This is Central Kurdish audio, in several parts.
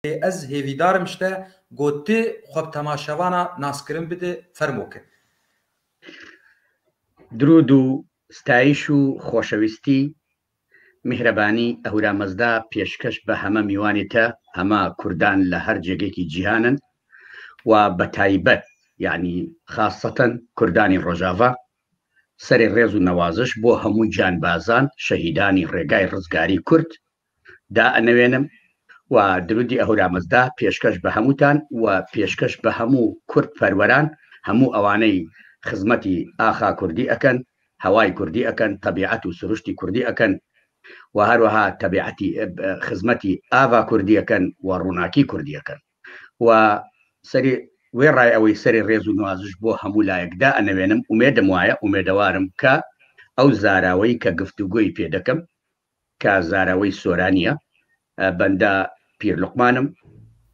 Ez hêvîdarim ji te got tu xwe bi temaşevana naskirin bide fermo ke. درود و ستایش و خۆشەویستی میهرەبانی ئەهورامەزدا پێشکەش بە هەمە میوانی تە هەمە کوردان لە هەر جێگەیەکی جیهانن و بە تایبەت یعنی خاصەتەن کوردانی ڕۆژاڤا سەری ڕێز و نەوازش بۆ هەموو گیانبازان شەهیدانی ڕێگای ڕزگاری کورد دائەنەوێنم و درودی ئەهورامەزدا پێشکەش بە هەمووتان و پێشکەش بە هەموو کورد پەروەران هەموو ئەوانەی خزمەتی ئاخا کوردی ئەکەن هەوای کوردی ئەکەن تەبیعەت و سروشتی کوردی ئەکەن و هەروەها تەبیعەتی خزمەتی ئاڤا کوردی ئەکەن و ڕووناکی کوردی ئەکەن و سەری وێڕای ئەوەی سەری ڕێز و نوازش بۆ هەموو لایەک دائەنەوێنم ئومێدم وایە ئومێدەوارم کە ئەو زاراوەی کە گفتوگۆی پێ دەکەم کە زاراوەی سۆرانییە، بەندە پیر لوقمانم،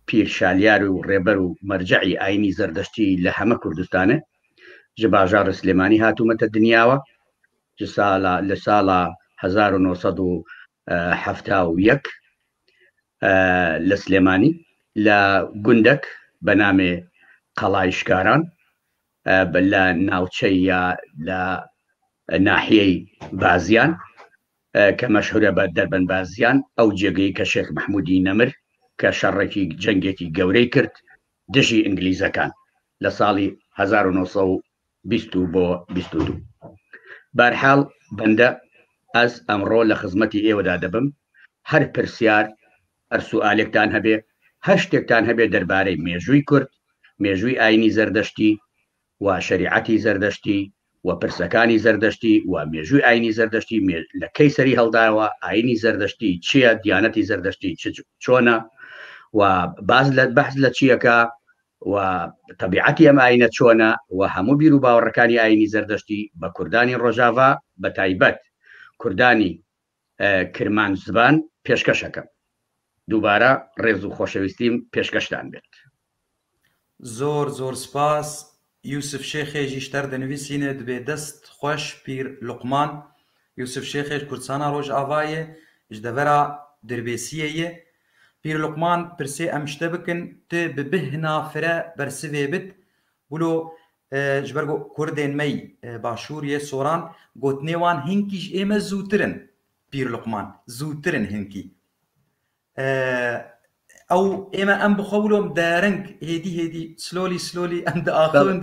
پیر شالیار و ڕێبەر و مەرجەعی ئایینی زەردەشتی لە هەمە کوردستانێ، ژ باژاڕ سلێمانی هاتوومەتە دنیاوە، ژ ساڵا لە ساڵا 1971 لە سلێمانی لە گوندەک بە نامێ قەڵای شکاران لە ناوچەی یا لە ناحیەی بازیان کە مەشهورە بە دەربەند بازیان، ئەو جێگەی کە شێخ مەحمودی نەمر کە شەڕێکی جەنگێکی گەورەی کرد دژی ئینگلیزەکان لە ساڵی 1920 بۆ 22. بارحاڵ بەندە ئەز ئەمڕۆ لە خزمەتی ئێوەدا دەبم، هەر پرسیار هەر سوئالێکتان هەبێ هەر شتێکتان هەبێ دەربارەی مێژووی کورد، مێژووی ئاینی زەردەشتی و شەریعەتی زەردەشتی و پرسەکانی زەردەشتی و مێژووی ئاینی زەردەشتی لە کەی سەری هەڵداوە، ئاینی زەردەشتی چییە، دیانەتی زەردەشتی چۆنە و باز لە بەحس لە چییەکە و تەبیعەتی ئەم ئاینە چۆنە و هەموو بیر و باوەڕەکانی ئاینی زەردەشتی بە کوردانی ڕۆژاڤا بە تایبەت کوردانی کرمانج زبان پێشکەشەکەم. دووبارە ڕێز و خۆشەویستیم پێشکەشتان بێت. زۆر زۆر سپاس یوسف شێخێ ژیش تەر دنویسینێ دبێ دەست خوەش پیر لوقمان یوسف شێخێ ژ کوردسانا ڕۆژاڤایێ ژ دەڤەرا دربێسیێ یێ پیر لوقمان پرسێ ئەم شتە بکن ت bi bihna fire bersivê bid wilo ji ber ku kurdên me yî başûr yê soran gotinê wan hinkî ji ême zûtir in pîr Luqman zûtir in hinkî Ew ême em bi xwe wilo dereng hêdî hêdî slowly slowly em diaxivin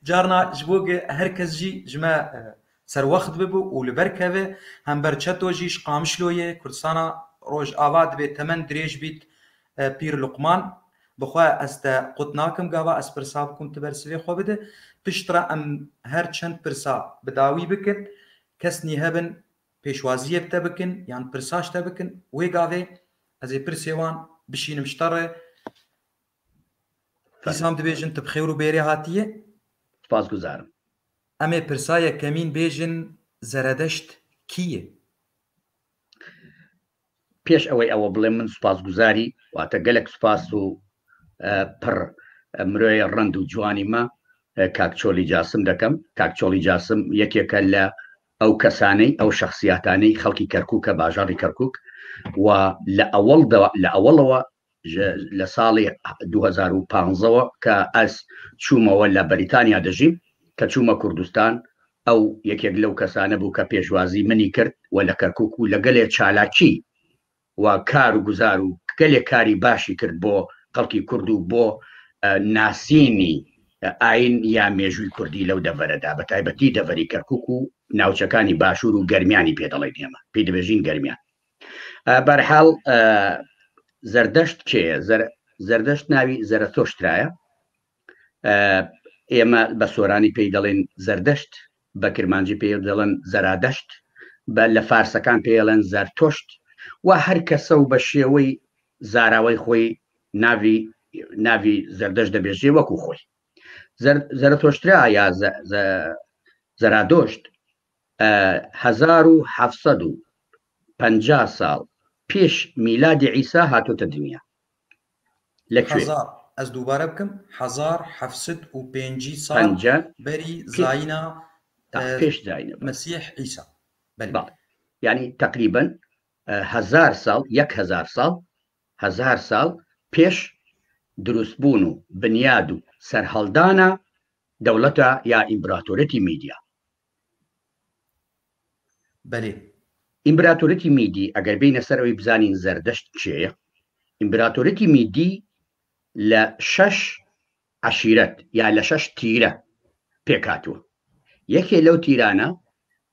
carna ji bo ku her kes jî ji me serwext bibû û li ber keve hember çeto jî ji Qamişloyê Kurdistana Rojava dibê temen dirêj bît Pîr Luqman bi xwe ez te qut nakim gava ez pirsa bikim tu bersivê xwe bide piştre em her çend pirsa bi dawî bikin kes nî hebin pêşwaziyê bi te bikin yan pirsa ji te bikin wê gavê ez ê pirsê wan bişînim ji te re. Dîsam dibêjin tu bi xêr û bêrê hatiye. Spasguzarim. Em ê pirsa yekemîn bêjin Zeredeşt kî ye? پێش ئەوەی ئەوە بڵێم من سوپاسگوزاری واتە گەلێک سوپاس و پڕ مرۆیە ڕەند و جوانی مە کاک چۆلی جاسم دەکەم. کاک چۆلی جاسم یەکێکە لە ئەو کەسانەی ئەو شەخسیاتانەی خەڵکی کەرکووکە، باژاڕی کەرکووک و لە ئەوەڵ لە ئەوەڵەوە لە ساڵی 2015ەوە کە ئەس چوومەوە لە بەریتانیا دەژیم کە چوومە کوردستان ئەو یەکێک لەو کەسانە بوو کە پێشوازی منی کرد و لە کەرکووک و لە گەلێ چالاکی و کار و گوزار و گەلێک کاری باشی کرد بۆ خەڵکی کورد و بۆ ناسینی ئاین یا مێژووی کوردی لەو دەڤەرەدا بە تایبەتی دەڤەری کەرکووک و ناوچەکانی باشوور و گەرمیانی پێ دەڵێن ئێمە پێی دەبێژین گەرمیان. بەرحاڵ زەردەشت کێیە؟ زەردەشت ناوی زەرەتۆشترایە. ئێمە بە سۆرانی پێی دەڵێن زەردەشت، بە کرمانجی پێی دەڵێن زەرادەشت، بە لە فارسەکان پێی دەڵێن زەرتۆشت و هەر کەسە و بە شێوەی زاراوەی خۆی ناوی ناوی زەردەشت دەبێژێ وەکو خۆی. زەرەتۆشترا یا زەرادۆشت 1750 ساڵ پێش میلادی عیسا هاتۆتە دنیا. لە کوێ؟ هەزار ئەز دووبارە بکەم 1750 ساڵ پەنجا بەری پێ زاینا تا پێش زاینە بەڵێ. مەسیح عیسا بەلی. بەڵێ یعنی تقریبا هەزار ساڵ یەک هەزار ساڵ هەزار ساڵ پێش دروستبوون و بنیاد و سەرهەڵدانە دەوڵەتە یا ئیمبراتۆرەتی میدیا. بەلێ. ئیمبراتۆرەتی میدی ئەگەر بێینە سەر ئەوەی بزانین زەردەشت کێیە، ئیمبراتۆرەتی میدی لە شەش عەشیرەت یا لە شەش تیرە پێکهاتووە. یەکێ لەو تیرانە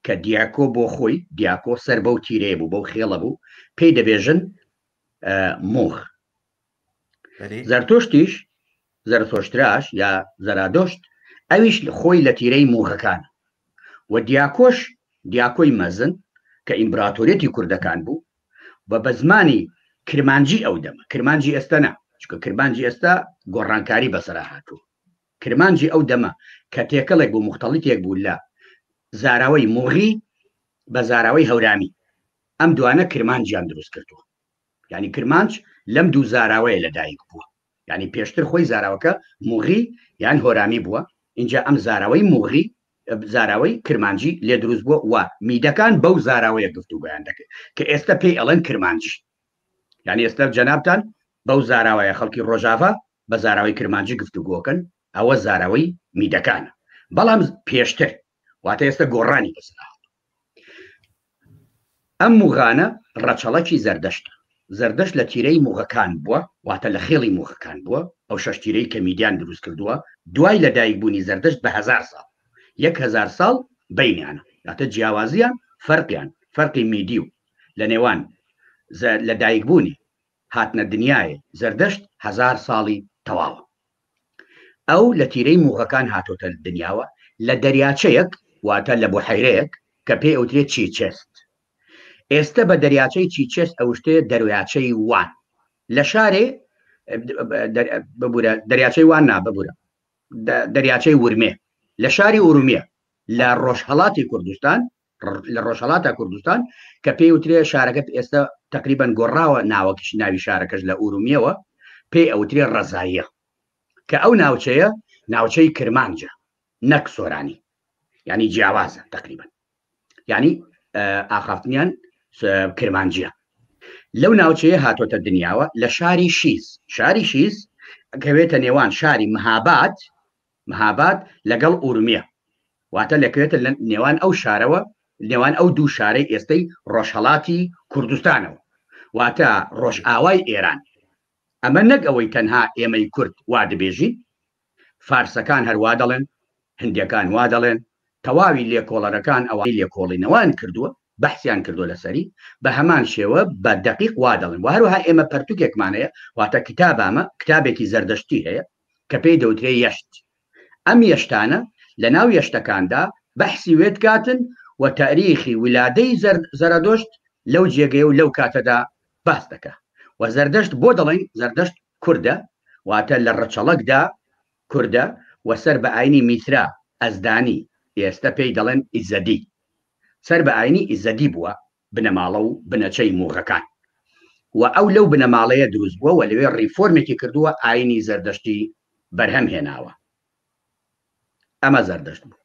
کە دیاکۆ بۆ خۆی، دیاکۆ سەر بەو تیرەیە بوو، بەو خێڵە بوو، پێی دەبێژن موغ. زەرتۆشتیش، زەرتۆشتراش یا زەرادۆشت، ئەویش خۆی لە تیرەی موغەکانە. و دیاکۆش، دیاکۆی مەزن کە ئیمبراتۆریەتی کوردەکان بوو، و بە زمانی کرمانجی ئەو دەمە، کرمانجی ئێستا نا، چونکە کرمانجی ئێستا گۆڕانکاری بەسەرا هاتووە. کرمانجی ئەو دەمە کە تێکەڵێک بوو، موختەڵیتێک بوو لە زاراوەی موغی بە زاراوەی هەورامی، ئەم دوانە کرمانجیان دروست کردووە. یانی کرمانج لەم دوو زاراوەیە لەدایک بووە. یانی پێشتر خۆی زاراوەکە موغی یان هۆرامی بووە، ئینجا ئەم زاراوەی موغی زاراوەی کرمانجی لێ دروست بووە و میدەکان بەو زاراوەیە گفتوگۆیان دەکرد کە ئێستا پێی ئەڵێن کرمانجی. یانی ئێستا جەنابتان بەو زاراوەیە خەڵکی ڕۆژاڤا بە زاراوەی کرمانجی گفتوگۆکەن، ئەوە زاراوەی میدەکانە. بەڵام پێشتر واتە ئێستا گۆڕانی بەسەر هاتووە. ئەم موغانە ڕەچەڵەکی زەردەشتە. زەردەشت لە تیرەی موغەکان بووە، واتە لە خێڵی موغەکان بووە، ئەو شەش تیرەی کە میدیان دروست کردووە، دوای لە دایک بوونی زەردەشت بە هەزار ساڵ، یەک هەزار ساڵ بەینیانە، واتە جیاوازیان، فەرقیان، فەرقی میدی و لە نێوان لە دایک بوونی، هاتنە دنیای زەردەشت هەزار ساڵی تەواوە. ئەو لە تیرەی موغەکان هاتۆتە دنیاوە لە دەریاچەیەک واتە لە بوحەیرەیەک کە پێی ئەوترێ چیچێست. ئێستە بە دەریاچەی چیچێست ئەوشتێ دەرویاچەی وان. لە شارێ ببورە دەریاچەی وان نا ببورە دەریاچەی ورمێ لە شاری ئورومیە لە ڕۆژهەڵاتی کوردستان لە ڕۆژهەڵاتە کوردستان کە پێی وترێ شارەکە ئێستا تقریبان گۆڕاوە ناوەکیش ناوی شارەکەش لە ئورومیەوە پێی ئەوترێ ڕەزاییە کە ئەو ناوچەیە ناوچەی کرمانجە نەک سۆرانی ینی جیاوازە تقریبان ینی ئاخافتنیان کرمانجیە لەو ناوچەیە هاتۆتە دنیاوە لە شاری شیز شاری شیز کەوێتە نێوان شاری مهاباد مهاباد لەگەڵ ئورمیە واتە لەکەوێتە لە نێوان ئەو شارەوە نێوان ئەو دوو شارەی ئێستەی ڕۆژهەڵاتی کوردستانەوە واتە ڕۆژئاوای ئێران ئەمە نەک ئەوەی تەنها ئێمەی کورد وا دەبێژین فارسەکان هەر وا دەڵێن هندەکان وا دەڵێن تەواوی لێکۆڵەرەکان ئەوانەی لێکۆڵینەوەیان کردووە بەحسیان کردووە لەسەری بە هەمان شێوە بە دەقیق وا دەڵێن وە هەروەها ئێمە پەرتوکێکمان هەیە واتە کتابامە کتابێکی زەردەشتی هەیە کە پێی دەوترێ یەشت ئەم یەشتانە لە ناو یەشتەکاندا بەحسی وێدکاتن و تاریخی ولادەی زەرەدۆشت لەو جێگەیە و لەو کاتەدا باس دەکا و زەردەشت بۆ دەڵێن زەردەشت کوردە واتە لە ڕەچەڵەکدا کوردە و سەر بە ئاینی میترا ئەزدانی ئێستە پێی دەڵێن ئیزەدی سەر بە ئاینی ئیزەدی بووە بنەماڵە و بنەچەی موغەکان و ئەو لەو بنەماڵەیە دروست بووە و لەوێ ڕیفۆرمێکی کردووە ئاینی زەردەشتی بەرهەم هێناوە ئەمە زەردەشت بوو.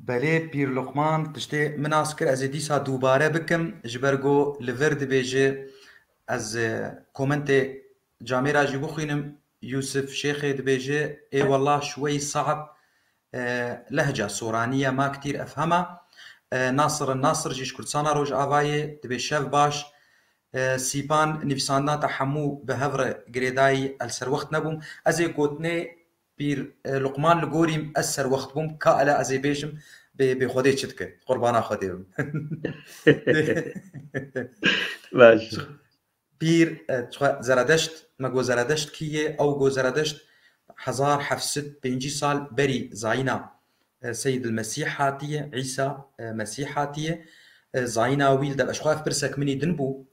بەلێ پیر لوقمان تشتێ من nas kir ez ê dîsa dûbare bikim ji ber ku li vir dibêje ez komentê camêra jî bixwînim Yusuf Şêxê dibêje ê wella şwey se'b lehca soranî ye ma ktîr efhema Nasir Nasir jî ji Kurdistana Rojavayê dibê şev baş Sîpan nivîsandina te hemû bi hev re girêdayî el serwext nebûm ez ê gotinê Pîr Luqman li gorî ez serwext bûm ka ele ez ê bêjim bê bê Xwedê çi dike qurbana Xwedê bim. Baş. Pîr çixwe Zeredeşt me got Zeredeşt kî ye ew got Zeredeşt 1750 sal berî zayîna Seyid el Mesîh hatiye Îsa Mesîh hatiye zayîna wî li dev ji xwe ev pirsek minî din bû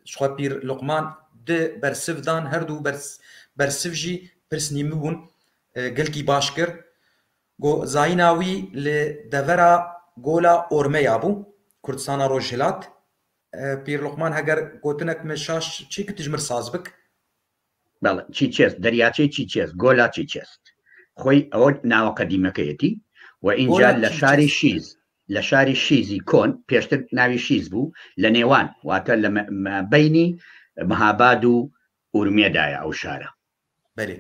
ji xwe Pîr Luqman di bersiv dan her du bersiv jî pirsnî min bûn gelkî baş kir got zayîna wî li devera Gola Ormeya bû Kurdistana Rojhilat Pîr Luqman heger gotinek min şaş çêkir tu ji min re saz bik. بەڵێ چیچێست دەریاچەی چیچێست گۆلا چیچێست خۆی ئەوە ناوە قەدیمەکەیەتی و ئینجا گۆلا لە شاری چیچێست شیز. لە شاری شیزی کۆن، پێشتر ناوی شیز بوو، لە نێوان، واتە لە بەینی مهاباد و ئورمیەدایە ئەو شارە. بەلێ.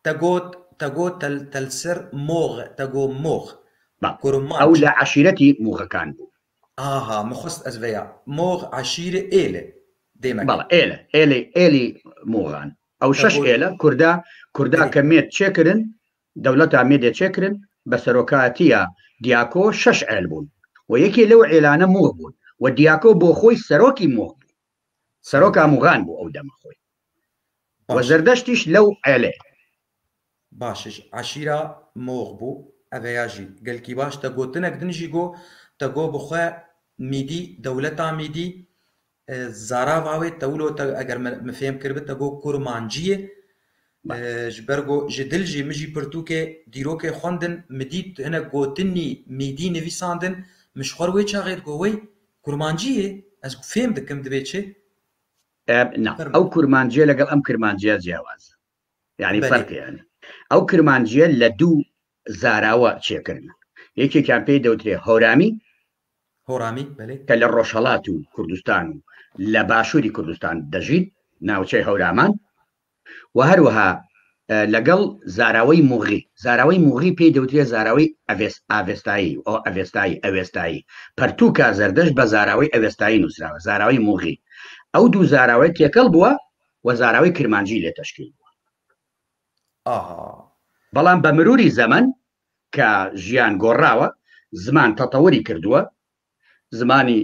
تە گۆت، تە گۆ تەل تەلسر مۆغ، تە گۆ مۆغ. بەڵێ. کورمانج. ئەو لە عەشیرەتی موغەکان بوو. ئاها، م خوست ئەز ڤەیا. مۆغ عەشیرە ئێلە، دێمەک. بەڵێ، ئێلە، ئێلەی، ئێلی موغان. ئەو تە شەش گۆ. ئێلە، کوردا، کوردا بەلێ. کە مێد چێ کرن، دەولەتا مێدێ چێ کرن، بە سەرۆکاتییا دیاکۆ شەش عێل بوون و یەکێ لەو عێلانە موغ بوون و دیاکۆ بۆ خۆی سەرۆکی موغ بوو. سەرۆکا سەرۆکی. موغان بوو ئەو دەمە خۆی. و باشە. زەردەشتیش لەو عێلەیە. باشش عەشیرا مۆغ بوو ئەڤەیا ژی گەلکی باش تە گۆتنەک دن ژی گۆ تە گۆ بخوە میدی دەولەتا میدی زاراڤا وێ تە ولۆ تە ئەگەر م فێم کربی تە گۆ کورمانجیێ بەڵێ. ji ber go ji dil jî min jî pirtûkê dîrokê xwendin min dît hinek gotinî mîdî nivîsandin min ji xwe re wê çaxê digot wey kurmancî yê ez fêm dikim dibê çi نا Fermo. ئەو کرمانجیە لەگەڵ ئەم کرمانجیە جیاوازە یعنی بەلێ. فەرقی یعنی ئەو کرمانجیە لە دوو زاراوە چێکردن یەکێکیان پێی دەوترێ هۆرامی هۆرامی بەلێ. کە لە ڕۆژهەڵات و کوردستان و لە باشووری کوردستان دەژین ناوچەی هەورامان و هەروەها لەگەڵ زاراوەی موغی زاراوەی موغی پێی دەوترێ زاراوەی ئاڤێستایی ئەو ئەڤێستایی ئەوێستایی پەرتووکە زەردەشت بە زاراوەی ئەوێستایی نووسراوە زاراوەی موغی ئەو دوو زاراوەی تێکەڵ بووە و زاراوەی کرمانجی لێ تەشکیل بووە. ئاها. بەڵام بە مروری زەمەن کە ژیان گۆڕاوە زمان تەتەوری کردووە زمانی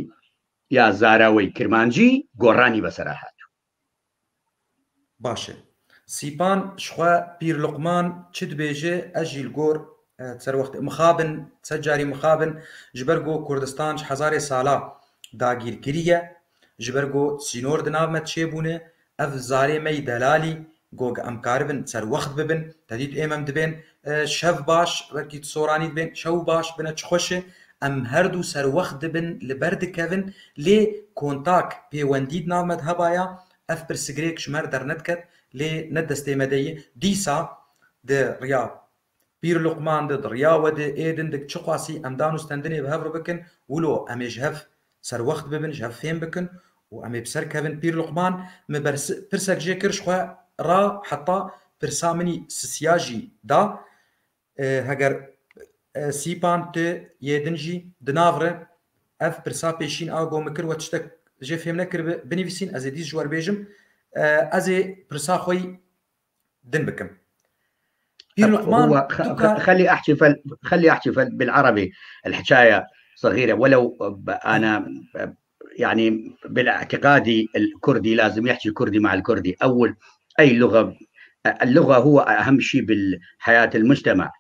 یا زاراوەی کرمانجی گۆڕانی بەسەرا هاتوو. باشە سیپان شخوا پیر لوقمان چ دبێژێ ئەژ ژی لگۆر سەر وەخت مخابن سەد جاری مخابن ji ber ku Kurdistan ji hezarê sala dagîrkiriye ji ber ku sînor di nav me çêbûne ev zarê me yî delalî ku em karibin serwext bibin te dît êm em dibên şev baş wekî soranî dibên şew baş bine çi xweş e em her du serwext dibin li ber dikevin lê kontak pêwendî di nav me de hebaya ev pirsgirêk ji me re dernediket lê ne destê me de ye dîsa di riya Pîr Luqman de di riya we de ê din de çiqasî em dan û stendinê bi hev re bikin wilo em ê ji hev serwext bibin ji hev fêm bikin û em ê bi ser kevin. Pîr Luqman min pirsek jê kir ji xwe ra heta pirsa min î sisiya jî da heger sîpan tu yê din jî di nav re ev pirsa pêşîn a ku min kir we tiştek jê fêm nekiribe binivîsîn ez ê dîs ji we re bêjim ez ê pirsa xwe yî din bikim. پیر لقمان هو خلي احكي فل خلي احكي فل بالعربي الحكايه صغيره ولو انا يعني بالاعتقادي الكردي لازم يحكي كردي مع الكردي اول اي لغه اللغه هو اهم شيء بالحياه المجتمع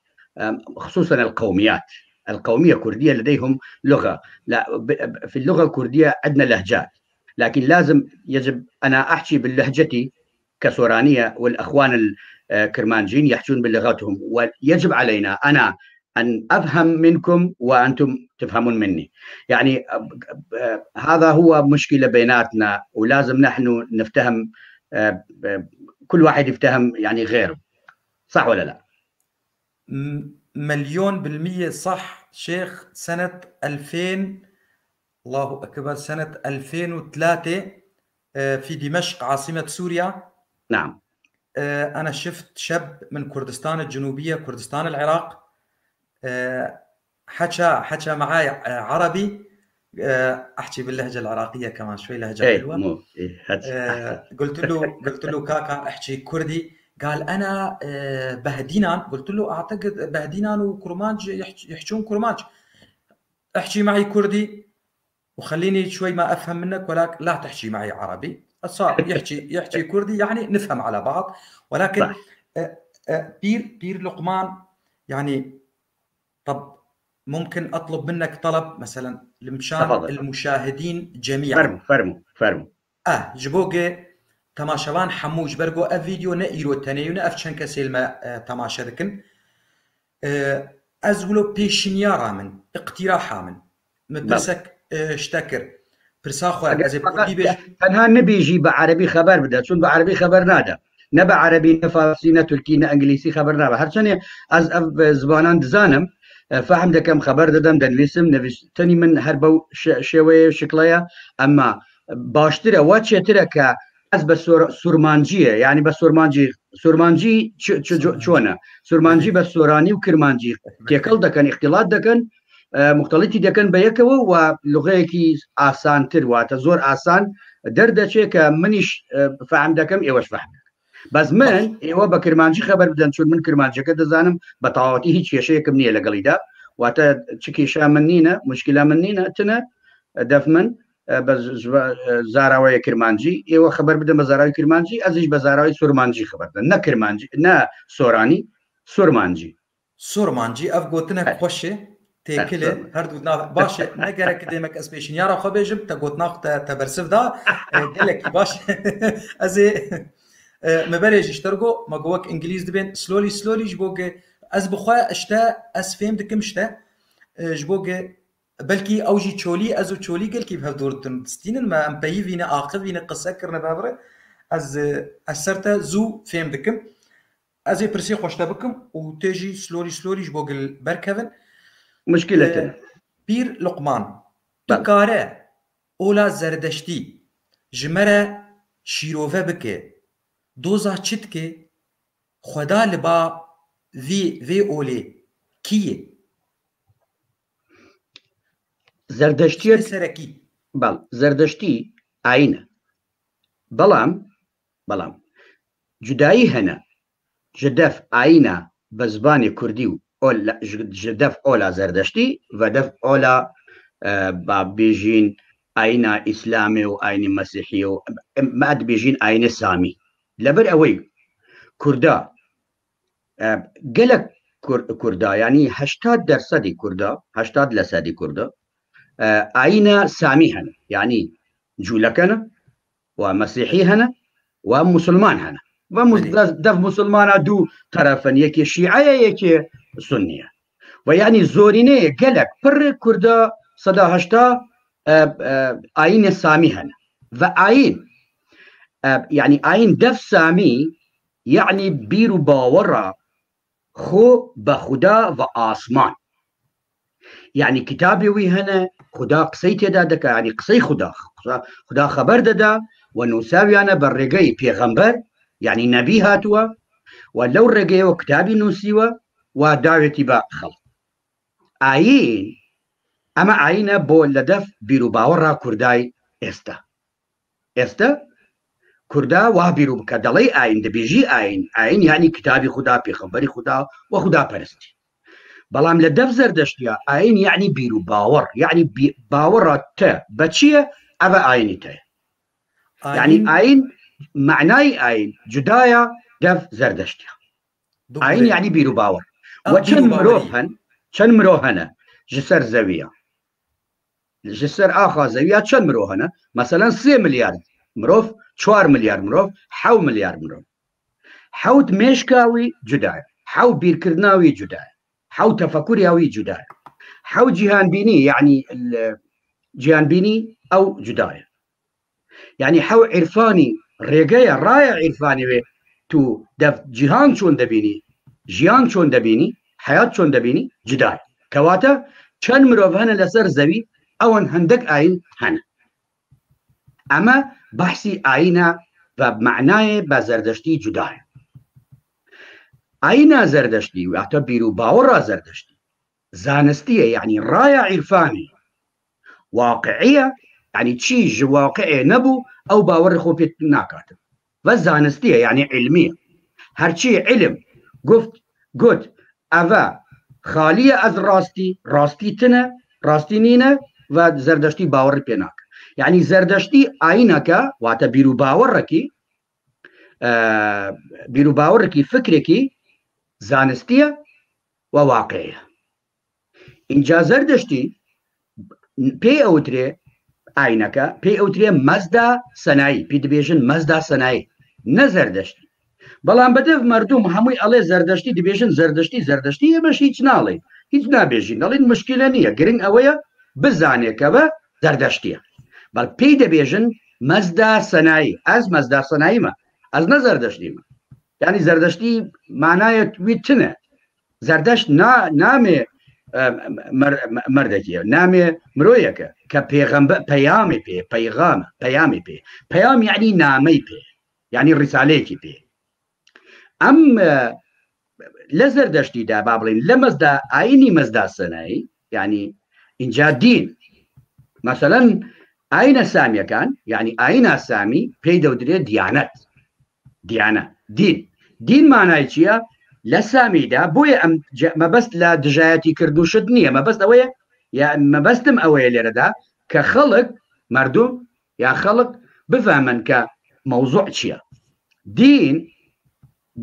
خصوصا القوميات القوميه الكرديه لديهم لغه لا في اللغه الكرديه عندنا لهجات لكن لازم يجب انا احكي باللهجتي كسورانيه والاخوان الكرمانجين يحجون بلغتهم ويجب علينا انا ان افهم منكم وانتم تفهمون مني يعني هذا هو مشكله بيناتنا ولازم نحن نفتهم كل واحد يفتهم يعني غيره صح ولا لا؟ مليون بالمية صح شيخ. سنة 2000 الله أكبر سنة 2003 في دمشق عاصمة سوريا. نعم. أنا شفت شاب من كردستان الجنوبية كردستان العراق حكى معاي عربي احكي باللهجه العراقيه كمان شوي لهجه حلوه. مو إيه آه، قلت له كاكا احكي كردي قال انا بهدينان قلت له اعتقد بهدينان وكرمانج يحجون كرمانج احكي معي كردي وخليني شوي ما افهم منك ولكن لا تحكي معي عربي. صار يحكي كردي يعني نفهم على بعض ولكن بير لقمان يعني طب ممكن اطلب منك طلب مثلا لمشان تفضل. المشاهدين جميعا فرمو فرمو فرمو. اه ji bo ge temaşevan hemû ji ber ku ev vîdyo ne îro tenê û ne ev çend kesê li me temaşe dikin ez wilo pêşinyara min iqtiraha min pirsek ji te kir pirsa xwe ez ê bi kurdî bêjim. تەنها نەبێژی بە عەرەبی خەبەر بدە چون بە عەرەبی خەبەر نادا نە بە عەرەبی نە فارسی نە تورکی نە ئەنگلیسی خەبەر نابە هەرچەنێ ئەز ئەف زبانان دزانم. فەهم دەکەم خەبەر دەدەم دەنویسم نەویستنی من هەر بەو شێوەیە شکڵەیە ئەمما باشترە وا چێترە کە ئەس بە سورمانجیە یعنی بە سۆرمانجی سۆرمانجی چۆنە سۆرمانجی بە سۆرانی و کرمانجی تێکەڵ دەکەن اختلاط دەکەن مختلطی دەکەن بە یەکەوە و لغەیەکی ئاسانتر واتە زۆر ئاسان دەردەچێت کە منیش فام دەکەم ئێوەش فهم بەس من ئێوە بە کرمانجی خەبەر بدەن چون من کرمانجەکە دەزانم بە تەواوەتی هیچ کێشەیەکم نییە لەگەڵیدا واتە چ کێشا من نینە مشکلە من نینە تنە دەف من بە زاراوەیە کرمانجی ئێوە خبر بدەن بە زاراوی کرمانجی ئەزیش بە زاراوی سۆرمانجی خبر بدەن نە کرمانجی نە سۆرانی سۆرمانجی سۆرمانجی ئەڤ گۆتنەک خۆشێ تێکلێ هەردوو ناو باشێ نەگەرەک دێمەک ئەس پێشنیارا خۆ بێژم تە گۆتنا تە تە بەرسڤ دا gelekî baş ez ê me berê jî ji te re got me got wek îngilîz dibên slowly slowly ji bo ge ez bi xwe ji te ez fêm dikim ji te ji bo ge belkî ew jî çolî ez û çolî gelkî bi hev dûr distînin me em peyivîne axivîne qise kirine bi hev re ez ez ser te zû fêm dikim Ez ê pirsê xwe ji te bikim û tê jî slorî slorî ji bo gil berkevin. Muşkile tune. Pîr Luqman, tu kare ola Zerdeştî ji me re şîrove bike, doza çi dike, Xweda li ba vî vê olê kî ye? Zerdeştiyek serekî. Bel, Zerdeştî ayîn e. Belam بەڵام جودایی هەنە ژ دەف ئایینە بە زبانی کوردی و ژ دەف ئۆلا زەردەشتی ڤە دەف ئۆلا با بێژین ئایینە ئیسلامێ و ئاینی مەسیحی و ما دبێژین ئاینە سامی لەبەر ئەوەی کوردا گەلک کوردا ینی هشتا دەرسەدی کوردا هشتا لە سەدی کوردە ئاینە سامی هەن یعنی جوولەکەنە و مەسیحی هەنە و موسڵمان هەنە و دەف موسڵمانە دوو تەرەفن یەکێ شیعەیە یەکێ سنیە و یعنی زۆرینەیە گەلک پڕ کوردە سەدا هەشتا ئاینە سامی هەنە و ئاین یعنی ئاین دەف سامی یعنی بیر و باوەڕە خۆ بە خودا و ئاسمان یعنی کتابی وی هەنە خودا قسەی تێدا دەکا ینی قسەی خودا خودا خەبەر دەدا و نووساویانە بە ڕێگەی پێغەمبەر یعنی نەبی هاتووە و لەو ڕێگەیەوە کتابی نووسیوە و داوێتی بە خەڵک ئاین ئەمە ئاینە بۆ لە دەف بیروباوەڕا کوردای ئێستا ئێستە کوردا وا بیرو بکە دەڵێی ئاین دەبێژی ئاین ئاین یعنی کتابی خودا پێخەمبەری خودا و خودا پەرستی بەڵام لە دەف زەردەشتیا ئاین یعنی بیر و باوەڕ یعنی باوەڕە تە بەچیە ئەوە ئاینی تەیە یعنی ئاین معنای ئاین جودایە دەف زەردەشتیا ئاین یعنی بیر و باوەڕ وە چەند مرۆڤ هەن چەند مرۆ هەنە ji سەر زەویە ji ser axa zewiya çend mirov hene? Meselen sê milyar mirov, çar milyar mirov, hew milyar mirov. Hewt mêşka wî cuda ye. Hew bîrkirina wî cuda ye. Hew tefekuriya wî cuda ye. Hew cîhanbînî yanî cîhanbînî ew cuda ye. یعنی حەو عیرفانی ڕێگەیە ڕایە عیرفانی وێ تو دەف جیهان چۆن دەبینی ژیان چۆن دەبینی حیات چۆن دەبینی جدای کەواتە چەند مرۆڤ هەنە لەسەر زەوی ئەوەن هەندێک ئاین هەنە ئەمە بەحسی ئاینە بە معنایە بە زەردەشتی جودایە ئاینا زەردەشتی واتە بیر و باوەڕا زەردەشتی زانستیە یعنی ڕایە عیرفانی واقعیە یعنی چی ژ واقعێ نەبوو ئەو باوەڕی خۆ پێ ناکاتن بەس زانستیە یعنی علمیە هەرچی علم گفت گوت ئەڤە خالیە ئەز ڕاستی ڕاستی تنە ڕاستی نینە و زەردەشتی باوەڕی پێ ناکە یعنی زەردەشتی ئاینەکە واتە بیر و باوەڕەکی بیر و باوەڕێکی فکرێکی زانستیە و واقعیە ئینجا زەردەشتی پێی ئەوترێ ئاینەکە پێی ئەوترێ مەزدا سەنایی پێی دەبێژن مەزدا سەنایی نە زەردەشتی بەڵام بەدەف مردوم هەمووی ئەڵێ زەردەشتی دەبێژن زەردەشتی زەردەشتی ئێمەش هیچ ناڵێ هیچ نابێژین دەڵێن مشکلە نییە گرنگ ئەوەیە بزانێ کە بە زەردەشتیە بەڵ پێی دەبێژن مەزدا سەنایی ئەز مەزدا سەناییمە ئەز نە زەردەشتیمە یعنی زەردەشتی مانایەت وی تنە زەردەشت نا نامێ. مردێکی نامێ مرۆیەکە کە پێغەمبە پەیامی پێ پەیغامە پەیامی پێ پەیام یعنی نامەی پێ یعنی ڕیسالەیەکی پێ ئەم لە زەردەشتیدا با بڵین لە مەزدا ئاینی مەزدا سەنایی یعنی اینجا دین مەسەلەن ئاینە سامیەکان یعنی ئاینا سامی پێی دەودرێت دیانەت دیانە دین دین مانای چییە لە سامیدا بۆیە ئەم مەبەست لە دژایەتی کرد و شت نییە مەبەست ئەوەیە یا مەبەستم ئەوەیە لێرەدا کە خەڵک مردم یا خەڵک بفهمن کە مەوزوع چییە دین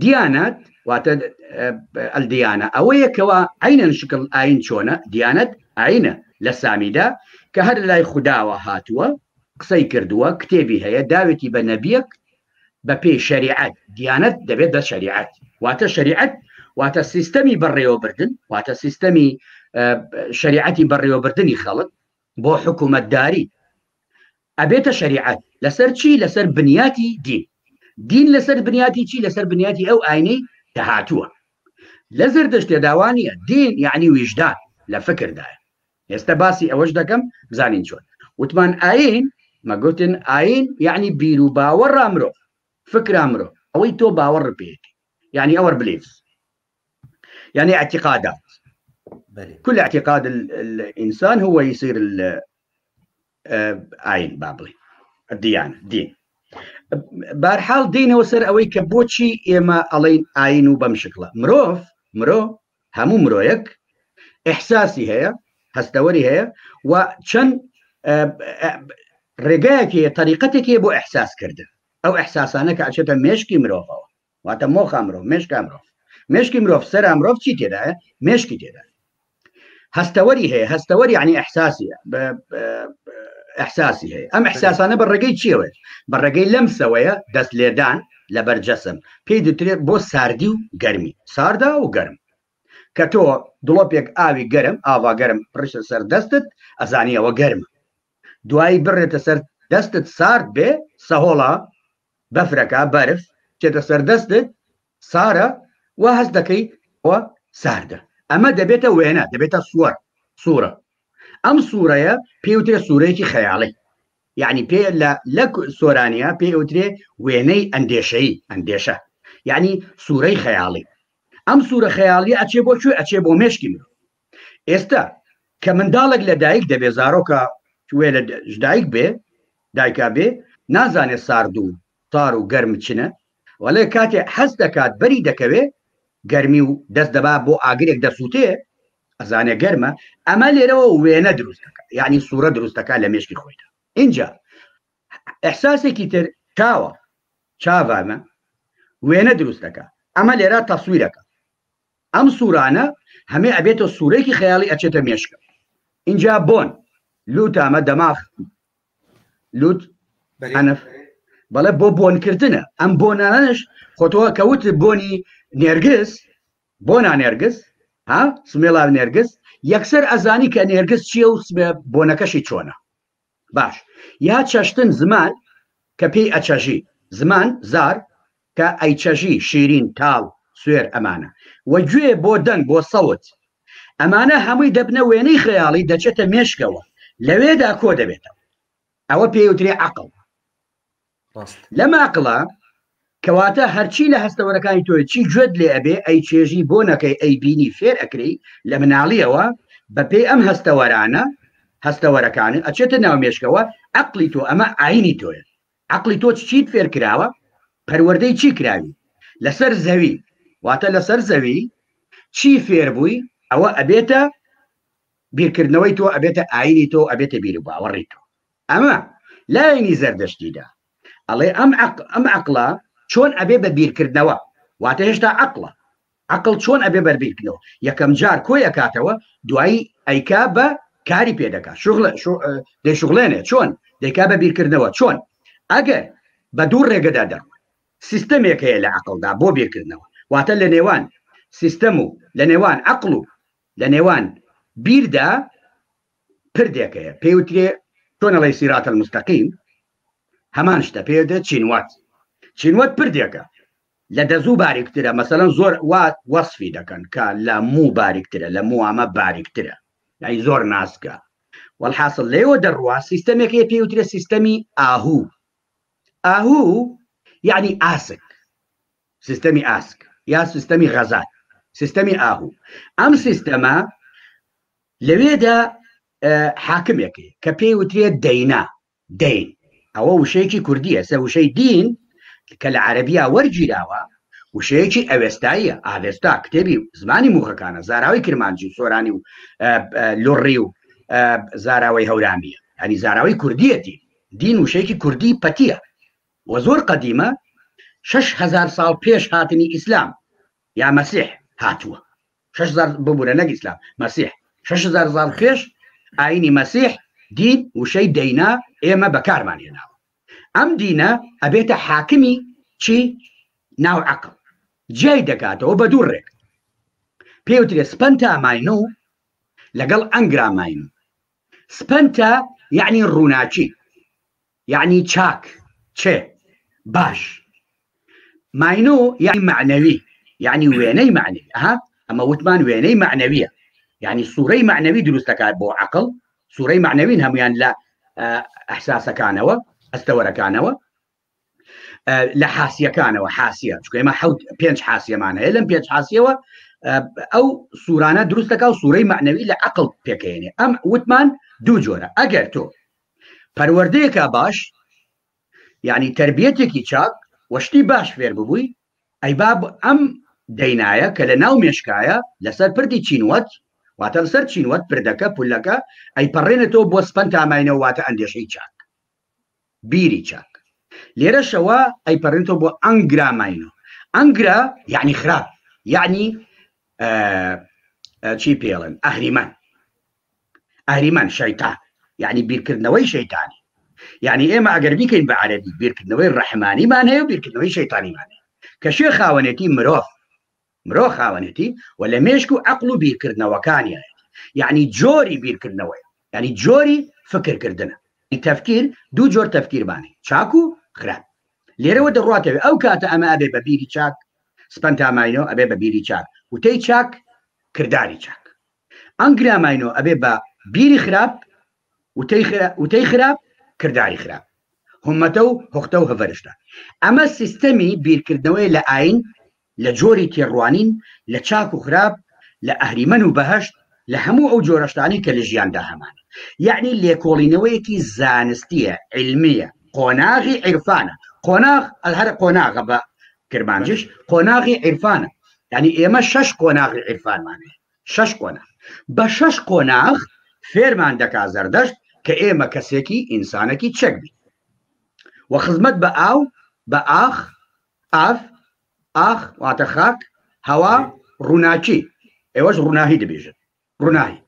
دیانەت واتە الدیانە ئەوەیە کەوا عینەن شکڵ ئاین چۆنە دیانەت ئاینە لە سامیدا کە هەر لای خودداوە هاتووە قسەی کردووە کتێبی هەیە داوێتی بە نەبیەک بە پێی شەریعەت دیانەت دەبێت بە شەریعەت واتە شەریعەت واتە سیستەمی بەڕێوەبردن واتە سیستەمی شەریعەتی بەڕێوەبردنی خەڵک بۆ حکوومەتداری ئەبێتە شەریعەت لەسەر چی لەسەر بنیاتی دین دین لەسەر بنیاتی چی لەسەر بنیاتی ئەو ئاینەی کە هاتووە لە زەردەشتێدا وا نییە دین یعنی ویژدان لە فکردایە ئێستا باسی ئەوەش دەکەم بزانین چۆن وتمان ئاین مەگوتن ئاین یعنی بیر و باوەڕا مرۆڤ فکرا مرۆڤ ئەوەی تۆ باوەڕ پێیەتی یعنی ئەوەر بلیفس يعني اعتقادات كل اعتقاد الانسان هو يصير ئاین با بڵێ دیانە دین بارحاڵ دینەوە سەر ئەوەی کە بۆچی ئێمە ئەڵین ئاین و بەم شکڵە مرۆڤ مرۆ هەموو مرۆیەک ئەحساسی هەیە هەستەوەری هەیە و چەند ڕێگایەکی تەریقەتێکی بۆ ئەحساسکردن ئەو ئەحساسانە کە ئەچێتە مێشکی مرۆڤەوە واتە مۆخا مرۆڤ مێشکا مرۆڤ مێشکی مرۆڤ سەرا مرۆڤ چی تێدایە مێشکی تێدا هەستەوەری هەیە هەستەوەری یعنی ئەحساسی ئەحساسی هەیە ئەم احساسانە بە ڕێگەی چیەوە بە ڕێگەی لەمسەوەیە دەست لێدان لە بەرجەسم پێی دەترێت بۆ ساردی و گەرمی ساردا و گەرم کە تۆ دڵۆپێک ئاوی گەرم ئاوا گەرم پڕشە سەر دەستت ئەزانی ئەوە گەرمە دوایی بڕێتە سەر دەستت سارد بێ سەهۆڵا بەفرەکە بەرف چێتە سەر دەستت سارە و هەست دەکەی ئەوە ساردە ئەمە دەبێتە وێنە دەبێتە سووەر سوورە ئەم سوورەیە پێوترێ سوورەیەکی خەیاڵی یعنی پێ لە لە سۆرانیە پێ ئەوترێ وێنەی ئەندێشەیی ئەندێشە یعنی سوورەی خەیاڵی ئەم سوورە خەیاڵی ئەچێ بۆ کوێ ئەچێ بۆ مێشکی مرۆڤ ئێستا کە منداڵێک لە دایک دەبێ زارۆکە وێ لە دایک بێ دایکا بێ نازانێ سارد و تار و گەرم چنە وەڵێ کاتێ حەز دەکات بەری دەکەوێ گەرمی و دەست دەبا بۆ ئاگرێک دەسووتێ ئەزانێ گەرمە ئەمە لێرەوە وێنە دروست دەکات یعنی سوورە دروست دەکات لە مێشکی خۆیدا اینجا ئەحساسێکی تر چاوە چاڤامە وێنە دروست دەکات ئەمە لێرە تەسویرەکە ئەم سوورانە هەمێ ئەبێتە سوورێکی خەیاڵی ئەچێتە مێشکە اینجا بۆن لوتامە دەماخ لوت ئەنف بەڵێ بۆ بۆنکردنە ئەم بۆنانەش خۆتەوە کەوت بۆنی نێرگز بۆنا نێرگز ها سمێڵا نێرگز یەکسەر ئەزانی کە نێرگز چییە و سمێ بۆنەکەشی چۆنە باش یا چەشتن زمان کە پێی ئەچەژی زمان زار کە ئەیچەژی شیرین تاڵ سوێر ئەمانە و گوێ بۆ دەنگ بۆ سەوت ئەمانە هەمووی دەبنە وێنەی خەیاڵی دەچێتە مێشکەوە لەوێدا کۆ دەبێتەوە ئەوە پێیوترێ عەقڵ لەم عەقڵە کەواتە هەرچی لە هەستەوەرەکانی تۆی چی گوێت لێ ئەبێ ئەی چێژی بۆ نەکەی ئەی بینی فێر ئەکرێی لە مناڵیەوە بەپێی ئەم هەستەوەرانە هەستەوەرەکان ئەچێتە ناو مێشکەوە عەقڵی تۆ ئەمە ئاینی تۆیە عەقڵی تۆ چیت فێر کراوە پەروەردەی چی کراوی لەسەر زەوی واتە لەسەر زەوی چی فێر بووی ئەوە ئەبێتە بیرکردنەوەی تۆ ئەبێتە ئاینی تۆ ئەبێتە بیر و باوەڕی تۆ ئەمە لایەنی زەردەشتیدا ئەڵێ ئەم ئەم عقلە چۆن ئەبێ بە بیرکردنەوە واتە هێشتا عقلە عقل چۆن ئەبێ بەر بیرکردنەوە یەکەم جار کۆی ئەکاتەوە دوایی ئەیکا بە کاری پێ دەکات شغل دەیشغلێنێ چۆن دەیکا بە بیرکردنەوە چۆن ئەگەر بە دوو ڕێگەدا دەڕوات سیستەمێک هەیە لە عقلدا بۆ بیرکردنەوە واتە لە نێوان سیستەم و لە نێوان عقل و لە نێوان بیردا پردێک هەیە پێوترێ چۆن ئەڵێی سیرات المستقیم هەمان شتە پێ دێت چینوات چینوات پردێکە. لە دەزوو باریکترە مەسەلەن زۆر وا وەسفی دەکەن کە لە موو باریکترە لە موامە باریکترە یعنی زۆر ناسکە والحاصل لێوە دەڕوا سیستەمێک هەیە پێی وترێ سیستەمی ئاهوو ئاهوو یعنی ئاسک سیستەمی ئاسک یا سیستەمی غەزال سیستەمی ئاهوو ئەم سیستەمە لەوێدا حاکمێک کە پێی وترێت دەینا دەین ئەوە وشەیەکی کوردیە سە وشەی دین کە لە عەرەبیا وەرگیراوە وشەیەکی ئەوێستاییە ئاڤێستا کتێبی زمانی موغەکانە زاراوەی کرمانجی و سۆرانی و لوڕی و زاراوەی هەورامیە ینی زاراوەی کوردیە دین دین وشەیەکی کوردی پەتیە و زۆر قەدیمە 6هزار ساڵ پێش هاتنی ئیسلام یا مەسیح هاتووە 6000 ببورە نەک ئیسلام مەسیح 6000 ساڵ پێش ئاینی مەسیح دین وشەی دەینا ئێمە بەکارمان هێناوە ئەم دینە ئەبێتە حاکمی چی ناو عقل جیای دەکاتەوە بە دوو ڕێک پێوترێ سپەنتا ماینۆ لەگەڵ ئەنگرا ماینۆ سپەنتا یعنی ڕووناکی یعنی چاک چێ باش ماینۆ یعنی مەعنەوی یعنی وێنەی مەعنەوی ئەها ئەمە وتمان وێنەی مەعنەویە یعنی سوورەی مەعنەوی دروست دەکات بۆ عقل سوورەی مەعنەوین هەمویان لە ئەحساسەکانەوە هەستەوەرەکانەوە لە حاسیەکانەوە حاسیە چکە ئێمە حوت پێنج حاسیەمان هەیە لەم پێنج حاسیەوە ئەو سوورانە دروست دەکا و سوورەی مەعنەوی لە عقل پێکەێنێ ئەم وتمان دوو جۆرە ئەگەر تۆ پەروەردەیەکە باش یعنی تربیەتێکی چاک وە شتی باش فێر ببووی ئەی با ئەم دەینایە کە لە ناو مێشکایە لەسەر پردی چینوەت واتە لەسەر چینوەت پردەکە پولەکە ئەی پەڕێنێتەوە بۆ سپەنتاماینەوە واتە ئەندێشەی چاک بیری چاک لێرەشەوە ئەی پەڕێنێتەوە بۆ ئەنگراماینۆ ئەنگرا یعنی خراپ یعنی چی پێڵن ئەهریمەن ئەهریمەن شەیتان یعنی بیرکردنەوەی شەیتانی یعنی ئێمە ئەگەر بیکەین بە عەرەبی بیرکردنەوەی ڕەحمانیمان هەیە و بیرکردنەوەی شەیتانیمان هەیە کە شێ خاوەنێتی مرۆڤ مرۆ خاوەنێتی و لە مێشک و عەقڵ و بیرکردنەوەکانیایەتی یعنی جۆری بیرکردنەوەی یعنی جۆری فکرکردنە تەفکیر دوو جۆر تەفکیرمانی چاک و خراپ لێرەوە دەڕاتەوە ئەو کاتە ئەمە ئەبێ بە بیری چاک سپەنتاماینۆ ئەبێ بە بیری چاک وتەی چاک کرداری چاک ئەنگراماینۆ ئەبێ بە بیری خراپ وتەی خراپ کرداری خراپ همەتە و هۆختە و هەڤەرشتە ئەمە سیستەمی بیرکردنەوەی لە ئاین لە جۆری تێڕوانین لە چاک و خراپ لە ئەهریمەن و بەهشت لە هەموو ئەو جۆرەشتانی کە لە ژیاندا هەمانە یعنی لێکۆڵینەوەیەکی زانستیە علمیە قۆناغی عیرفانە قۆناغ هەر قۆناغە بە کرمانجیش قۆناغی عیرفانە یعنی ئێمە شەش قۆناغی عیرفانمان هەیە شەش قۆناغ بە شەش قۆناغ فێرمان دەکا زەردەشت کە ئێمە کەسێکی ئینسانێکی چەک بین و خزمەت بە ئاو بە ئاخ ئاف ئاخ واتە خاک هەوا ڕووناکی ئێوەش ڕووناهی دەبێژن ڕووناهی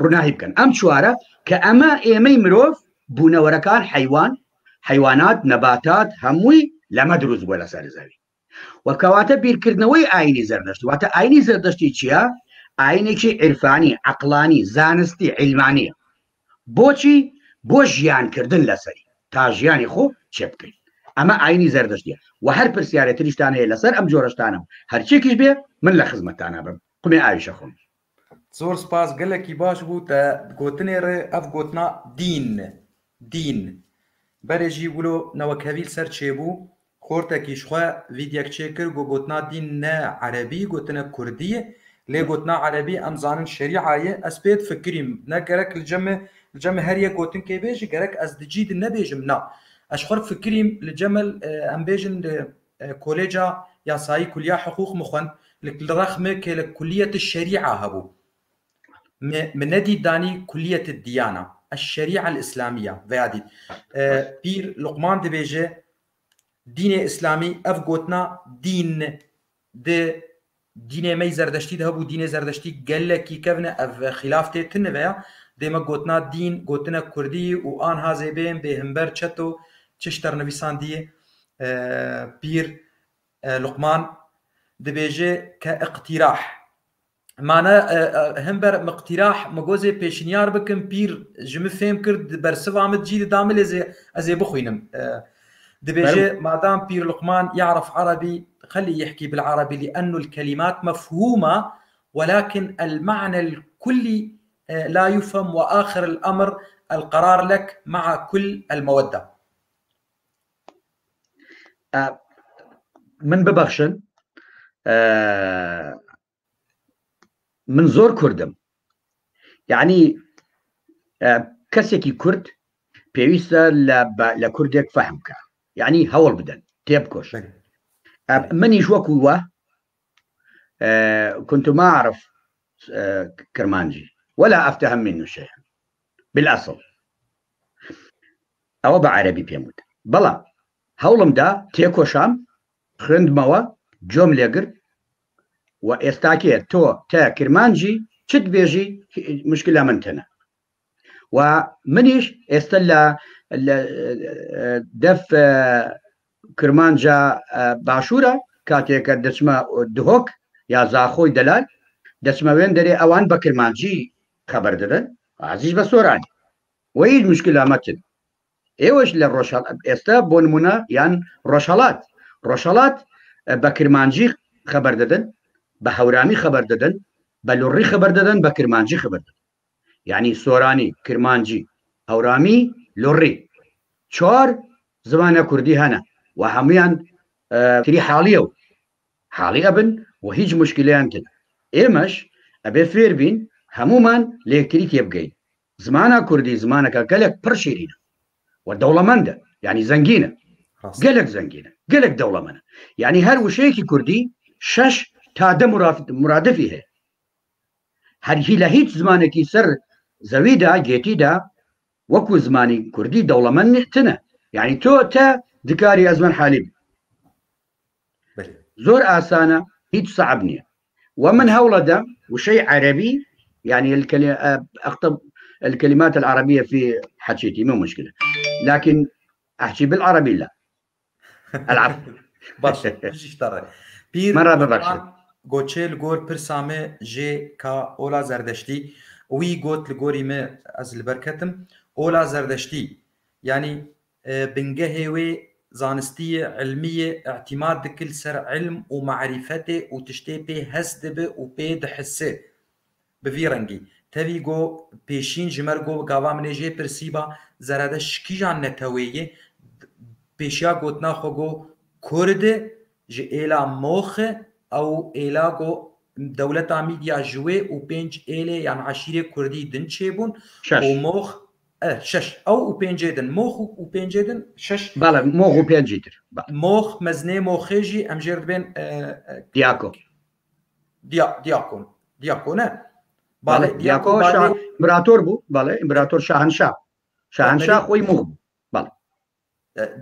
ڕووناهی بکەن ئەم چوارە کە ئەمە ئێمەی مرۆڤ بوونەوەرەکان حیوان حیوانات نەباتات هەمووی لەمە دروست بووە لەسەر زەوی و کەواتە بیرکردنەوەی ئاینی زەردەشت واتە ئاینی زەردەشتی چییە؟ ئاینێکی عیرفانی عەقڵانی زانستی عیلمانیە بۆچی بۆ ژیانکردن لەسەری تا ژیانی خۆ چێ بکەین ئەمە ئاینی زەردەشتیە و هەر پرسیارێ تریشتان هەیە لەسەر ئەم جۆرەشتانە و هەرچیەکیش بێ من لە خزمەتتانا بم قومێ ئاویشە خۆم. زۆر سپاس گەلەکی باش بوو تە گۆتنێ ڕێ ئەڤ گۆتنا دین دین بەرێ ژی ولۆ نەوەکهەڤیل سەر چێبوو خۆرتەکیش خوە ڤیدیەک چێ کرد گۆ گۆتنا دین نە عەرەبی گۆتنە کوردیە لێ گۆتنا عەرەبی ئەم زانن شەریعە یە ئەز پێت فکریم نە گەرەک li cem li cem her yek gotinkê bêji gerek ez di cî di nebêjim na ez ji xwe fikirîm li cem em bêjin li kolêca yasayî kuliya hiqûq min xwend li rex min kêlek kuliyeti şerîa hebû min nedît danî kuliyeti diyana eşşerîa el-îslamiya veya dît Pîr Luqman dibêje dînê îslamî ev gotina dîn di dînê me zerdeştî de hebû dînê zerdeştî gelekî kevne ev xîlaf tê tune veya dême gotina dîn gotina kurdî û anha zê bên bê himber çeto çi ji te re nivîsandiye Pîr Luqman dibêje ke iqtîrah Mane himber miqtîrah min got zê pêşniyar bikim pîr ji min fêm kir di bersiva min cî dida min lê zê ez ê bixwînim. دەبێژێ مادام پیر لقمان يعرف عربي خلي يحكي بالعربي لأنه الكلمات مفهومة ولكن المعنى الكلي لا يفهم وآخر الأمر القرار لك مع كل المودة. من ببەخشن من زۆر کوردم یعنی کەسێکی کورد پێویستە لە کوردێک فەهم بکە یعنی هەوڵ بدەن تێبکۆش منیش وەکو وە كنت ما أعرف كرمانجي ولا أفتهم منه شيئا بالأصل ئەوە بە عەرەبی پێم وت بەڵام هەوڵم دا تێکۆشام خوێندمەوە جۆم لێگرت و ئێستاکێ تۆ تە کرمانجی چت بێژی مشکلە من تەنە و منیش ئێستا لە دەف کرمانجا باشوورە کاتێکە دەچمە دهۆک یا زاخۆی دەلال دەچمە وێن دەرێ ئەوان بە کرمانجی خەبەر دەدەن ئازیش بە سۆرانی وە هیچ مشکلە مەچن ئێوەش لە ڕۆژهەڵ ئێستا بۆ نمونە یان ڕۆژهەڵات ڕۆژهەڵات بە کرمانجی خەبەر دەدەن بە هەورامی خەبەر دەدەن بە لوڕی خەبەر دەدەن بە کرمانجی خەبەر دەدەن یعنی سۆرانی کرمانجی هەورامی لوڕی چوار زمانە کوردی هەنە و هەمویان تری حاڵیە و حاڵی ئەبن و هیچ مشکلیان تن ئێمەش ئەبێ فێر بین هەمومان لە یەکتری تێبگەین زمانە کوردی زمانەکە گەلێک پڕ شیرینە و دەوڵەمەندە یعنی زەنگینە گەلێک زەنگینە گەلێک دەوڵەمەنە یعنی هەر وشەیەکی کوردی شەش تا دە مرادفی هەیە هەرهی لە هیچ زمانێکی سەر زەویدا گێتیدا وەکو زمانی کوردی دەوڵەمەند تنە یعنی تۆ تە دکاری ئەزمەن حالی زۆر ئاسانە هیچ سەعب نییە و من هەوڵەدەم وشەی عەربی يعني اخطب الكلمات العربية في حكيتي مو مشكلة لكن احكي بالعربي لا العفو باش ترى بیر مرة ببخشید گۆچێ li gor pirsa me jê ka ola zerdeştî wî got li gorî me ez li ber ketim ola zerdeştî yanî Bingehê wê zanistî ye, ilmî ye, îtîmad dike li ser ilm û merîfetê û tiştê pê hest dibe û pê dihise. Bi vî rengî, tevî ku pêşîn ji me re got gava min ê jê pirsîba Zeredeş ji kîjan netewê ye, pêşiya gotina xwe got Kurd e, ji êla Mox e, ew êla ku dewleta Mîdya ji wê û pênc êlê yan eşîrê Kurdî din çêbûn û Mox E, şeş. Ew û pêncê din. Mox û pêncê din şeş. Bele, mox û pêncî dir. Mox, mezinê moxê jî em jêr dibên Diyako. Diya, Diyakon. Diyako ne? Bale, Diyako İmparator bû, bale, İmparator Şahenşah. Şahenşah xwe mox bû. Bale.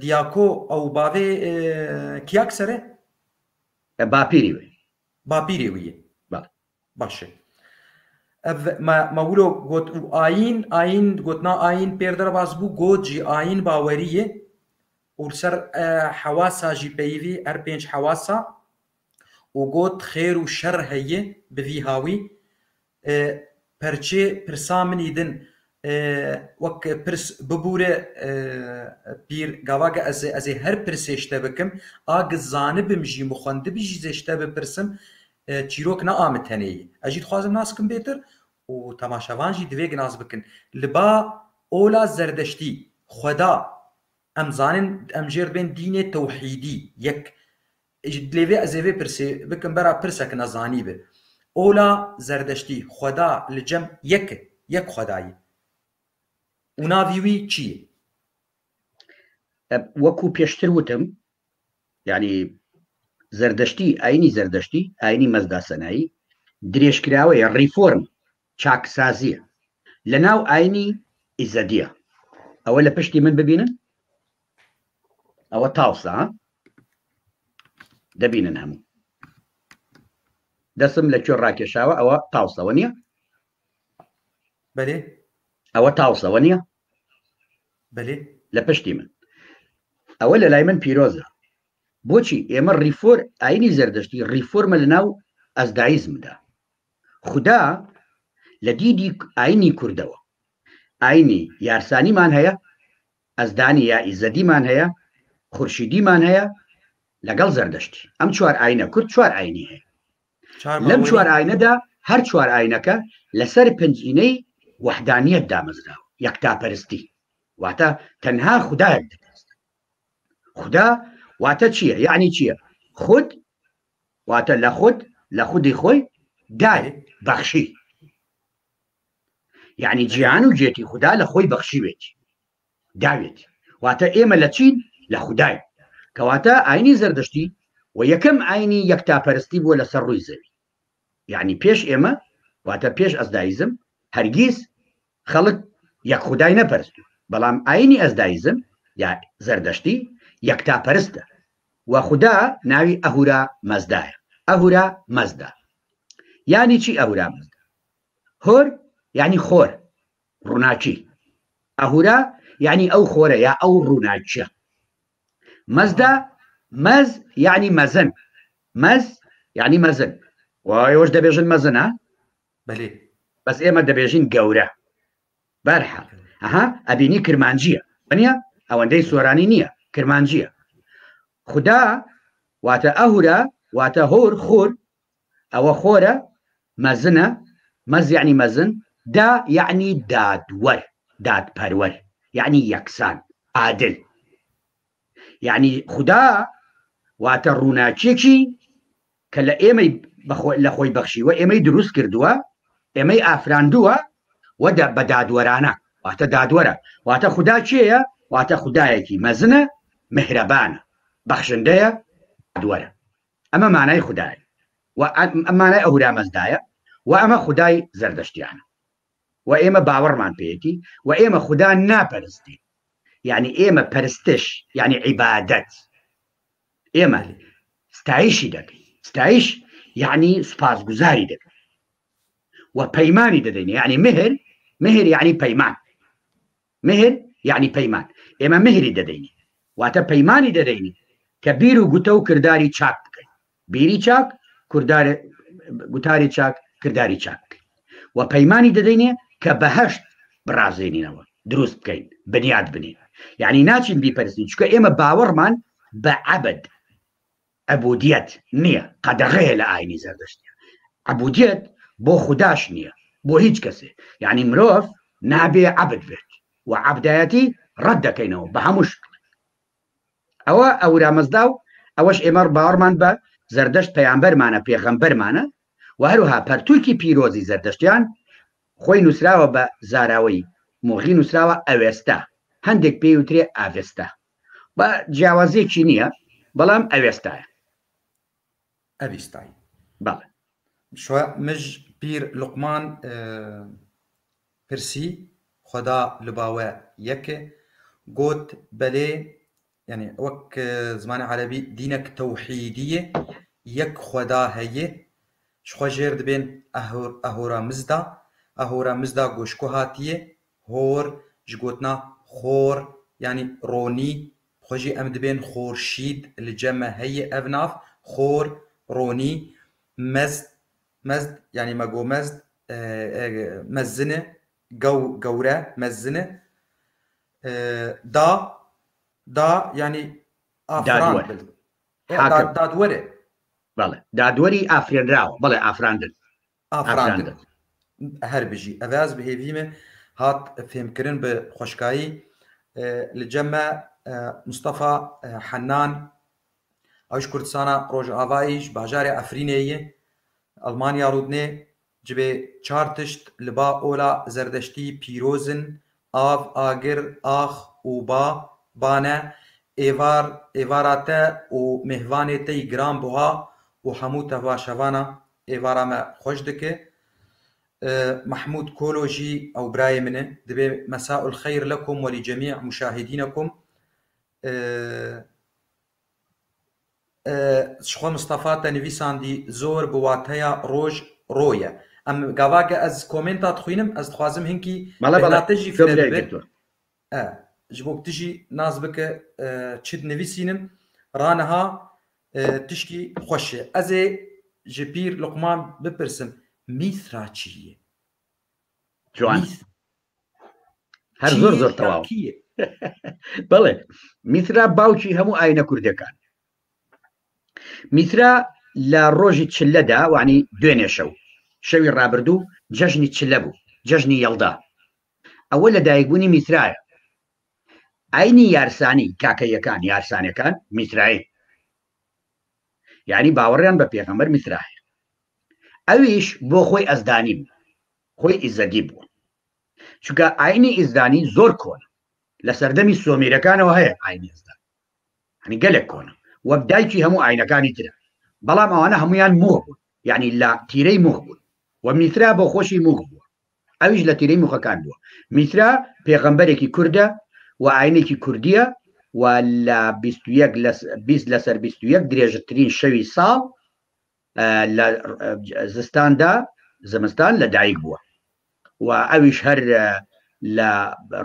Diyako ew bavê Kiyakser e? Bapîrî wê. Bapîrê wî ye. Baş e. Ev me me wilo got û ayîn ayîn gotina ayîn pêr derbas bû got jî ayîn bawerî ye û li ser hewasa jî peyivî her pênc hewasa û got xêr û şer heye bi vî hawî perçê pirsa min î din wek pirs bibûre pîr gava ge ez ez ê her pirsê ji te bikim a gi zanibim jî min xwendibî jî zê ji te bipirsim Çîrok ne a min tenê ye. Ez jî dixwazim nas bikim bêtir û temaşevan jî divê nas bikin. Li ba ola Zerdeştî, Xweda, em zanin em jê re dibên dînê tewhîdî yek. Lê vê ez ê vê pirsê bikim bera pirsek nezanî be. Ola Zerdeştî, Xweda li cem yek e, yek Xweda ye. Û navî wî çi ye? Wekû pêştir witim, یانی زەردەشتی ئاینی زەردەشتی ئاینی مەزدا سەنایی درێژکراوەیە ڕیفۆرم چاکسازیە لە ناو ئاینی ئیزەدیە ئەوە لە پشتی من ببینن ئەوە تاوسە دەبینن هەموو دەسم لە کوێ ڕاکێشاوە ئەوە تاوسەوە نییە بەێ ئەوە تاوسەوە نییە بەێ لە پشتی من ئەوە لە لای من پیرۆزە بۆچی ئێمە ڕیفۆر ئاینی زەردەشتی ڕیفۆرمە لە ناو ئەزدایزمدا خودا لە دیدی ئاینی کوردەوە ئاینی یارسانیمان هەیە ئەزدانی یا ئیزەدیمان هەیە خورشیدیمان هەیە لەگەڵ زەردەشتی. ئەم چوار ئاینە، کورد چوار ئاینی هەیە. لەم چوار ئاینەدا هەر چوار ئاینەکە لەسەر پنجینەی وەحدانیەت دامەزراوە، یەکتاپەرستی، واتە تەنها خودایەک دەپەرستن. خودا واتە چییە؟ یعنی چییە؟ خود واتە لە خود لە خودی خۆی دای بەخشی، یعنی جیهان و گێتی خودا لە خۆی بەخشیوێتی داوێتی، واتە ئێمە لە چین؟ لە خودای. کەواتە ئاینی زەردەشتی و یەکەم ئاینی یەکتاپەرستی بووە لەسەر ڕووی زەوی، یعنی پێش ئێمە واتە پێش ئەزدایزم هەرگیز خەڵک یەک خودای نەپەرستووە، بەڵام ئاینی ئەزدایزم یا زەردەشتی یەکتاپەرستە و خودا ناوی ئەهورا مەزدایە. ئەهورا مەزدا یانی چی؟ ئەهورا مەزدا هۆر یعنی خۆر، ڕووناکی. ئەهورا یعنی ئەو خۆرە یا ئەو ڕووناکیە. مەزدا مەز یعنی مەزن، مەز یعنی مەزن، و ئێوەش دەبێژن مەزنە؟ بەلێ. بەس ئێمە دەبێژین گەورە. بەرحاڵ ئەها ئەبینی کرمانجیە وەنیە؟ ئەوەندەی سۆرانی نییە، کرمانجیە. خودا واتە ئەهورا واتە هۆر، خۆر، ئەوە خۆرە، مەزنە، مەز یعنی مەزن، دا یعنی دادوەر، دادپەروەر، یعنی یەکسان، عادل. یعنی خودا واتە ڕووناکیەکی کە لە ئێمەی لە خۆی بەخشیوە، ئێمەی دروست کردووە، ئێمەی ئافراندووە و بە دادوەرانە، واتە دادوەرە. واتە خودا کێیە؟ واتە خودایەکی مەزنە، مهرەبانە، بەخشندەیە، دادوەرە. ئەمە مانای خودایە و ئەم مانای ئەهورامەزدایە و ئەمە خودای زەردەشتیانە و ئێمە باوەڕمان پێیەتی و ئێمە خودا ناپەرستین. یعنی ئێمە پەرستش یعنی عیبادەت، ئێمە ستایشی دەکەین. ستایش یعنی سوپاسگوزاری دەکەین و پەیمانی دەدەین. یعنی مهر، مهر یعنی پەیمان، مهر یعنی پەیمان. ئێمە مهری دەدەین، واتە پەیمانی دەدەین کە بیر و گوتە و کرداری چاک بکەین. بیری چاک، گوتاری چاک، کرداری چاک بکەین و پەیمانی دەدەینێ کە بەهەشت بڕازێنینەوە، دروست بکەین، بنیاد بنین. یعنی ناچین بیپەرستین، چونکە ئێمە باوەڕمان بە عەبد، عەبودیەت نییە، قەدەغەیە لە ئاینی زەردەشتیە. عەبودیەت بۆ خوداش نییە، بۆ هیچ کەسێ. یعنی مرۆڤ نابێ عەبد بێت و عەبدایەتی ڕەت دەکەینەوە بە هەموو شکڵێک. ئەوە ئەورامەزدا و ئەوەش ئێمە باوەڕمان بە زەردەشت پەیامبەرمانە، پێغەمبەرمانە و هەروها پەرتووکی پیرۆزی زەردەشتیان خۆی نووسراوە بە زاراوەی موغی، نووسراوە ئەوێستا، هەندێک پێی وترێ ئاڤێستا، بە جیاوازیەکی نییە بەڵام ئەوێستایە. ئەویستای. بەڵێ. شوە مژ پیر لوقمان پرسی خدا لباوە یەکێ گوت بەلێ، یعنی وەک زمانی عەرەبی دینەک تەوحیدیە، یەک خدا هەیە، شخوا ژێر دەبێن ئەهورا مزدا، ئەهورا مزدا گۆشکۆ هاتیە، هۆر ژگۆتنا خۆر یعنی ڕۆنی، خۆشی ئەم دەبێن خۆرشید لە جەمە هەیە ئەv ناف خۆر ڕۆنی، مەزد، مەزد یعنی مەگۆ مەزد، مەزنە، گەورە مەزنە، دا، دا یعنی ئافراند دادوەر. بل. حاکم. دادوەرێ. بەڵێ، دادوەری ئافرێنراوە. بەڵێ، ئافراندن. ئافراندن. ئافراندن. هەر بژی. ئەڤاز بهێویمە هات فێمکردن بە خۆشکایی، لە جەمە، مستەفا، حەنان، ئەوش کوردستانە ڕۆژئاواییش باژارێ ئەفرینێیە، ئەڵمانیا ڕوودنێ، جبێ چار تشت لەبا ئۆلا زەردەشتی پیرۆزن، ئاڤ، ئاگر، ئاخ و با، بانە، ئێوار، ئێواراتە و مێهوانێ تەی گران بوها و هەموو تەواشەوانە ئێوارامە خۆش دکێ. محمود کۆلۆژی ئەو برای منە، دەبێ مەساء الخەیر لەکم وەلی جەمیع مشاهدینەکم. شخۆ مستەفا تە نویساندی زۆر بواتەیە ڕۆژ ڕۆیە. ئەم گاواکە ئەز کۆمێنتا تخوینم، ئەز دخوازم هینکی بەڵێ، بەڵێ. بێناتەژی زۆر فرە لێ ببێت. گرتووە. ji bo tijî nas bike, çi dinivîsînim raniha, tişkî xweş e. Ez ê ji Pîr Luqman bipirsim, Mîthra çi ye? جوان. Mîth. هەر Çi زۆر ye زۆر ya تەواو. kî ye? بەڵێ میترا باوکی هەموو ئاینە کوردەکان. میترا لە ڕۆژی چلەدا وانی دوێنێ شەو شەوی ڕابردوو جەژنی چلە بوو جەژنی یەڵدا ئەوە لە دایکبوونی میترایە ئاینی یارسانی کاکەیەکان یارسانەکان میترایی یعنی باوەڕیان بە پێغەمبەر میترا هەیە ئەویش بۆ خۆی ئەزدانی بوو خۆی ئیزەدی بووە چونکە ئاینی ئیزدانی زۆر کۆنە لە سەردەمی سۆمیرەکانەوە هەیە ئاینی ئێزدان هەنی گەلێک کۆنە وەک دایکی هەموو ئاینەکانی ترە بەڵام ئەوانە هەمویان موغ بوون یعنی لە تیرەی موغ بوون و میترا بۆ خۆشی موغ بووە ئەویش لە تیرەی موغەکان بووە میترا پێغەمبەرێکی کوردە و ئاینێکی کوردیە و لە 21 لە 20 لەسەر 21 درێژترین شەوی ساڵ لە زستاندا زمستان لە دایک بووە و ئەویش هەر لە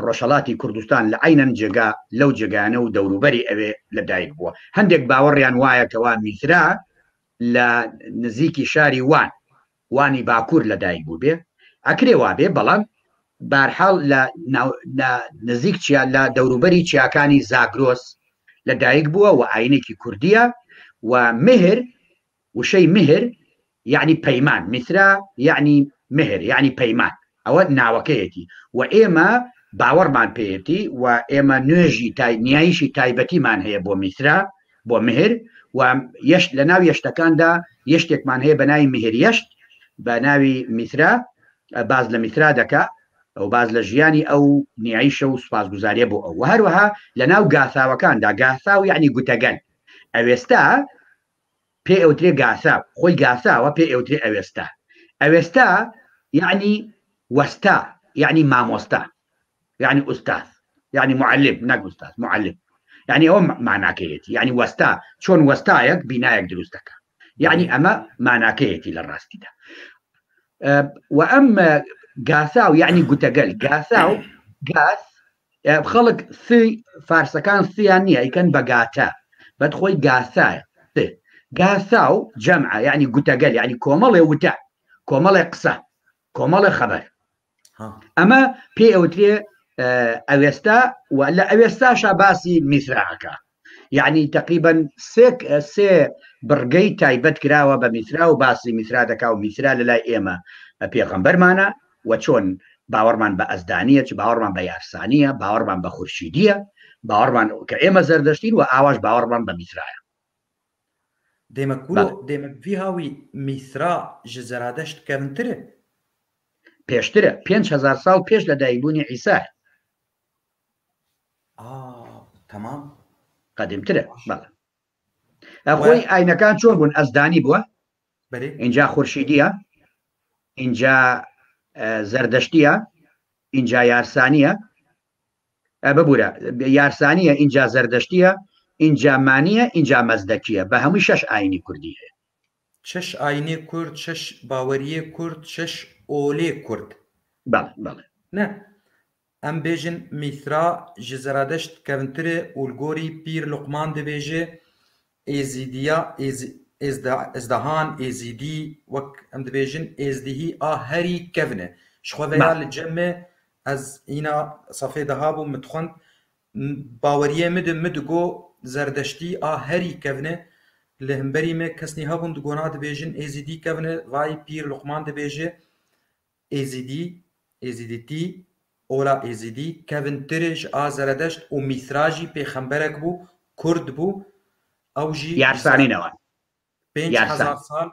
ڕۆژهەڵاتی کوردستان لە عەینەن جێگا لەو جێگایانە و دەوروبەری ئەوێ لە دایک بووە. هەندێک باوەڕیان وایە کەوا میترا لە نزیکی شاری وان، وانی باکوور لە دایک بووبێ، ئەکرێ وابێ بەڵام بارحاڵ لە لە نزیک چیا لە دەوروبەری چیاکانی زاگرۆس لە دایک بووە و ئاینێکی کوردییە و مهر وشەی مهر یەعنی پەیمان، میترا یەعنی مهر یەعنی پەیمان، ئەوە ناوەکەیەتی و ئێمە باوەڕمان پێیەتی و ئێمە نوێژی تای نیایشی تایبەتیمان هەیە بۆ میترا بۆ مهر و یەشت لە ناو یەشتەکاندا یەشتێکمان هەیە بە ناوی مهر یەشت بە ناوی میترا باز لە میترا دەکا و باز لە ژیانی ئەو نیایشە و سوپاسگوزاریە بۆ ئەو و هەروەها لە ناو گاثاوەکاندا گاثاو یەعنی گوتەگەل ئەوێستا پێ ئەوترێ گاساو خۆی گاساوە پێ ئەوترێ ئەوێستا ئەوێستا یعنی وەستا یعنی مامۆستا یعنی ئوستاز یعنی معلم نەک ئوستاز معلم یعنی ئەوە ماناکەیەتی یعنی وەستا چۆن وەستایەک بینایەک دروست دەکا یعنی ئەمە ماناکەیەتی لە ڕاستیدا و ئەم گاساو یعنی گوتەگەل گاساو گاس خەڵک سی فارسەکان سیان نییە ئەیکەن بە گاتە بەد خۆی گاسایە گاسا و جەمعە یعنی گوتەگەل یعنی کۆمەڵێ وتە کۆمەڵێ قسە کۆمەڵێ خەبەر ئەمە پێ ئەوترێ ئەوێستا و لە ئەوێستاشا باسی میسراەکە یعنی تقریبا سێک سێ بڕگەی تایبەت کراوە بە میترا و باسی میترا دەکا و میترا لە لای ئێمە پێغەمبەرمانە و چۆن باوەڕمان بە ئەزدانیە چ باوەڕمان بە یارسانیە باوەڕمان بە خورشیدیە باوەڕمان کە ئێمە زەردەشتین و ئاواش باوەڕمان بە میترایە. دێمە کورۆ دێمە ڤی هاوی میثرا ژ زەرادەشت کەڤنترە. پێشترە 5000 ساڵ پێش لە دایکبوونی عیسایە. تەمام قەدیمترە بەڵێ خۆی ئاینەکان چۆن بوون ئەزدانی بووە اینجا خورشیدیە اینجا زەردەشتیە اینجا یارسانیە ببوورە یارسانیە اینجا زەردەشتیە اینجا مانیە اینجا مەزدەکیە بە هەمووی شەش ئاینی کوردی هەیە شەش ئاینێ کورد شەش باوەریێ کورد شەش ئۆلێ کورد بەڵێ بەڵێ نە ئەم بێژن میثرا ژ زەرادەشت کەڤنترێ û li gorî پیر لوقمان دبێژێ ئێزیدییا ئێزدەهان ئێزیدی وەک ئەم دبێژن ئێزدیهی ئا هەری کەڤن e. Ji xwe veya li cem me ez hîna safê deha bûm min dixwend baweriyê min de min digo zerdeştî a herî kevn e li hemberî me kesnî hebûn digona dibêjin êzîdî kevn e vay pîr Luqman dibêje Êzîdî, Êzîdîtî, ola Êzîdî kevntir e ji a Zeredeşt û Mîthra jî pêxemberek bû, kurd bû, ew jî ji Yarsanî ne wan. 5000 Yarsan. sal,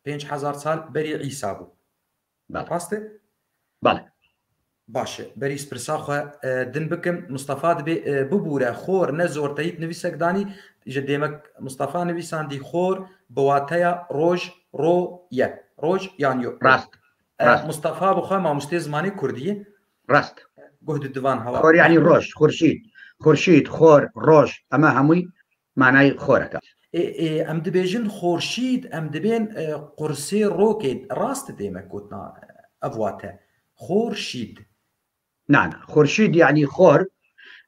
5000 sal berî Îsa bû. Bale. Rast e? Bale. Baş e. Berî ez pirsa xwe din bikim, Mistefa dibê bibûre xor ne zor teyît nivîsek danî ji dêmek Mistefa nivîsandî xor bi wateya roj ro ye. Roj yan yo. Rast. Rast. Mistefa bi xwe mamostê zimanê kurdî ye. Rast. Guh di divan hewa. خۆر یعنی ڕۆژ خورشید خورشید خۆر ڕۆژ ئەمە هەمووی مانای خۆرەکە. ئێ ئەم دبێژن خۆرشید ئەم دبێن قورسێ ڕۆکێ ڕاست دێمە گوتنا ئەv واتە خۆرشید. نا نا خورشید یعنی خۆر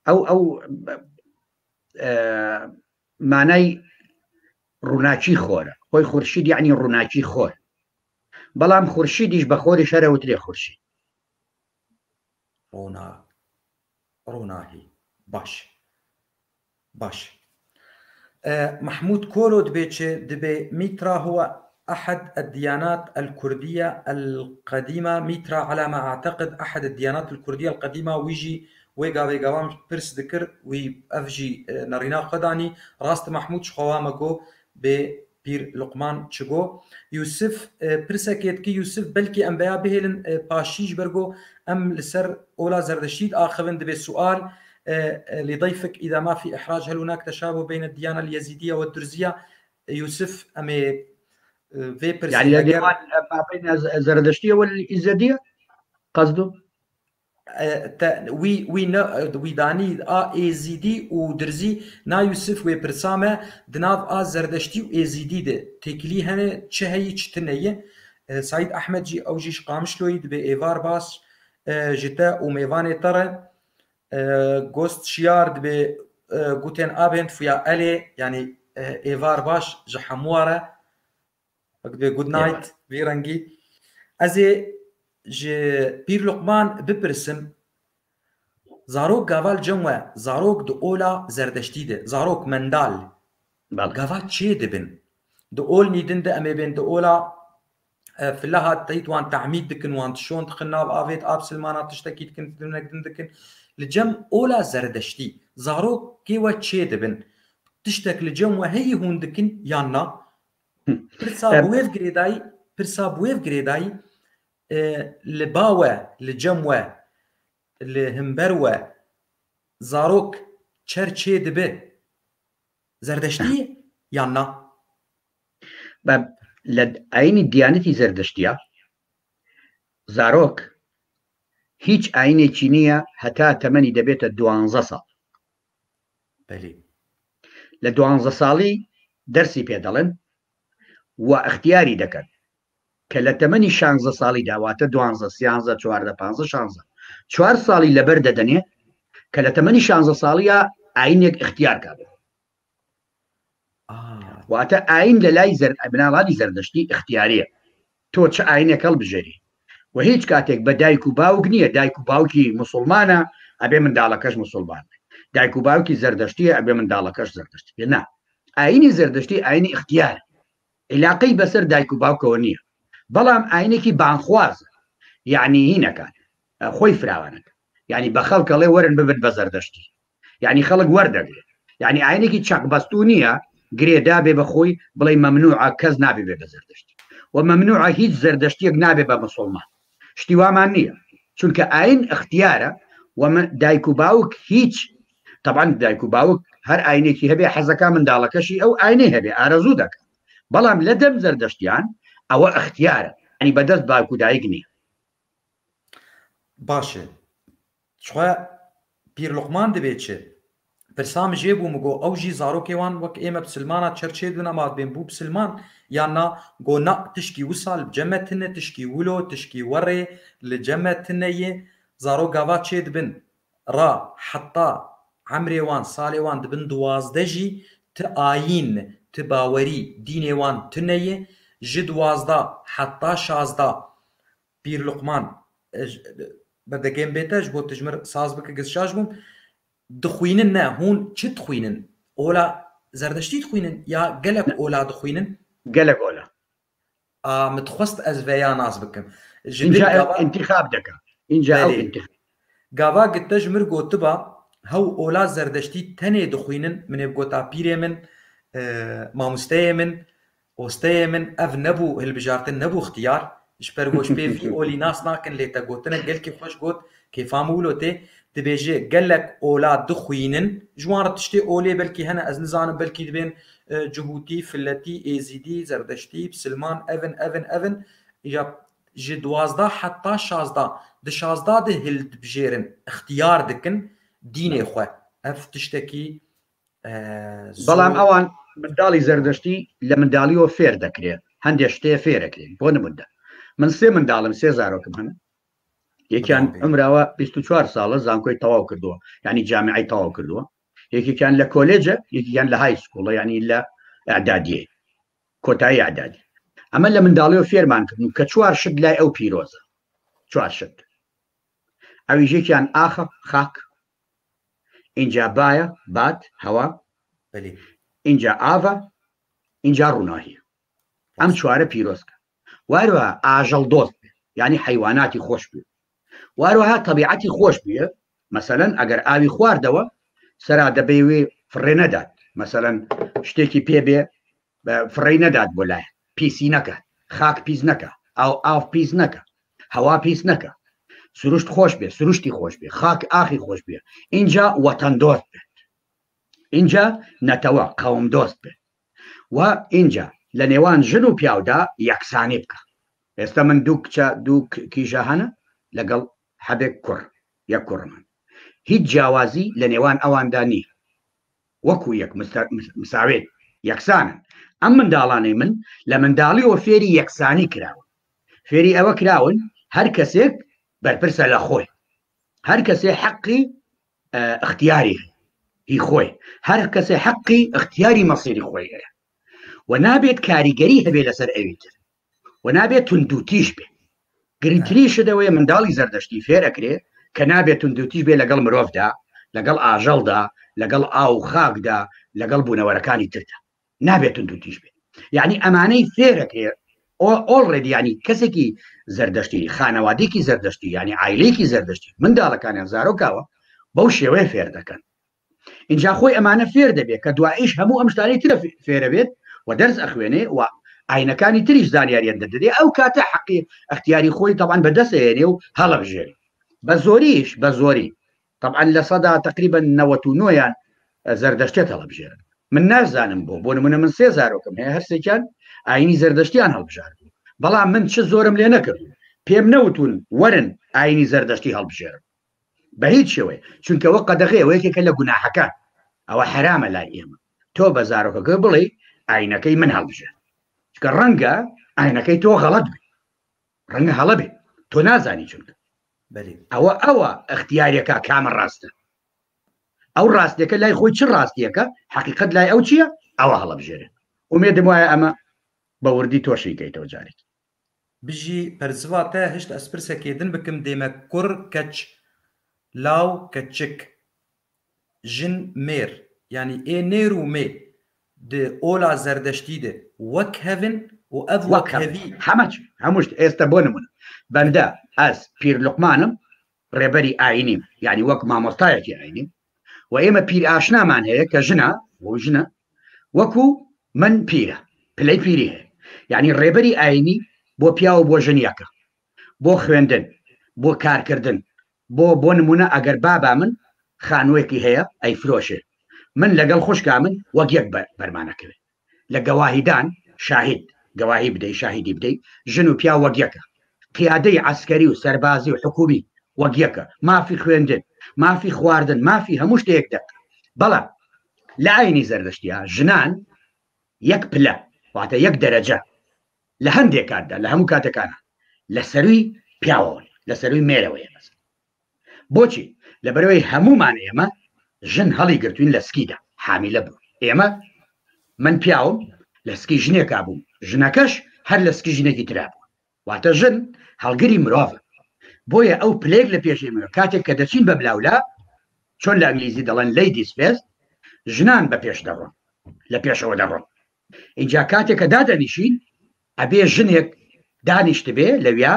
ئەو ئەو مانای ڕووناکی خۆرە خۆی خورشید یعنی ڕووناکی خۆر بەڵام خورشیدیش بە خۆری شەرە وترێ خورشید. ڕۆنا ڕۆناهی. باش باش محمود كولو دبي دبي ميترا هو أحد الديانات الكردية القديمة ميترا على ما أعتقد أحد الديانات الكردية القديمة ويجي وێ گاوێ گاوام پرس دکرد وی ئەڤ ژی نەڕینا خwe دانی ڕاستە مەحمود شخۆوا مەگۆ بێ پیر لوقمان چ گۆ یوسف پرسەکێ دکی یوسف بەلکی ئەم بەیا بهێلن پاشیش بەرگۆ ئەم لەسەر ئۆلا زەردەشتید ئاخڤن دبێ سوال لضيفك إذا ما في إحراج هل هناك تشابه بين الديانة اليزيدية والدرزية يوسف أمي في برسي يعني الديوان ما بين الزردشتية والإيزيدية قصده؟ وی وی وی دانی ئا ئێزیدی و درزی نا یوسف وێ پرسا me di nav a zerdeştî û êzîdî de têkilî hene çi heyî çi tune ye Seîd Ehmed jî ew jî ji Qamişloyî dibe êvar baş ji te û mêvanê te re Gost Şiyar dibe gutên abên fuya elê yanî êvar baş ji hemû re Wek dibê good night vî rengî. Ez ê ji Pîr Luqman bipirsim zarok gava li cem we zarok di ola zerdeştî de zarok mendal gava çê dibin di ol nîdin de em ê bên di ola fileha teyt wan temîd dikin wan dişon dixin nav avê di av silmana tiştekî dikin dinek din dikin li cem ola zerdeştî zarok kê we çê dibin tiştek li cem we heyî hûn dikin yan na Pirsa bi wêv girêdayî pirsa bi wêv girêdayî li ba we, li cem we, li himber we zarok çer çê dibe zerdeştî ye yan na? Ba لە ئاینی دیانەتی زەردەشتیە زارۆک هیچ ئاینێکی نییە هەتا تەمەنی دەبێتە دوانزە ساڵ. بەلی. لە دوانزە ساڵی دەرسی پێ دەڵێن و ئەختیاری دەکەن کە لە تەمەنی شانزە ساڵیدا واتە دوانزە سیانزە چواردە پانزە شانزە چوار ساڵی لەبەر دەدەنێ کە لە تەمەنی شانزە ساڵیە ئاینێک ئەختیار کا بێ. واتە ئاین لە لای زەر مناڵانی زەردەشتی ئەختیاریە تۆ چ ئاینێک هەڵبژێری و هیچ کاتێک بە دایک و باوک نییە دایک و باوکی مسلمانە ئەبێ منداڵەکەش مسلمان بێ دایک و باوکی زەردەشتیە ئەبێ منداڵەکەش زەردەشتی بێ نا ئاینی زەردەشتی ئاینی ئیختیار عیلاقەی بەسەر دایک و باوکەوە نییە بەڵام ئاینێکی بانخوازە یعنی هینەکان خۆی فراوانەکە یعنی بە خەڵکەڵێ وەرن ببن بە زەردەشتی یعنی خەڵک وەردەگرێت یعنی ئاینێکی چەق بەستوو نییە گرێدا بێ بە خۆی بڵێ مەمنوعە کەس نابێ بێ بە زەردەشتی و مەمنوعە هیچ زەردەشتیەک نابێ بە مسوڵمان شتی وامان نییە چونکە ئاین ئەختیارە و دایک و باوک هیچ طبعا دایک و باوک هەر ئاینێکی هەبێ حەزەکە منداڵەکەشی ئەو ئاینەی هەبێ ئارەزوو دەکە بەڵام لە دەم زەردەشتیان ئەوە ئەختیارە ینی بەدەست باوک و دایک نییە. باشە چخوا پیر لوقمان دبێ چ؟ پرسا min jê bû min got ew jî zarokê wan wek ême bisilmana çer çê dibin ema dibên bû bisilman yan na got na tişkî wisa li cem me tune tişkî wilo tişkî werê li cem me tune yê zarok gava çê dibin ra heta emrê wan salê wan dibin 12 jî ti ayîn ti bawerî dînê wan tune yê ji 12 heta 16 Pîr Luqman berdegêm bê te ji bo tu ji min saz bike giz şaş bûm. Dixwînin ne hûn çi dixwînin? Ola Zerdeştî dixwînin ya gelek ola dixwînin? Gelek ola. A min dixwest ez vêya nas bikim. Ji dil gava întixab dike. Înca ew întixab. Gava gi te ji min gotiba hew ola Zerdeştî tenê dixwînin min ê bigota pîrê min, mamosteyê min, Hosteyê min ev nebû hilbijartin nebû ixtiyar, ji ber ku ji pê vî olî nas nakin lê te gotinek gelkî xweş got, kêfa min wilo tê, dibêje gelek ola dixwînin, ji wan re tiştê olê belkî hene ez nizanim belkî dibên cihûtî, filetî, êzîdî, zerdeştî, bisilman ev in ev in ev in îja ji 12 heta 16 di 16 de hildibijêrin ixtiyar dikin dînê xwe ev tiştekî بەڵام ئەوان منداڵی زەردەشتی لە منداڵیەوە فێر دەکرێت هەندێک شتێ فێرەکرێن بۆ نمونە من سێ منداڵم سێ زارۆکم هەن یەکیان عمراوە 24 ساڵە زانکۆی تەواو کردووە ینی جامیعی تەواو کردووە یەکێکیان لە کۆلێجە یەکیان لە high school ە ینی لە ئەعدادیە کۆتایی ئەعدادی ئەمە لە منداڵیەوە فێرمان کردن کە چوار شت لای ئەو پیرۆزە چوار شت ئەویش یەکیان ئاخە خاک. ئینجا بایە، باد، هەوا، ئینجا ئاڤە، ئینجا ڕووناهیە. ئەم چوارە پیرۆز کە. واروەها ئاژەڵ دۆست بێ، یانی حەیواناتی خۆش بوێ. واروەها تەبیعەتی خۆش بوێ، مەسەلەن ئەگەر ئاوی خواردەوە سەرا دەبەی وێ فڕێ نەدات، مەسەلەن شتێکی پێ بێ فڕێی نەدات بۆ لایە، پیسی نەکات، خاک پیس نەکا، ئاو ئاو پیس نەکا، هەوا پیس نەکا، سروشت خۆش بێ، سروشتی خۆش بێ، خاک ئاخی خۆش بێ، ئینجا وەتەن دۆست بێت، ئینجا نەتەوە قەوم دۆست بێت و ئینجا لە نێوان ژن و پیاودا یەکسانی بکە. ئێستا من دوو کچە دوو کیژە هەنە لەگەڵ حەبێک کوڕ یەک کوڕمان هیچ جیاوازی لە نێوان ئەواندا نییە وەکو یەک مساوێت یەکسانن ئەم منداڵانەی من لە منداڵیەوە فێری یەکسانی کراون فێری ئەوە کراون هەر کەسێک بەرپرسە لە خۆی هەر کەسێ حەقی اختیاری هی خۆی هەر کەسێ حەقی اختیاری مەسیری خۆی هەیە و نابێت کاریگەری هەبێ لەسەر ئەوی تر و نابێت توندوتیژ بێ گرنگترین شت ئەوەیە منداڵی زەردەشتی فێر ئەکرێ کە نابێت توندوتیژ بێ لەگەڵ مرۆڤدا لەگەڵ ئاژەڵدا لەگەڵ ئاو و خاکدا لەگەڵ بوونەوەرەکانی تردا نابێت توندوتیژ بێ یعنی ئەمانەی فێرەکرێ already ینی کەسێکی زەردەشتی خانەوادێکی زەردەشتی ینی عیلێکی زەردەشتی منداڵەکانیان زارۆکاوە بەو شێوەیە فێر دەکەن اینجا خۆی ئەمانە فێر دەبێت کە دوایش هەموو ئەم شتانەی ترە فێرە بێت و دەرس ئەخوێنێ و ئاینەکانی تریش زانیاریان دەدرێ ئەو کاتە حەقی ئەختیاری خۆی تەبان بەدەستێنێ و هەڵەبژێرێ بە زۆریش بە زۆری طبعا لە سەدا تقریبا 99یان زەردەشتێت هەڵبژێرن من نازانم بۆ بۆ نمونە من سێ زارۆکم هەیە هەرسێکیان ئاینی زەردەشتیان هەڵبژارد بەڵام من چ زۆرم لێ نەکردو پێم نەوتون وەرن ئاینی زەردەشتی هەڵبژێرن بە هیچ شێوەیە چونکە وە قەدەغەیە وە یەکێکە لە گوناحەکان ئەوە حەرامە لای ئێمە تۆ بە زارۆکەکە بڵێ ئاینەکەی من هەڵبژێر چکە ڕەنگە ئاینەکەی تۆ غەڵەت بێ ڕەنگە هەڵە بێ تۆ نازانی چونکە ئەوە ئەوە اختیارەکە کامە ڕاستە ئەو ڕاستیەکە لای خۆی چ ڕاستیەکە حقیقت لای ئەو چییە ئەوە هەڵبژێرێت ئومێدم وایە ئەمە بە وردی تۆشی کەیتەوە جارێکی بژی پرسڤا te hişt ez pirsekê din bikim dême kur keç law keçik jin mêr yanî ê nêr û mê di ola zerdeştî de wek hev in û ev وەک wek hevî هەمە هەموو شت ئێستا بۆ نمونە بەندە ئەز پیر لوقمانم ڕێبەری ئاینیم یعنی وەک مامۆستایەکی ئاینیم و ئێمە پیر ئاشنامان هەیە کە ژنە بۆ ژنە وەکو من پیرە پلەی پیری هەیە یعنی ڕێبەری ئاینی بۆ پیاو بۆ ژن یەکە بۆ خوێندن بۆ کارکردن بۆ بۆ نمونە ئەگەر بابا من خانوویەکی هەیە ئەیفرۆشێ من لەگەڵ خوشکا من وەک یەک بەرمانەکەوێت لە گەواهیدان شاهید گەواهی بدەی شاهیدی بدەی ژن و پیاو وەک یەکە قیادەی عەسکەری و سەربازی و حکومی وەک یەکە مافی خوێندن مافی خواردن مافی هەموو شتێک دەک بەڵام لە ئاینی زەردەشتیا ژنان یەک پلە واتە یەک دەرەجە لە هەندێک کاتدا لە هەموو کاتەکانە لە سەروی پیاوەوە لە سەروی مێرەوەیە بەس بۆچی؟ لەبەرئەوەی هەموومان ئێمە ژن هەڵی گرتوین لە سکیدا حامیلە بوو ئێمە من پیاوم لە سکی ژنێکا بووم ژنەکەش هەر لە سکی ژنێکی ترا بوو واتە ژن هەڵگری مرۆڤە بۆیە ئەو پلێک لە پێش ئێمە کاتێک کە دەچین بە بلاولا چۆن لە ئەنگلیزی دەڵێن ladies first ژنان بە پێش دەڕۆن لە پێشەوە دەڕۆن ئینجا کاتێک کە دادەنیشین ئەبێ ژنێک دانیشتبێ لەویا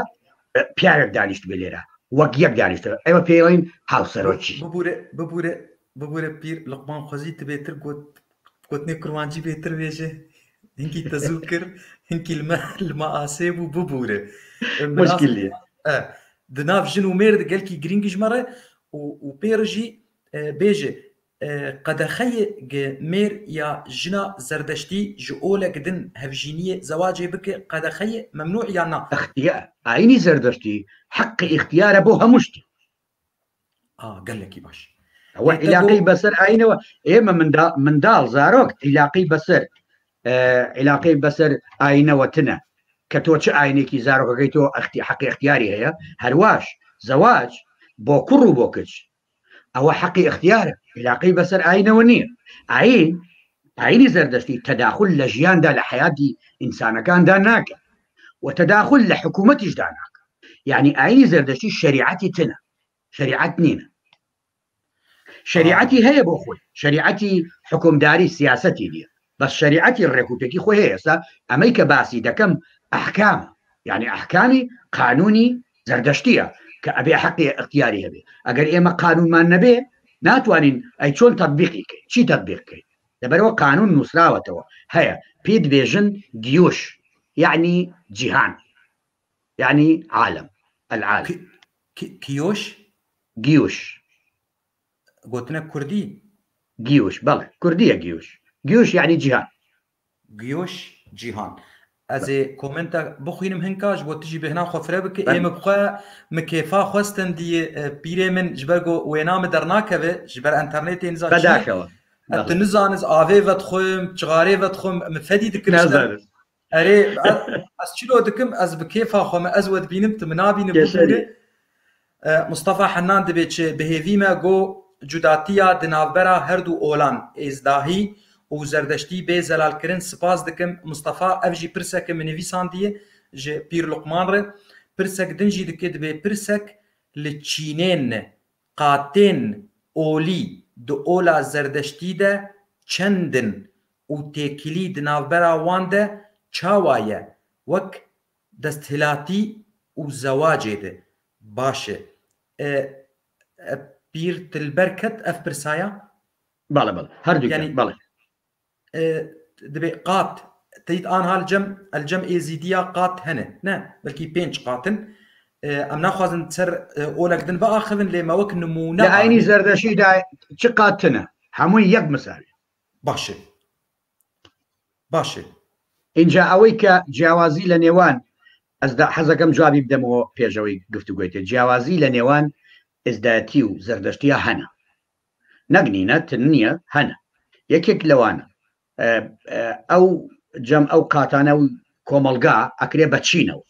پیاوێک دانیشتبێ لێرە وەک یەک دانیشتە ئێوە پێڵین هاوسەرۆکی ببورە ببورە ببورە پیر لقمان خۆزی tu bêtir got gotinê kurmancî bêtir bêje hinkî te zû kir hinkî li me li me asê bû bibûre مشکل نییە di nav jin û mêr de gelkî girîng ji me re û û pê re jî bêje Qedexeyê gi mêr ya jina zerdeştî ji olek din hevjîniyê zewacê bike qedexeyê memnû yan na? ئیختیار، ئایینی زەردەشتی حەقی ئیختیارە بۆ هەموو شتێ. ئا گەلەکی باش. ئەوە لێ تە عیلاقەی گۆ بەسەر ئایینەوە ئێمە منداڵ زارۆک عیلاقەی بەسەر عیلاقەی بەسەر ئایینەوە تنە کە تۆ چ ئایینێکی زارۆکەکەی تۆ حەقی ئیختیاری هەیە هەرواش زەواج بۆ کوڕ و بۆ کچ ئەوە حەقی ئیختیارە عیلاقەی بەسەر ئاینەوە نییە ئاین ئاینی زەردەشتی تەداخل لە ژیاندا لە حیاتی ئینسانەکاندا ناکە و تەداخل لە حکوومەتیشدا ناکە یعنی ئاینی زەردەشتی شریعەتی تنە شریعەت نینە. شەریعەتی هەیە بۆ خۆی، شەریعەتی حوکمداری سیاسەتی نییە، بەس شەریعەتی ڕێکوپێکی خۆی هەیە. ئێستا ئەمەی کە باسی دەکەم ئەحکامە، یعنی ئەحکامی قانونی زەردەشتیە کە ئەبێ حەقی ئەختیاری هەبێ. ئەگەر ئێمە قانونمان نەبێ ناتوانین ئەی چۆن تەطبیقی کەین، چی تەطبیق کەین؟ لەبەرەوە قانون نووسراوەتەوە هەیە، پێی دبێژن گیوش، یعنی جیهان، یعنی عالم، العالم. کیۆش؟ گیوش. گۆتنە کوردی؟ گیوش بەڵێ کوردیە گیوش. گیوش یعنی جیهان. گیوش جیهان. ئەزێ کۆمنتە بخوینم هنکا ji bo tu jî bêhna xwe fire bike ê min bixwe min kêfa xwe stendiye pîrê min ji ber ku wêna min dernakeve ji ber enternetê niza çi Bedakەوە. tu nizaniz avê vedixwim çixarê vedixwim min fedî dikim ji te. Nazaniz. Erê ez çilo dikim ez bi kêfa xwe me ez we dibînim tu min nabînim Kêşe bibûre. Mustafa Henan dibê çi bi hêvî me got cudatiya di navbera her du olan Êzdahî û Zerdeştî bê zelalkirin spas dikim. Mustafa ev jî pirseke min nivîsandiye ji Pîr Luqman re. Pirsek din jî dike dibê pirsek li Çînên qatên olî di ola Zerdeştî de çend in û têkilî di navbera wan de çawa ye wek desthilatî û zewacê de baş e. Pîr tu li ber ket ev pirsaya؟ بەڵێ بەڵێ هەردووکیان یعنی بەڵێ. دەبێ قات تەیت ئانها الجەم الجەم ئێزیدیە قات هەنە نە بەلکی پێنج قاتن ئەم ناخوازن سەر ئۆلەک دن بئاخڤن لێ مە وەک نمونە لە ئاینی ئانی. زەردەشیدا چ قاتنە هەمووی یەک مساوی. باشێ باشێ. ئینجا ئەوەی کە جیاوازی لە نێوان ئەزدا حەزەکەم جوابی بدەمەوە پێشەوەی گفتوگۆی تێ جیاوازی لە نێوان ئێزدایەتی و زەردەشتیا هەنە نەک نینە تن نییە هەنە یەکێک لەوانە ئەو جەم ئەو قاتانە و کۆمەڵگا ئەکرێ بە چینەوە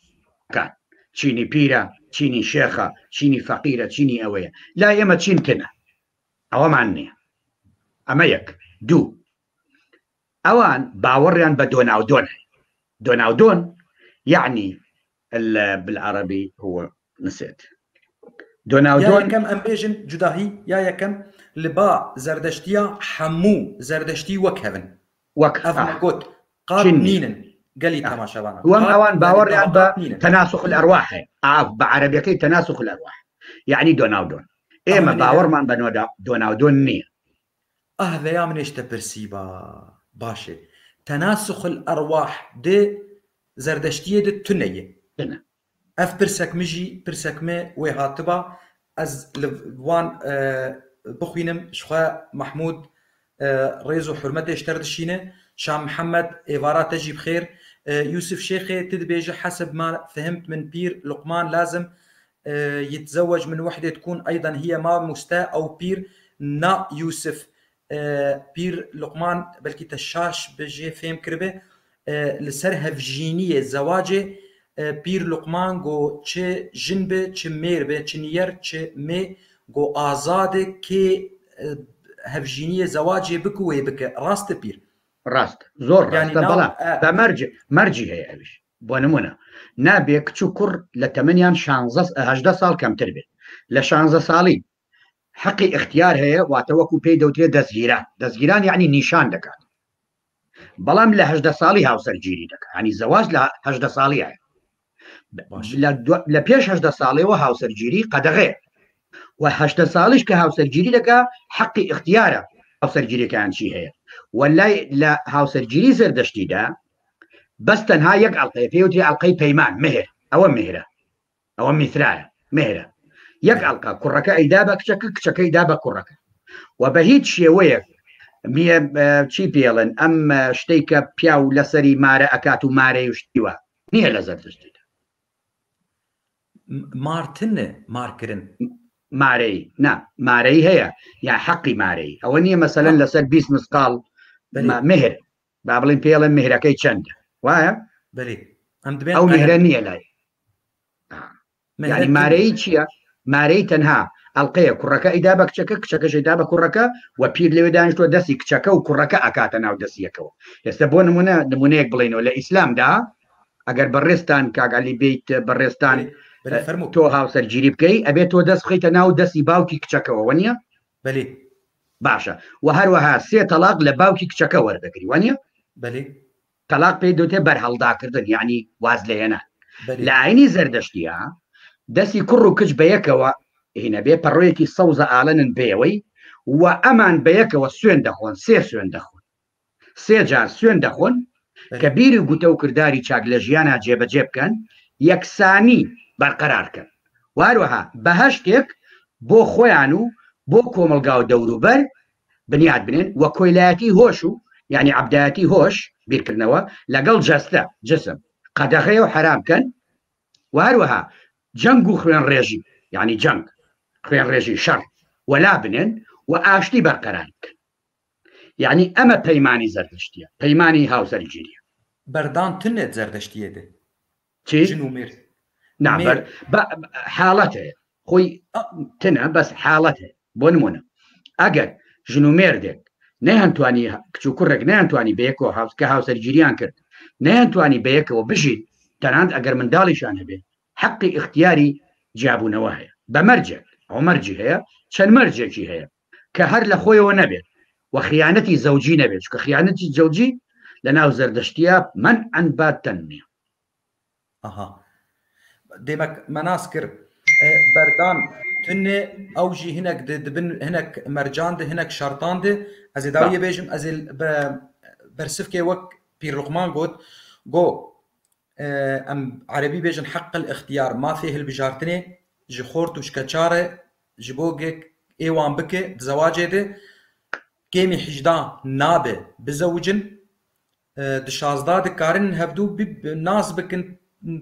کات چینی پیرە چینی شێخە چینی فەقیرە چینی ئەوەیە لای ئێمە چین تنە ئەوەمان نییە ئەمە یەک دوو ئەوان باوەڕیان بە دۆناودۆن هەیە دۆناودۆن یعنی بالعربي هو نسيت یا دۆناودۆن یەکەم ئەم بێژن جوداهی یا یەکەم li ba zerdeştiya hemû zerdeştî wek hevin. وەک Ev me got qat چین نییە. nînin gelî temaşevanan. دووەم قات ئەوان یعنی باوەڕیان بە طبقات nînin. تەناسخ الأرواح هەیە ئاف بە عەرەبیەکەی تەناسخ الأرواح یعنی دۆناودۆن ئەه ئێمە منێ باوەڕمان بە دۆناودۆن نییە. ئەه ڤەیا منێش te pirsî ba باشێ تەناسخ الأرواح di zerdeştiyê de tune ye. Tune. Ev pirsek min jî pirsek me wê hatiba ez li wan bixwînim ji xwe Mehmûd rêz û hurmetê ji te dişîne. Şam Mihemed êvara te jî bixêr. Yusuf Şêxê tu dibêje heseb ma fehmt min pîr Luqman lazim يتزوج من وحدة تكون أيضا هي ما مستا أو بير نا يوسف پیر لقمان بلکی تشاش بجێ فێم کربێ لەسەر هەڤژینیە زەواجێ پیر لقمان گۆ چ ژن بێ چ مێر بێ چ نیەر چ مێ گۆ ئازادێ کێ هەڤژینیە زەواجێ بک وێ بکە ڕاستە پیر؟ ڕاستە زۆر یعنی ڕاستە ناو بەڵام بە مەرج مەرجی هەیە ئەویش بۆ نمونە نابێ کچ و کوڕ لە تەمەنیان 16 ساڵ کەمتر بێت لە 16 ساڵی حەقی ئیختیار هەیە واتە وەکو پێی دەوترێت دەستگیران دەستگیران یعنی نیشان دەکات بەڵام لە 18 ساڵی هاوسەرگیری دەکات یعنی زەواج لە 18 ساڵی هەیە باش. لە پێش 18 ساڵیەوە هاوسەرگیری قەدەغەیە و 18 ساڵیش کە هاوسەرگیری دەکا حەقی ئیختیارە هاوسەرگیریەکان چی هەیە وەلای لە هاوسەرگیری زەردەشتیدا بەس تەنها یەک ئەڵلقەیە پێوتری ئەڵلقەی پەیمان مهر ئەوە مهرە ئەوە میثرایە مهرە یەک ئەڵلقە کوڕەکە ئەیدا بە کچەکە کچەکە ئەیدا بە کوڕەکە و بە هیچ شێوەیەک میە چی پێڵن ئەم شتەی کە پیاو لەسەری مارە ئەکات و مارەی و شتیوە نییە لە زەردەشتیدا. مارتنە مارکردن. مارەی نا مارەی هەیە یا حەقی مارەی ئەوە نییە مەسەلەن لەسەر 20 مسقاڵ مهر با بڵین پێڵێن مهرەکەی چەندە وایە؟ بەێ ئەم دەبێن ئەو مهرە نییە لای یعنی مارەی چییە؟ مارەی تەنها ئەڵلقەیە کوڕەکە ئیدا بە کچەکە کچەکەش ئیدا بە کوڕەکە و پیر لەوێ دانیشتووە دەستی کچەکە و کوڕەکە ئەکاتە ناو دەستیەکەوە. ئێستا بۆ نمونە نمونەیەک بڵێنەوە لە ئیسلامدا ئەگەر بەڕێزتان کاک عەلی بیت بەڕێزتان فەرموو. تۆ هاوسەرگیری بکەی ئەبێت تۆ دەست بخەیتە ناو دەستی باوکی کچەکەوە وەنیە؟ بەێ. باشە و هەروەها سێ تەلاق لە باوکی کچەکە وەردەگری وانە؟ بەلی. تەلاق پێی دەوتێ بەرهەڵداکردن یعنی واز لێهێنان لە ئاینی زەردەشتیە دەستی کوڕ و کچ بەیەکەوە هینە بێ پەڕۆیەکی سەوزە ئالەنن پێوەی و ئەمان بەیەکەوە سوێن دەخۆن سێ سوێن دەخۆن سێ جار سوێن دەخۆن کە بیر و گوتە و کرداری چاک لە ژیانا جێبەجێ بکەن یەکسانی بەرقەرار کەن و هەروەها بەهەشتێک بۆ خۆیان و بۆ کۆمەڵگا و دەوروبەر بنیات بنێن و کۆیلایەتی هۆش و یعنی عەبدایەتی هۆش بیرکردنەوە لەگەڵ جەستە جسم قەدەغەیە و حەرام کەن و هەروەها جەنگ و خوێنڕێژی یعنی جەنگ خوێنڕێژی شەڕ وەلا بنێن و ئاشتی بەرقەرار بکەن یعنی ئەمە پەیمانی زەردەشتیە پەیمانی هاوسەرگیریە. بەردان تنێت زەردەشتیە دێ. چی؟ ژن و مێرد. نا بەر بە حاڵەت هەیە خۆی تنە بەس حاڵەت هەیە بۆ نمونە ئەگەر ژن و مێردێک نەیانتوانی کچ و کوڕێک نەیانتوانی بەیەکەوە هاوس کە هاوسەرگیریان کرد نەیانتوانی بەیەکەوە بژین تەنانەت ئەگەر منداڵیشان هەبێ حەقی ئیختیاری جیابوونەوە هەیە بە مەرجێک ئەو مەرجی هەیە چەند مەرجێکی هەیە کە هەر لە خۆیەوە نەبێت و خیانەتی زەوجی نەبێت چونکە خیانەتی زەوجی لە ناو زەردەشتیە من ئەن باتەن نیە. ئەها دێمەک مەناس کرد بەردان تونێ ئەو ژی هینەک دبن هینەک مەرجان de hinek şertan de ez ê dawiyê bêjim ez ê bi bersivkê wek Pîr Luqman got got em erebî bêjin heq el-ixtiyar mafê hilbijartinê ji xort û ji keça re ji bo gek ê wan bike di zewacê de kêmî hîjda nabe bizewicin di şazda de karin hevdû nas bikin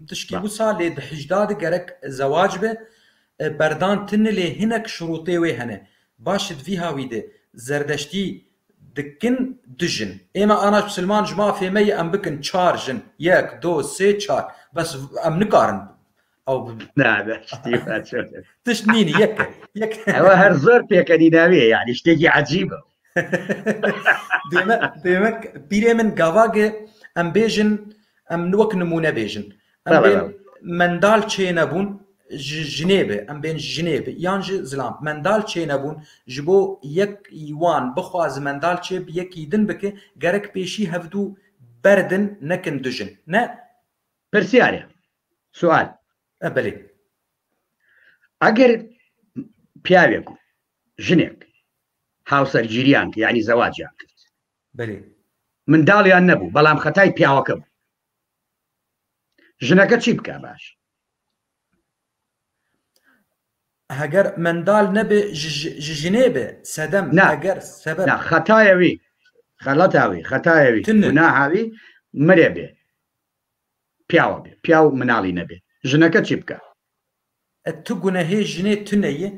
tişkî wisa lê di hîjda de gerek zewac be berdan tune lê hinek şirûtê wê hene baş di vî hawî de zerdeştî dikin du jin. Ême ana misilman ji mafê me ye em bikin çar jin. Yek, do, sê, çar. Bes em nikarin ew tişt nînî yek e. Yek. Ew her zor pêkenînavê yanî ştêkî ecîb e. Dême dêmek pîrê min gavage em bêjin em wek nimûne bêjin. Em bên mendal çênebûn ji jinê be, em bên ji jinê be yan ji zilam. Mendal çênebûn ji bo yek wan bixwaze mendal çê bi yekî din bike gerek pêşî hevdû berdin nekin du jin. Ne? Pirsyar e. Sual. E belê. Eger پیاوێک و ژنێک هاوسەرگیریان کرد یعنی زەواجیان کرد. بەلێ. منداڵیان نەبوو بەڵام خەتای پیاوەکە بوو. ژنەکە چی بکا باش؟ هەگەر مندال نەبێ ژ ژنێ بێ سەدەم نا ئەگەر سەبەب نا خەتایەوی خەڵەتاوی خەتایەوی تنن گوناهاوی مرێ بێ پیاوە بێ پیاو مناڵی نەبێ ژنەکە چی بکا؟ تو گونەهێ ژنێ تونەیە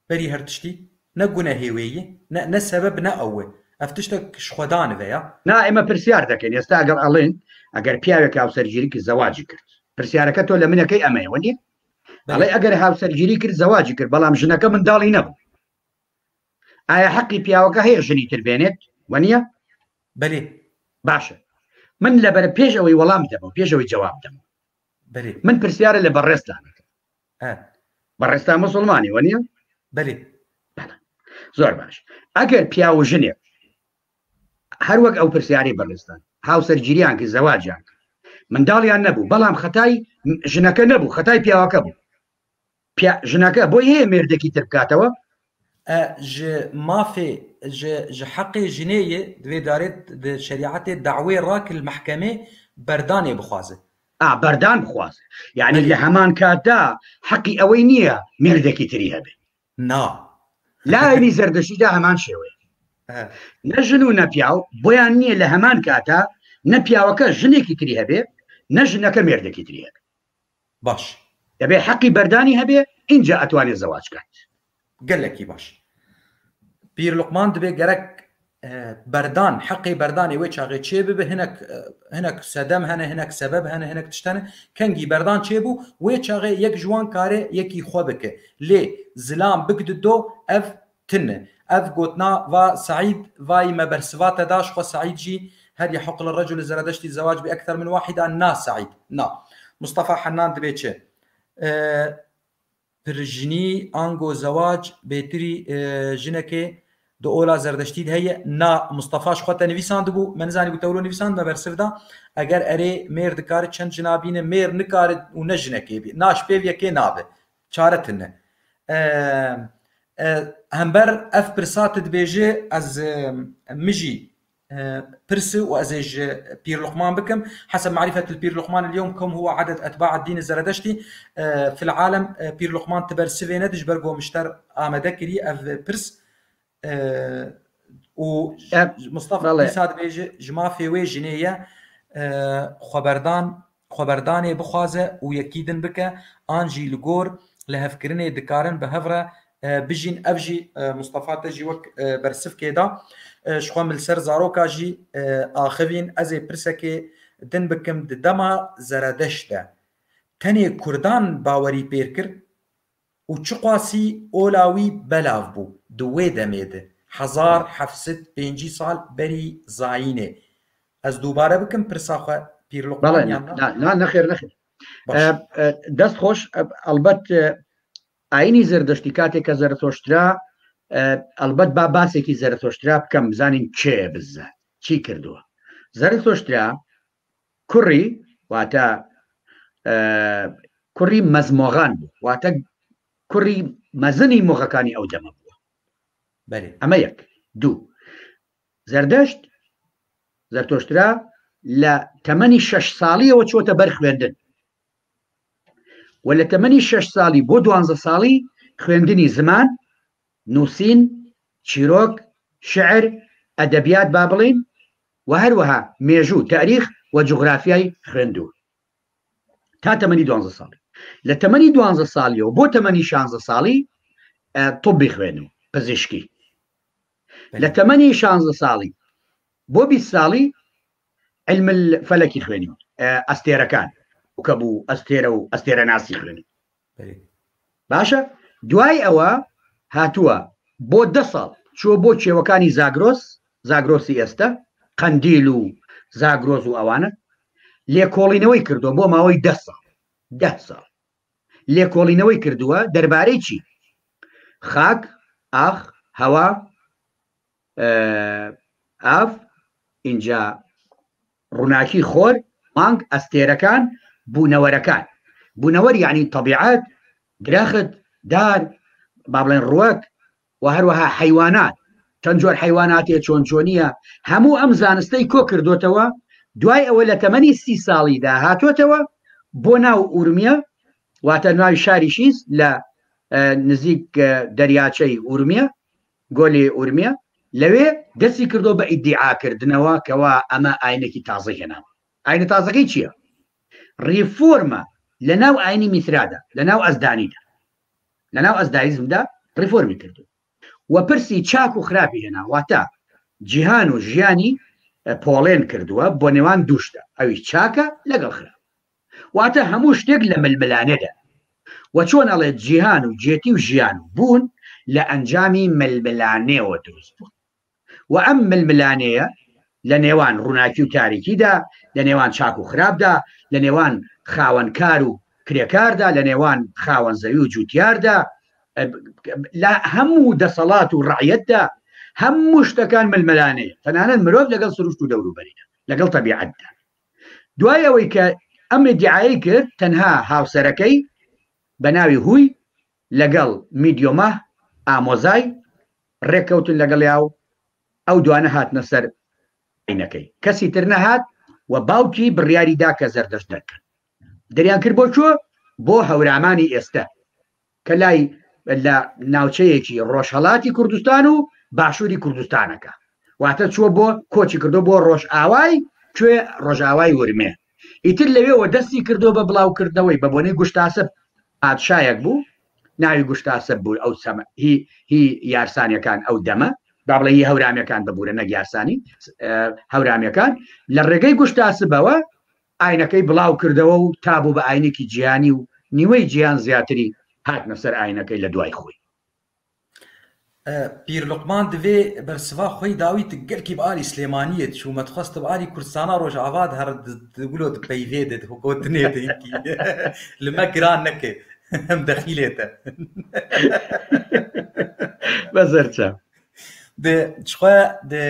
بەری هەر تشتی نە گونەهێ وێیە نە نە سەبەب نە ئەوێ ئەف تشتەک ژ خوەدان ڤەیە. نا ئێمە پرسیار دەکەین ئێستا ئەگەر ئەڵێن ئەگەر پیاوێک هاوسەرگیری کرد زەواجی کرد پرسیارەکە تۆ لە منەکەی ئەمەیە وەنیە؟ ئەڵێ ئەگەر هاوسەرگیری کرد زەواجی کرد بەڵام ژنەکە منداڵی نەبوو ئایا حەقی پیاوەکە هەیە ژنی تر بێنێت وەنیە؟ بەلێ. باشە من لەبەر پێش ئەوەی وەڵام دەمەوە پێش ئەوەی جواب دەمەوە بەلێ. من پرسیارە لە بەڕێزتان ئەکەم. ئە. بەڕێزتان موسڵمانی وەنیە؟ بەلێ. بەڵێ. زۆر باش ئەگەر پیاو و ژنێک هەر وەک ئەو پرسیارەی بەڕێزتان هاوسەرگیریان کرد زەواجیان کرد منداڵیان نەبوو بەڵام خەتای ژنەکە نەبوو خەتای پیاوەکە بوو ژنەکە بۆی هەیە مێردێکی تر بکاتەوە؟ ئە ژ مافێ ژ ژ حەقێ ژنێ یێ divê darê di şerîetê dawê rak li mehkemê berdanê bixwaze. ئا بەردان بخوازێ یعنی لە هەمان کاتدا حەقی ئەوەی نییە مێردێکی تری هەبێ. نا. لایەنی زەردەشتیدا هەمان شێوەیە نە ژن و نە پیاو بۆیان نییە لە هەمان کاتا نە پیاوەکە ژنێکی تری هەبێ نە ژنەکە مێردێکی تری هەبێ. باش. دەبێ حەقی بەردانی هەبێ ئینجا ئەتوانێ زەواج کات. گەلەکی باش. پیر لوقمان دبێ گەرەک بەردان حەقی بەردانی وێ چاغێ چێ ببێ هینەک هینەک سەدەم هەنە هینەک سەبەب هەنە هینەک تشت هەنە کەنگی بەردان چێ بوو وێ چاغێ یەک ژوان کارێ یەکی خۆ بکە لێ زلام بگد دۆ ئەv تنە ئەv گۆتنا ڤا سەعید ڤای مە بەرسڤا تە داش خۆ سەعید ژی هەر یحق للرجل الزرادشتی الزواج بأکثر من واحدە نا سەعید نا مستەفا حەنان دبێ چ پرژنی ئانگۆ زەواج بێتری ژنەکێ Di ola Zerdeştî de heye? Na, Mustafa ji xwe te nivîsandibû, me nizanîbû te wilo nivîsand, me bersiv da. Eger erê mêr dikare çend jina bîne, mêr nikare û ne jinekê bî. Na ji pêv yekê nabe. Çare tune. Hember ev pirsa tu dibêje ez mijî pirsi û ez ê ji Pîr Luqman bikim. Heseb merîfet li Pîr Luqman اليوم كم هو عدد اتباع الدين الزردشتي في العالم Pîr Luqman ti bersivê nedi ji ber ku mişter amade kirî ev pirs û Mustafa dîsa dibêje ji mafê wê jinê ye xweberdan xweberdanê bixwaze û yekî din bike an jî li gor lihevkirinê dikarin bi hev re bijîn ev jî Mustafa te jî wek bersivkê da ji xwe min li ser zaroka jî axivîn ez ê pirsekê din bikim di dema Zeredeşt de tenê Kurdan bawerî pêr kir û çiqasî ola wî belav bû di wê demê de, 1750 sal berî zayînê. Ez dûbare bikim pirsa xwe Pîr Luqman yan na? Na, nexêr, nexêr. Dest xweş, ئەڵبەت ئاینی زەردەشتی کاتێک کە زەرەتۆشترا ئەڵبەت با باسێکی زەرەتۆشترا بکەم بزانین کێ بزات چی کردووە. زەرەتۆشترا کوڕی واتە کوڕی مەزمۆغان بوو واتە کوڕی مەزنی مۆغەکانی ئەو دەمە بووە ئەمە یەک دوو زەردەشت زەرتۆشترا لە تەمەنی شش ساڵیەوە چۆتە بەر خوێندن و لە تەمەنی شش ساڵی بۆ دوانزە ساڵی خوێندنی زمان نووسین چیرۆک شعر ئەدەبیات با بڵین و هەروەها مێژوو، تاریخ، و جوغرافیای خوێندووە تا تەمەنی دوانزە ساڵی. لە تەمەنی دوانزە ساڵیەوە بۆ تەمەنی شانزە ساڵی طبی خوێندووە، پزیشکی. لە تەمەنی شانزە ساڵی بۆ 20 ساڵی علم الفلکی خوێنیوە، ئەستێرەکان، کە بوو ئەستێرە و ئەستێرەناسی خوێنی. باشە دوای ئەوە هاتووە بۆ دە ساڵ چووە بۆ کێوەکانی زاگرۆس، زاگرۆسی ئێستە، قەندیل و زاگرۆز و ئەوانە، لێکۆڵینەوەی کردووە بۆ ماوەی دە ساڵ، دە ساڵ لێکۆڵینەوەی کردووە دەربارەی چی؟ خاک، ئاخ، هەوا، ئاو، ئینجا ڕووناکی خۆر، مانگ، ئەستێرەکان، بوونەوەرەکان. بوونەوەر یانی تەبیعەت، درەخت، دار، با بڵێن ڕوەک و هەروەها حەیوانات، چەند جۆر حەیواناتێ چۆن چۆنییە، هەموو ئەم زانستەی کۆ کردۆتەوە. دوای ئەوە لە تەمەنی سی ساڵیدا هاتۆتەوە بۆ ناو ئورمیە، واتە ناوی شاری شیز لە نزیک دەریاچەی ئورمیە، گۆلی ئورمیە، لەوێ دەستی کردووە بە ئیدیعاکردنەوە کەوا ئەمە ئاینێکی تازەی هێناوە. ئاینە تازەکەی چییە؟ ڕیفۆرمە لە ناو ئاینی میثرادا، لە ناو ئەزدانیدا، لە ناو ئەزدایزمدا ڕیفۆرمی کردو و پرسی چاک و خراپی هێنا، واتە جیهان و ژیانی پۆڵێن کردووە بۆ نێوان دووشتە، ئەویش چاکە لەگەڵ خراپ. واتە هەموو شتێک لە ململانێدا و چۆن ئەڵێ جیهان و جێتی و ژیان و بوون لە ئەنجامی ململانێوە دروست بوون و ئەم ململانێیە لە نێوان ڕووناکی و تاریکیدا، لە نێوان چاک و خراپدا، لە نێوان خاوەنکار و کرێکاردا، لە نێوان خاوەن زەوی و جوتیاردا، لە هەموو دەسەڵات و ڕعیەتدا، هەموو شتەکان ململانێیە، تەنانەت مرۆڤ لەگەڵ سروشت و دەوروبەریدا، لەگەڵ تەبیعەتدا. دوای ئەوەی کە ئەم ئیدیعایەی کرد تەنها هاوسەرەکەی بە ناوی هوی لەگەڵ میدیۆماه ئامۆزای ڕێککەوتن لەگەڵیا و ئەو دوانە هاتنە سەر ئاینەکەی کەسی تر نەهات و باوکی بڕیاری دا کە زەردەشت دەرکەن دەریان کرد بۆ کوێ بۆ هەورامانی ئێستە کە لای لە ناوچەیەکی ڕۆژهەڵاتی کوردستان و باشووری کوردستانەکە واتە چووە بۆ کۆچی کردو بۆ ڕۆژئاوای کوێ ڕۆژئاوای ورمێ ئیتر لەوێەوە دەستی کردو بە بڵاوکردنەوەی بە بۆنەی گوشتاسب پادشایەک بوو ناوی گوشتاسب بوو ئەو سەمە هی هی یارسانەکان ئەو دەمە با بڵێ هی هەورامیەکان ببوورە نەک یارسانی هەورامیەکان لە ڕێگەی گوشتاسبەوە ئاینەکەی بڵاو کردەوە و تا بوو بە ئاینێکی جیهانی و نیوەی جیهان زیاتری هاتنە سەر ئاینەکەی لە دوای خۆی. پیر لوقمان divê bersiva xwe dawî tu gelkî bi alî Silêmaniyê diçû me dixwest tu bi alî Kurdistana Rojava di her di wilo di peyvê de di gotinê de hinkî li me giran neke em dexîlê te. Bezer çav. Di jixwe di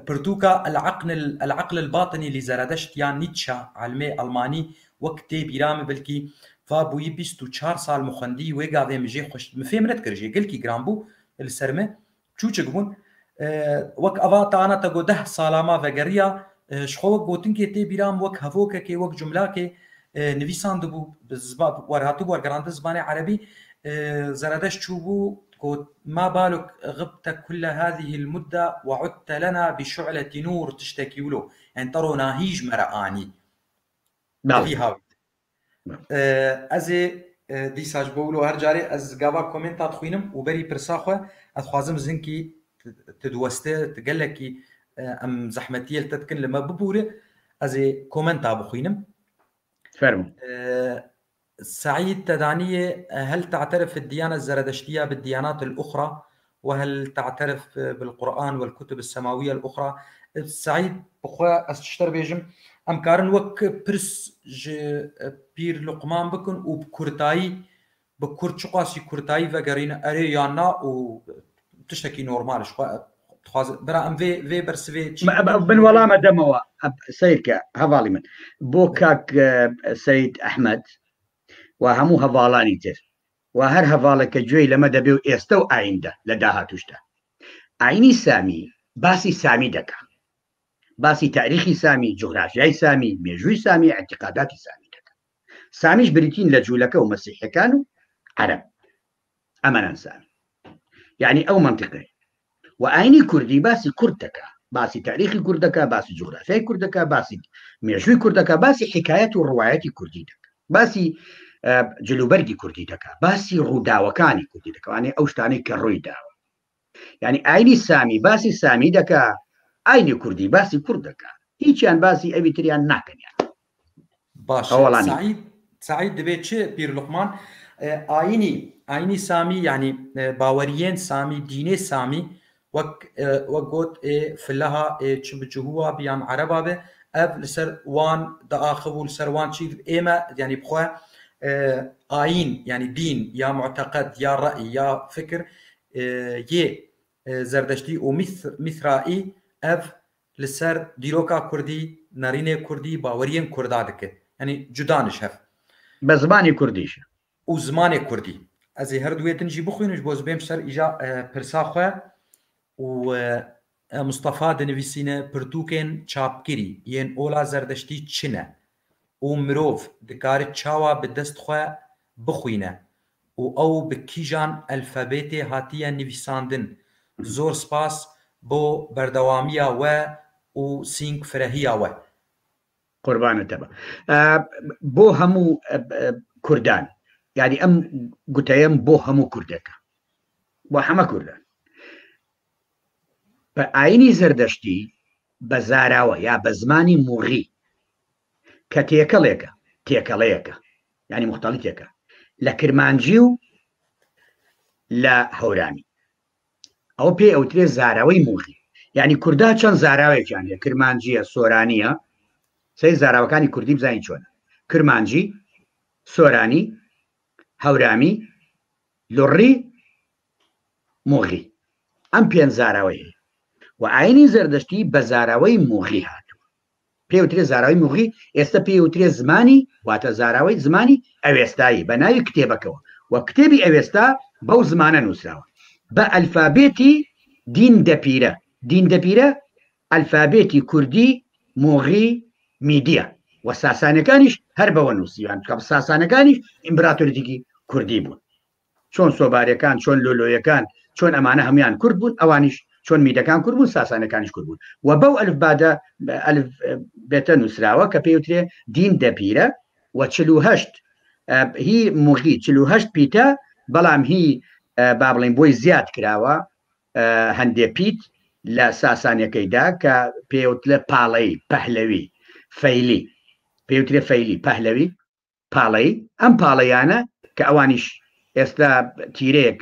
pirtûka العقل العقل الباطنی لزردشت ya Nietzsche elmê Elmanî wek tê bîra min belkî va bûyî 24 sal min xwendî wê gavê min jê xweş min fêm nedikir jê gelkî giran bû li ser min çûçik bûn wek eva te ana te got deh sala ma vegeriya ji xwe wek gotinkê tê bîra min wek hevokekê wek cumlakê nivîsandibû bi werhatibû wergerandin zimanê erebî Zeredeşt çûbû got ما بالك غبت كل هذه المدة وعدت لنا بشعلة نور tiştekî wilo yani te ronahî ji me re anî vî hawî Ez ê dîsa ji bo wilo her carê ez gava komenta dixwînim û berî pirsa xwe ez dixwazim zinkî tu diweste tu gelekî em zehmetiyê li te dikin li me bibûre ez ê komenta bixwînim. Fermo. سعيد تدانية هل تعترف الديانة الزردشتية بالديانات الأخرى وهل تعترف بالقرآن والكتب السماوية الأخرى سعيد بخوا ez tişter bêjim em karin wek pirs ji Pîr Luqman bikin û bi kurtayî bi kurt çiqasî kurtayî vegerîne erê yan na û tiştekî normal ji xwe dixwaze bira em vê vê bersivê çi من وەڵامە دەمەوە سیرکە هەواڵی من بۆ کاک سید ئەحمد و هەموو هەواڵانی تر و هەر هەواڵێک کە گوێی لەمە دەبێ و ئێستە و ئایندە لە داهاتوشدا ئاینی سامی باسی سامی دەکا باسی تاریخی سامی جوغرافیای سامی مێژووی سامی اعتقاداتی سامی دەکا سامیش بریتین لە جوولەکە و مەسیحەکان و عەرەب ئەمەنان سامی یعنی ئەو منطقەیە و ئاینی کوردی باسی کورد دەکا باسی تاریخی کورد دەکا باسی جوغرافیای کورد دەکا باسی مێژووی کورد دەکا باسی حکایەت و ڕوایەتی کوردی دەکا باسی جلوبەرگی کوردی دەکا باسی ڕووداوەکانی کوردی دەکەوانێ ئەو شتانەی کە ڕووی داوە یعنی ئاینی سامی باسی سامی دەکا ئاینی کوردی باسی کورد دەکا هیچیان باسی ئەوی تریان ناکەنیان باشە سعید سعید دەبێت چ پیر لوقمان ئاینی ئاینی سامی یعنی باوەریێن سامی دینێ سامی وەک وەک گوت ئێ فلەها ئێ چ بجهوە بیان عەرەبا بێ ئەv لەسەر وان دەئاخب و لەسەر وان چی ئێمە یعنی بخوا ئاین یعنی دین یا معتقد یا ڕەئی یا فکر یê زەردەشتی و میثرائی ئەv li ser dîroka kurdî, nerînê kurdî, baweriyên kurda dike. Yanî cuda ne ji hev. Bi zimanê kurdî jî. Û zimanê kurdî. Ez ê her duwê din jî bixwînim ji bo ez bêm ser îja pirsa xwe û Mistefa dinivîsîne pirtûkên çapkirî yên ola zerdeştî çi ne û mirov dikare çawa bi dest xwe bixwîne û ew bi kîjan elfabêtê hatiye nivîsandin. Zor spas بۆ بەردەوامییا وە و سینگ فرەهیا وە. قوربانت دەبم بۆ هەموو کوردان یعنی ئەم گوتەیەم بۆ هەموو کوردێکە بۆ هەمە کوردان بە ئاینی زەردەشتی بە زاراوە یا بە زمانی موغی کە تێکەڵێکە تێکەڵەیەکە یعنی مختلطێکە لە کرمانجی و لە هەورامی ئەوە پێی ئەوترێ زاراوەی موغی یعنی کوردا چەند زاراوێکیان هەیە کرمانجیە سۆرانیە سەی زاراوەکانی کوردی بزانین چۆنە کرمانجی سۆرانی هەورامی لوڕی موغی ئەم پێنج زاراوەی هەیە و ئاینی زەردەشتی بە زاراوەی موغی هاتووە پێوترێ زاراوەی موغی، ئێستە پێی وترێ زمانی واتە زاراوەی زمانی ئەوێستایی بە ناوی کتێبەکەوە و کتێبی ئەوێستا بەو زمانە نووسراوە بە ئەلفابێتی دین دەپیرە دین دەپیرە ئەلفابێتی کوردی موغی میدیە و ساسانەکانیش هەر بەوە نووسیوان کە ساسانەکانیش ئیمبراتۆریتێکی کوردی بوون. چۆن سۆبارەکان چۆن لۆلۆیەکان چۆن ئەمانە هەموان کورد بوون ئەوانیش چۆن میدەکان کورد بوون ساسانەکانیش کورد بوون و بەو ئەلف بادە ئەلف بێتە نووسراوە کە پێوترێ دین دەپیرە و 48 هی موغی 48 پیتە بەڵام هی با بڵین بۆی زیاد کراوە هەندێ پیت لە ساسانەکەیدا کە پێوتلە پاڵەی پەهلەوی فەیلی پێوترێ فەیلی پەهلەوی پاڵەی، ئەم پاڵەیانە کە ئەوانیش ئێستا تیرەیەک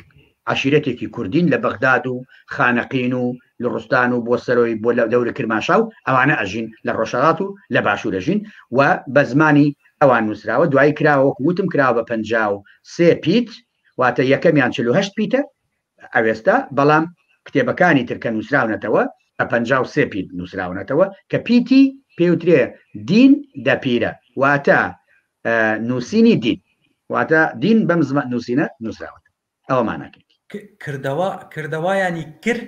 عەشیرەتێکی کوردین لە بەغداد و خانەقین و لوڕستان و بۆ سەرۆی بۆ لە دەوری کرماشا و ئەوانە ئەژین لە ڕۆژهەڵات و لە باشوور ئەژین و بە زمانی ئەوان نووسراوە دوایی کراوە وەکو وتم کراوە بە 53 پیت واتە یەکەمیان 48 پیتە ئەوێستا بەڵام. کتێبەکانی تر کە نووسراونەتەوە بە 53 پیت نووسراونەتەوە کە پیتی پێوترێ دین دەپیرە واتە نووسینی دین واتە دین بەم زمان نووسینە نووسراوەتە ئەوە ماناکەیتی. کردەوە کردەوە یانی کر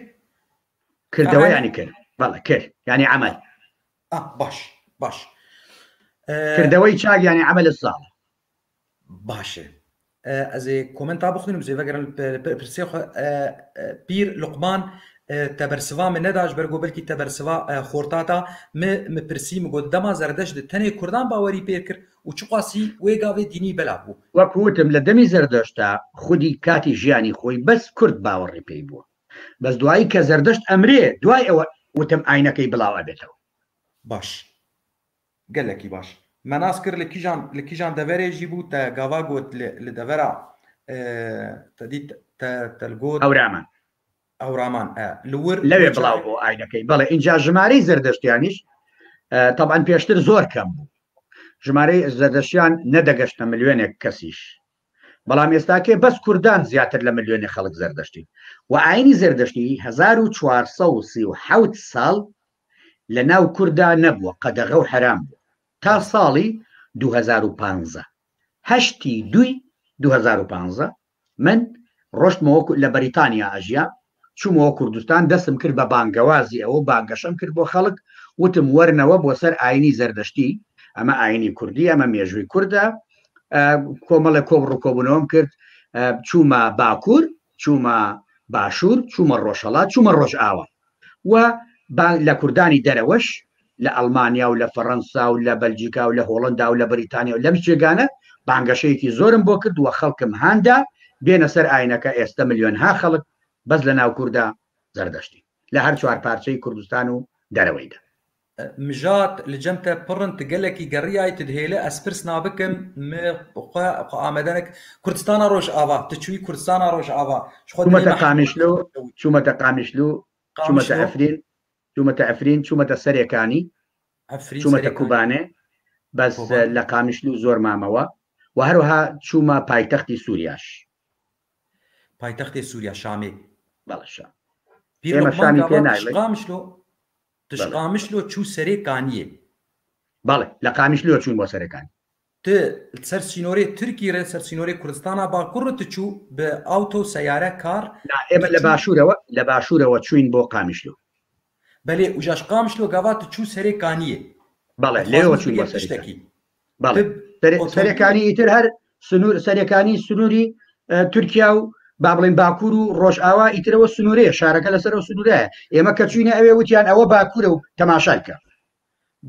کردەوە یانی کر بەڵێ کر یانی عەمەل. ئا باش باش کردەوەی چاک یانی عەمەل الصالح. باشە ئەزێ کۆمنتا بخوێنم زێ ڤەگەرم پرسێ خو پیر لقمان te bersiva min neda ji ber ku belkî te bersiva xortata mi mi pirsî min got dema Zerdeşt di tenê Kurdan bawerî pê kir û çiqasî wê gavê dînî belav bû. وەک وتم لە دەمی زەردەشتا خودی کاتی ژیانی خۆی بەس کورد باوەڕی پێی بووە بەس دوایی کە زەردەشت ئەمرێ دوای ئەوە وتم ئاینەکەی بڵاو ئەبێتەوە. باش gelekî baş. Me nas kir li kîjan li kîjan deverê jî bû te gava got li li devera te dît te te li got هەورامان. هەورامان ئە li wir لەوێ بڵاو بۆ ئاینەکەی بەڵێ ئینجا ژمارەی زەردەشتیانیش تەبعەن پێشتر زۆر کەم بوو ژمارەی زەردەشتیان نەدەگەشتە ملیۆنێک کەسیش بەڵام ئێستاکێ بەس کوردان زیاتر لە ملیۆنێک خەڵک زەردەشتی و ئاینی زەردەشتی 1437 ساڵ لە ناو کوردا نەبووە قەدەغە و حەرام بووە تا ساڵی 2015 هەشتی دووی 2015 من ڕۆشتمەوە لە بەریتانیا ئەژیام، چوومەوە کوردستان دەستم کرد بە بانگەوازی ئەوە و بانگەشەم کرد بۆ خەڵک، وتم وەرنەوە بۆ سەر ئاینی زەردەشتی، ئەمە ئاینی کوردی، ئەمە مێژووی کوردە، کۆمەڵێک کۆبڕ و کۆبوونەوەم کرد، چوومە باکوور، چوومە باشوور، چوومە ڕۆژهەڵات، چوومە ڕۆژئاوا و لە کوردانی دەرەوەش لە ئەڵمانیا و لە فەڕەنسا و لە بەلجیکا و لە هۆڵندا و لە بەریتانیا و لەم جێگانە بانگەشەیەکی زۆرم بۆ کرد و خەڵکم هاندا بێنە سەر ئاینەکە ئێستە ملیۆنها خەڵک بەس لە ناو کوردا زەردەشتین لە هەر چوار پارچەی کوردستان و دەرەوەیدا. مژات li cem te pir in tu gelekî geriyayî tu dihêle ez pirs nabikim mi xwe xwe amade nek Kurdistana Rojava tu çûyî Kurdistana Rojava ji xwe dilê چوومەتە me hemû قامیشلو چوومەتە قامیشلو چوومەتە قامیشلۆ عەفرین چوومەتە عەفرین چوومەتە سەرێکانی عەفرین چوومەتە سەرێکانی کوبانێ بەس کۆبانێ لە قامیشلو زۆر مامەوە و هەروەها چوومە پایتەختی سووریاش. پایتەختی سووریا شامێ. بەڵێ شام. پیر ئێمە لوقمان شامی پێ گاڤا نایڵێین. تشقامشلۆ بەڵێ. تشقامشلۆ چوو سەرێ کانیێ. بەڵێ لە قامیشلۆ چووین بۆ سەرێکانی. Tu li ser sînorê Tirkî re ser sînorê Kurdistana Bakur re tu çû bi awto seyare kar نا ئێمە tu لە çû باشوورەوە لە باشوورەوە چووین بۆ قامیشلۆ. Belê û ji Qamişlo gava tu çû serê kaniyê. بەڵێ Dixwazim لێوە ez چووین بۆ bigem سەرێکانی. tiştekî. بەڵێ Tu سەرێ سەرێکانی otomobîl ئیتر هەر سنوور سەرێکانی سنووری تورکیا و با بڵێین باکوور و ڕۆژئاوا ئیترەوە سنوورەیە شارەکە لەسەر ئەو سنوورەیە ئێمە کە چووینە ئەوێ وتیان ئەوە باکوورە و تەماشای کە.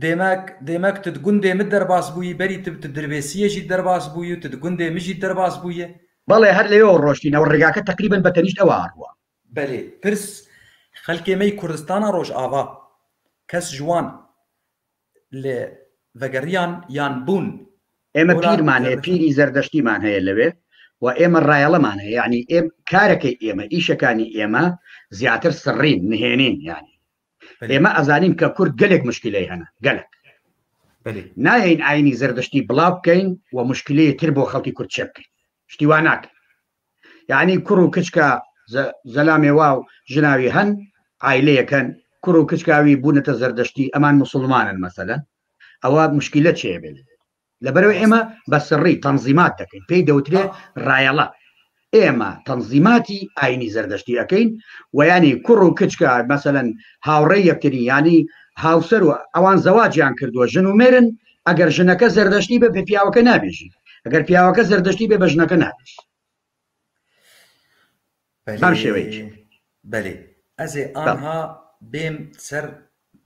Demek demek tu di gundê min derbas bûyî berî tu tu Dirbêsiyê jî derbas bûyî û tu di gundê min jî derbas bûyî. بەڵێ هەر لەوێوە ڕۆشتینەوە ڕێگاکە تەقریبەن بە تەنیشت ئەوە ئەڕوا. Belê pirs xelkê me yê Kurdistana Rojava kes ji wan li vegeriyan yan bûn ئێمە ola پیرمان هەیە zerdeştan. پیری زەردەشتیمان هەیە لەوێ و ئێمە ڕایەڵەمان هەیە یعنی ئێم کارەکەی ئێمە ئیشەکانی ئێمە زیاتر سڕین نهێنین یعنی بەلێ. ئێمە ئەزانین کە کورد گەلێک مشکلەی هەنە گەلک بەلێ. نایەین ئاینی زەردەشتی بڵاو بکەین و مشکلەیە تر بۆ خەڵکی کورد چێ بکەین شتی وا ناکەین یعنی کوڕ و کچکە زەلامێ وا و ژناوی هەن عایلەیەکەن کوڕ و کچکاوی بوونەتە زەردەشتی ئەمان مسلمانن مەسەلەن ئەوە مشکلە چێ بێت لەبەرەوە ئێمە بە سڕی تەنزیمات دەکەین پێی دەوترێ ڕایەڵە ئێمە تەنزیماتی ئاینی زەردەشتی ئەەکەین و ینی کوڕ و کچکە مەسەلەن هاوڕێی یەکتری ینی هاوسەر و ئەوان زەواجیان کردووە ژن و مێرن ئەگەر ژنەکە زەردەشتی بێ بە پیاوەکە نابێژی ئەگەر پیاوەکە زەردەشتی بێ بە ژنەکە نابێژی بەم شێوەیە بەلێ ئەزێ ئانها بێم سەر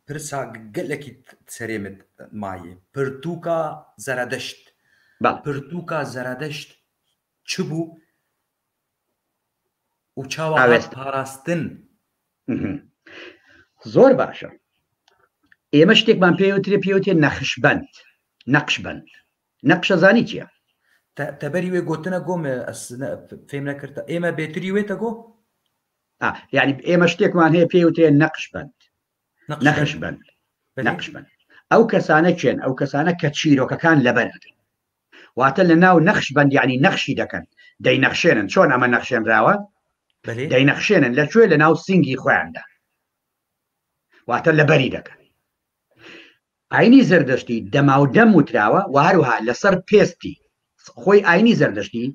پرسا gelekî serê min maye. Pirtûka Zeredeşt. Pirtûka Zeredeşt çi bû û çawa hat parastin? زۆر باشە ئێمە شتێکمان پێوترێ پێوتێ نەخشبند نەقشبند نەقشەزانی چییە؟ تەبەری وێ گوتنە گۆم فێم نەکردە ئێمە بێتری وێتە گۆ؟ یعنی ئێمە شتێکمان هەیە پێوترێ نەقشبند نەخشبند نەقشبند ئەو کەسانە کێن ئەو کەسانە کە چیرۆکەکان لەبەر ئەکەن واتە لە ناو نەخشبند یعنی نەخشی دەکەن دەینەخشێنن چۆن ئەمە نەخشێنراوە؟ دەینەخشێنن لە کوێ؟ لە ناو سینگی خۆیاندا، واتە لەبەری دەکەن. ئاینی زەردەشتی دەماودەم وتراوە و هەروها لەسەر پێستی خۆی ئاینی زەردەشتی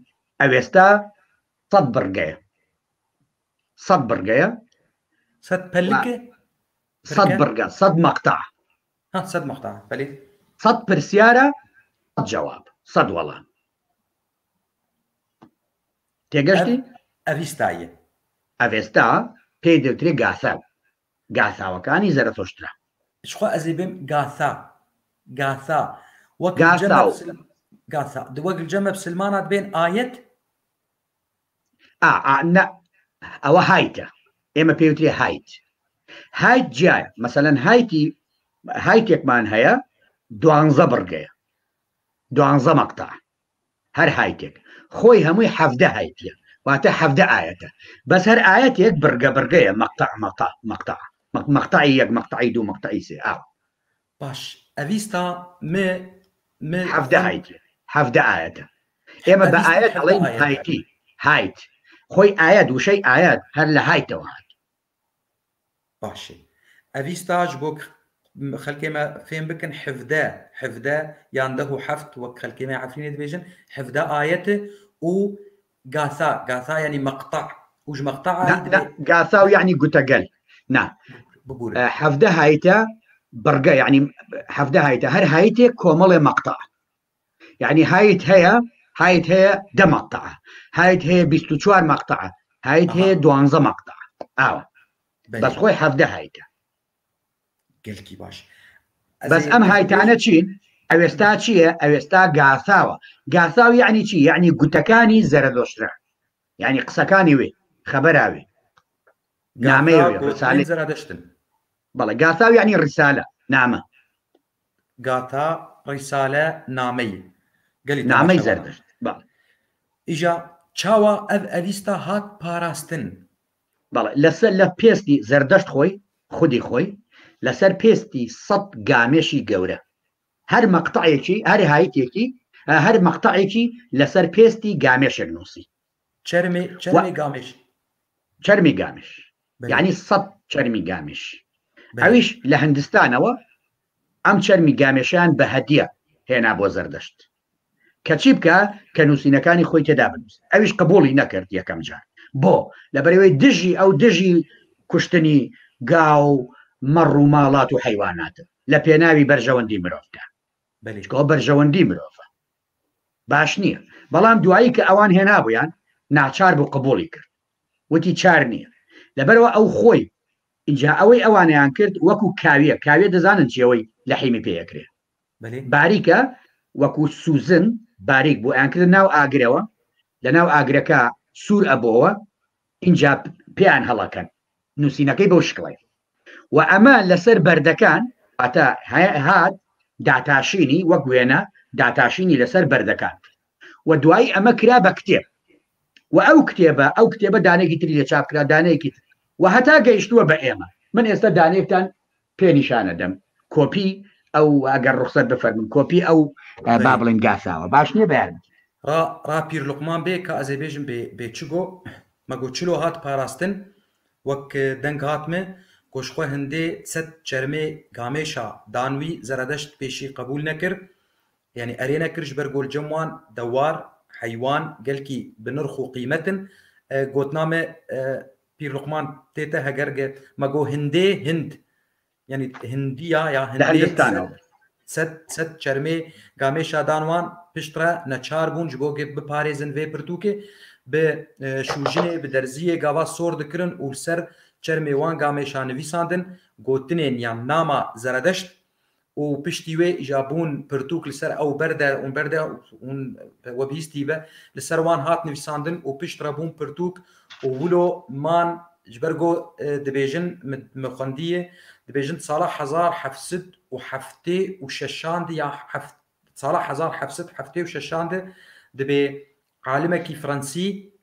ئەوێستا سەد بڕگەیە سەد بڕگەیە سەد پەلکە سەد بڕگە سەد مەقتع سەد مەقتع بەلی سەد پرسیارە جواب سەد وەڵام تێگەشتی ئەڤیستایە ئەڤێستا پێی دەوترێ گاساو گاساوەکانی زەرەتۆشترا. شخوا ئەزێ بێم گاثا گاثا وەک گاساو گاثا وەک جەمە بسلمانات بێن ئایەت ئا ئا نە ئەوە هایتە ئێمە پێوترێ هایت هایت جیایە مەسەلەن هایتی هایتێکمان هەیە دوانزە بڕگەیە دوانزە مەقتەع هەر هایتێک خۆی هەمووی حەڤدە هایتیە واتە حەڤدە ئایەتە بەس هەر ئایەتێک بڕگە بڕگەیە مەقتەع مەقتەع مەقتەع مەقتەعی یەک مەقتەعی دوو مەقتەعی سێ ئاوا. باش ئەڤیستا م م حەڤدە هایتیە حەڤدە ئایەتە ئێمە بە ئایەت ئەڵێین هایتی هایت خۆی ئایەت وشەی ئایەت هەر لە هایتەوە هات. باشێ ئەڤیستا ji bo xelkê me fêm bikin hevde hevde yan deh û heft wek xelkê me Efrînê dibêjin hevde ayet û gasa gasa yanî meqta û ji meqta gasa و یعنی گوتەگەل نا حەڤدە هایتە بڕگە یعنی حەڤدە هایتە هەر هایتێک کۆمەڵێ مەقتع یعنی هایت هەیە هایت هەیە دە مەقتع هایت هەیە 24 مەقتع هایت هەیە دوانزە مەقتع ئاوە بەس خۆی حەڤدە هایتە گەلکی باش بەس ئەم هایتانە چین ئەوێستا چییە ئەوێستا گاساوە گاساو یعنی چی یعنی گوتەکانی زەرەدۆشترا یعنی قسەکانی وێ خەبەراوێ نامەیە ڕسالەی زەرەدەشتن بەڵێ گاساو یعنی ڕسالە نامە گاتا ڕیسالە نامەی گەلی نامەی زەردەشت بەڵێ ئیجا چاوا ئەv ئەڤیستا هات پاراستن بەڵێ لەسەر لە پێستی زەردەشت خۆی خودی خۆی لەسەر پێستی سەد گامێشی گەورە هەر مەقتەعێکی هەر هایتێکی هەر مەقتەعێکی لەسەر پێستی گامێشێک نووسی چەرمی چەرمی گامێش چەرمی گامێش یعنی سەد چەرمی گامێش ئەویش لە هندستانەوە ئەم چەرمی گامێشیان بە هەدیە هێنا بۆ زەردەشت کە چی بکە کە نووسینەکانی خۆی تێدا بنووسێ ئەویش قبوڵی نەکرد یەکەم جار بۆ لەبەرەوەی دژی ئەو دژی کوشتنی گا و مەڕ و ماڵات و حیواناتە لە پێناوی بەرژەوەندی مرۆڤدا بەلیکەوە بەرژەوەندی مرۆڤە باش نییە بەڵام دوایی کە ئەوان هێنابوویان ناچار بوو قبوڵی کرد وتی چار نییە لەبەرەوە ئەو خۆی اینجا ئەوەی ئەوانیان کرد وەکو کاویە کاویە دەزانن چیەوەی لە حیمی پێیەکرێ باریکە وەکو سوزن باریک بوو ئەیان کردە ناو ئاگرەوە لە ناو ئاگرەکە سوور ئەبۆوە ئینجا پێیان هەڵەکەن نووسینەکەی بەو شکڵی و ئەمە لەسەر بەردەکان واتە هات داتاشینی وەک وێنە داتاشینی لەسەر بەردەکان و دوایی ئەمە کرا بە کتێب و ئەو کتێبە ئەو کتێبە دانێکی تری لە چاپ کرا دانەیەکی تر و هەتا گەیشتووە بە ئێمە من ئێستا دانێکتان پێ نیشانە دەم کۆپی ئەو ئەگەر ڕوخسەت بفەرمون کۆپی ئەو با بڵێن گاساوە باش نییە بە یارمەتی ڕا ڕا پیر لوقمان بێ کە ئەزێ بێژم بێ بێ چگۆ مەگۆ چلۆ هات پاراستن وەک دەنگ هاتمە گۆ شخۆ هندێ سەد چەرمێ گامێشا دانوی زەرەدەشت پێشی قەبوول نەکرد یانی ئەرێ نەکرد ji ber gol cem wan dewar heywan gelkî bi nirx û qîmet in. Gotina me Pîr Luqman tê te heger ge me got hindê hind yanî hindiya ya hindê sed sed çermê gamêşa dan wan piştre neçar bûn ji bo ge biparêzin vê pirtûkê bi şûjinê bi derziyê gava sor dikirin û li ser çermê wan gamêşa nivîsandin gotinên yan nama Zeredeşt û piştî wê îja bûn pirtûk li ser ew berde ûn berde ûn we bihîstî be li ser wan hat nivîsandin û pişt re bûn pirtûk û wilo man ji ber ku dibêjin min xwendiyê dibêjin di sala 1776 de ya sala 1776 de dibê alimekî Fransî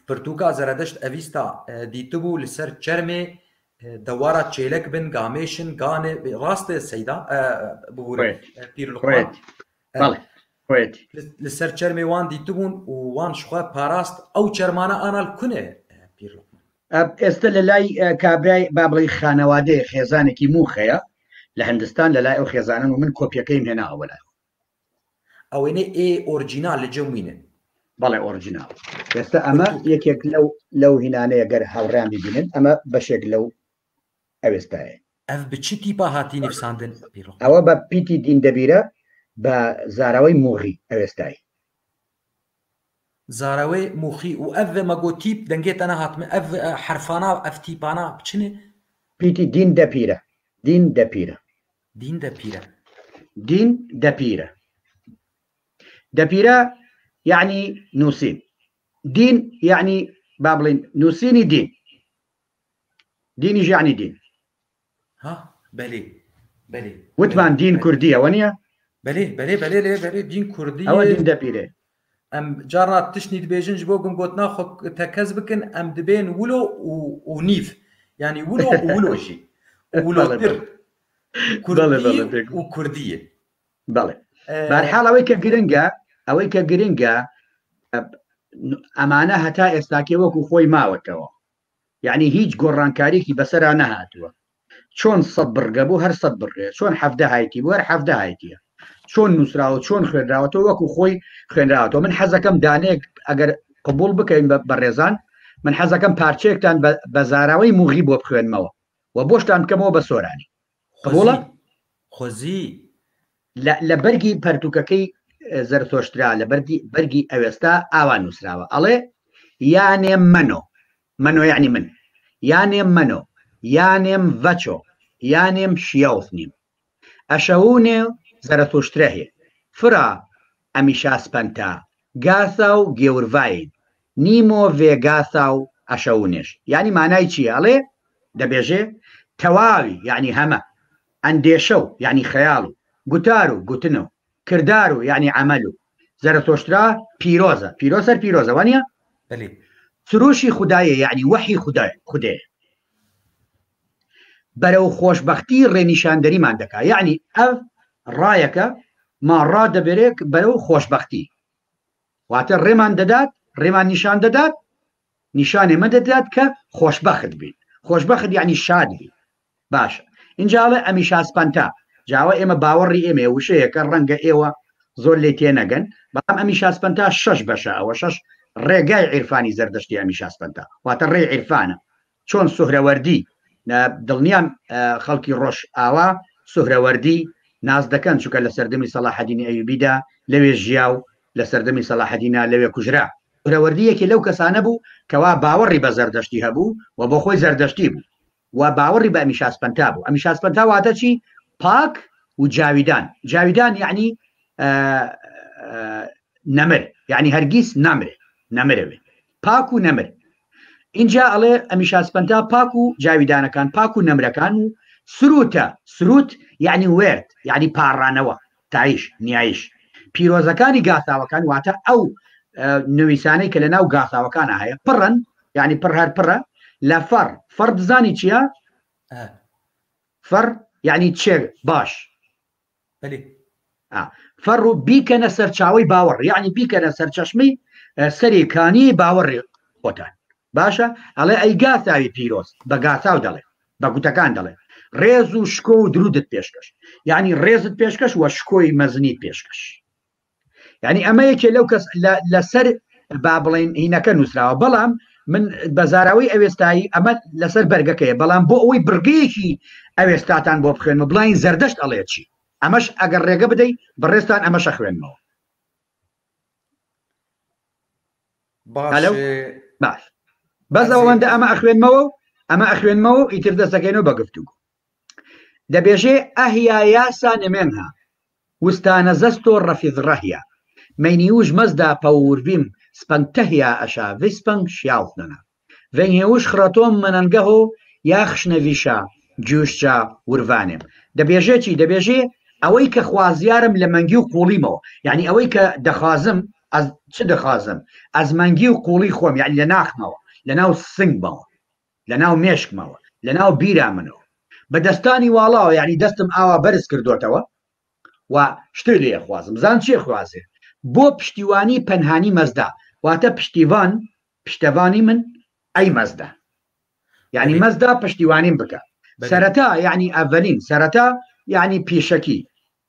Pirtûka Zeredeşt Evîsta dîtibû li ser çermê dewara çêlek bin, gamêşin, gane rast e Seyda bibûre Pîr Luqman. Li ser çermê wan dîtibûn û wan ji xwe parast ew çermana ana li ku ne? پیر لوقمان؟ ئێستە لە لای کابرای با بڵێی خانەوادەیە خێزانێکی موخەیە لە هندستان لە لای ئەو خێزانەن و من کۆپیەکەیم هێناوە بۆ لای خۆم. ئەوەینەی ئێ ئۆرجینال لە جەم وینن. بەڵێ ئۆرجینال. ئێستا ئەمە یەکێک لەو لەو هینانەیە گەر هاوڕێیان بیبینن ئەمە بەشێک لەو ئەوێستایە. ئەڤ بە چ تیپا هاتی نڤساندن پیر لوقمان؟ ئەوە بە پیتی دین دەبیرە بە زاراوەی موغی ئەوێستایی. زاراوەی موخی و ئەڤ مە گۆ تیپ دەنگێ تە نەهاتمێ ئەڤ حەرفانا ئەڤ تیپانا چنێ؟ پیتی دین دەپیرە دین دەپیرە. دین دەپیرە. دین دەپیرە دەپیرە یەعنی نووسین دین یەعنی با بڵێین نووسینی دین دینیش یەعنی دین. ها بەلێ بەلێ وتمان دین کوردیە وە نیە؟ بەلێ بەلێ بەلێ لێ بەلێ دین کوردی ئەوە دین دەپیرێ. ئەم جارنا تشنی دبێژن ji bo gum gotina xwe tekez bikin em dibên wilo û û nîv yanî wilo û wilo jî û wilotir kurdî û kurdiyê. بەڵێ بەرحاڵ ئەوەی کە گرنگە ئەوەی کە گرنگە ئەمانە هەتا ئێستاکێ وەکو خۆی ماوەتەوە یعنی هیچ گۆڕانکاریکی بەسەرا نەهاتووە چۆن سە بڕگە بوو هەر سە بڕگەیە چۆن حەفدە هایتی بوو هەر حەفدە هایتیە چۆن نووسراوە چۆن خوێنراوەتەوە وەکو خۆی خوێنراوەتەوە من حەزەکەم دانەیەک ئەگەر قبول بکەین بە ڕێزان من حەزەکەم پارچەیەکتان بە زاراوەی موغی بۆ بخوێنمەوە و بۆشتان بکەمەوە بە سۆرانی قبوڵە خۆزی لە بەرگی پەرتوکەکەی زەرتۆشترا لە بەردی بەرگی ئەوێستا ئاوا نووسراوە ئەڵێ یانێ مەنۆ مەنۆ یعنی من یانێ مەنۆ یانێم ڤەچۆ یانێم شیاوثنیم ئەشەوونێ زەرەتوشترەهێ فرا ئەمیشاسپەنتا گاثا و گێورڤاید نیمۆ ڤێ گاثا و ئەشەوونێش یعنی مانای چییە ئەڵێ دەبێژێ تەواوی یعنی هەمە ئەندێشە و یعنی خەیاڵ و گوتار و گوتن و کردار و یعنی عەمەل و زەرەتۆشترا پیرۆزە پیرۆز هەر پیرۆزە وانە بەلی سروشی خودایە یعنی وەحی خودای خودێ بەرەو خۆشبەختی ڕێنیشاندەریمان دەکا یعنی ئەv ڕایەکە ما ڕادەبێرێک بەرەو خۆشبەختی واتە ڕێمان دەدات ڕێمان نیشان دەدات نیشانێ مە دەدات کە خۆشبەخت بین خۆشبەخت یعنی شاد بین باشە ئینجا ئەڵێ ئەمیشاسپەنتا جاوە ئێمە باوەڕی ئێمەیە وشەیەکە ڕەنگە ئێوە زۆر لێ تێنەگەن بەڵام ئەمیشاسپەنتا شەش بەشە ئەوە شەش ڕێگای عیرفانی زەردەشتی ئەمیشاسپەنتا واتە ڕێی عیرفانە چۆن سوهرەوەردی دڵنیام خەڵکی ڕۆژ ئاوا سوهرەوەردی ناز دەکەن چونکە لە سەردەمی سەڵاحەدینی ئەیوبیدا لەوێ ژیا و لە سەردەمی سەڵاحەدینا لەوێ کوژرا سوهرەوەردی یەکێ لەو کەسانە بوو کەوا باوەڕی بە زەردەشتی هەبوو و بۆ خۆی زەردەشتی بوو و باوەڕی بە ئەمیشاسپەنتا بوو. ئەمیشاسپەنتا واتە چی؟ پاک و جاویدان. جاویدان یەعنی نەمر، یەعنی هەرگیز نامرێ، نەمرەوێ، پاک و نەمر. ئینجا ئەڵێ ئەمیشاسپەنتا پاک و جاویدانەکان، پاک و نەمرەکان و سروتە، سروت یەعنی وێرد، یەعنی پاڕانەوە، تایش، نیایش. پیرۆزەکانی گاساوەکان واتە ئەو نویسانەی کە لە ناو گاساوەکانە هەیە پڕن، یعنی پڕ هەر پڕە لە فەڕ فەڕ بزانی چییە؟ فەڕ یعنی چێ باش فەڕ و بیکەنە سەرچاوی باوەڕ یعنی بیکەنە سەرچەشمەی سەری کانی باوەڕی خۆتان باشە ئەڵێ ئەی گاساوی پیرۆز بە گاساو دەڵێ بە گوتەکان دەڵێ ڕێز و شکۆ و درودت پێشکەش یعنی ڕێزت پێشکەش وە شکۆی مەزنی پێشکەش یعنی ئەمە یەکێ لەو کەس لەسەر با بڵین هینەکە نووسراوە بەڵام من بە زاراوەی ئەوێستایی ئەمە لەسەر بەرگەکەیە بەڵام بۆ ئەوەی بڕگەیەکی ئەوێستاتان بۆ بخوێنمە بڵین زەردەشت ئەڵێ چی ئەمەش ئەگەر ڕێگە بدەی بەڕێزتان ئەمەشە خوێنمەوە باش باش بەس ئەوەندە ئەمە ئەخوێنمەوە و ئەمە ئەخوێنمەوە و ئیتر دەستەکەینەوە بە گفتوگۆ دەبێژێ ئەهیا یاسا نمێنها وستانەزەستۆ ڕەفیزڕەهیا مەینیوژ مەزدا پەوورڤیم سپەنتەهیا ئەشا ڤیسپەنگ شیاوخنەنا ڤەینێوژ خڕەتۆم مەنەنگەهۆ یا خشنەڤیشا گیوشچا ورڤانێم دەبێژێ چی دەبێژێ ئەوەی کە خوازیارم لە مەنگی و قوڵیمەوە یعنی ئەوەی کە دەخوازم ئەز چ دەخوازم ئەز مەنگی و قوڵی خۆم یعنی لە ناخمەوە لە ناو سنگمەوە لە ناو مێشکمەوە لە ناو بیرا منەوە بە دەستانی واڵاوە یعنی دەستم ئاوا بەرز کردوتەوە و شتێ لێ خوازم زان چێ خوازێ بۆ پشتیوانی پەنهانی مەزدا واتە پشتیوان پشتەوانی من ئەی مەزدا یعنی مەزدا پشتیوانیم بکە سەرەتا یعنی ئەڤەلین سەرەتا یعنی پیشەکی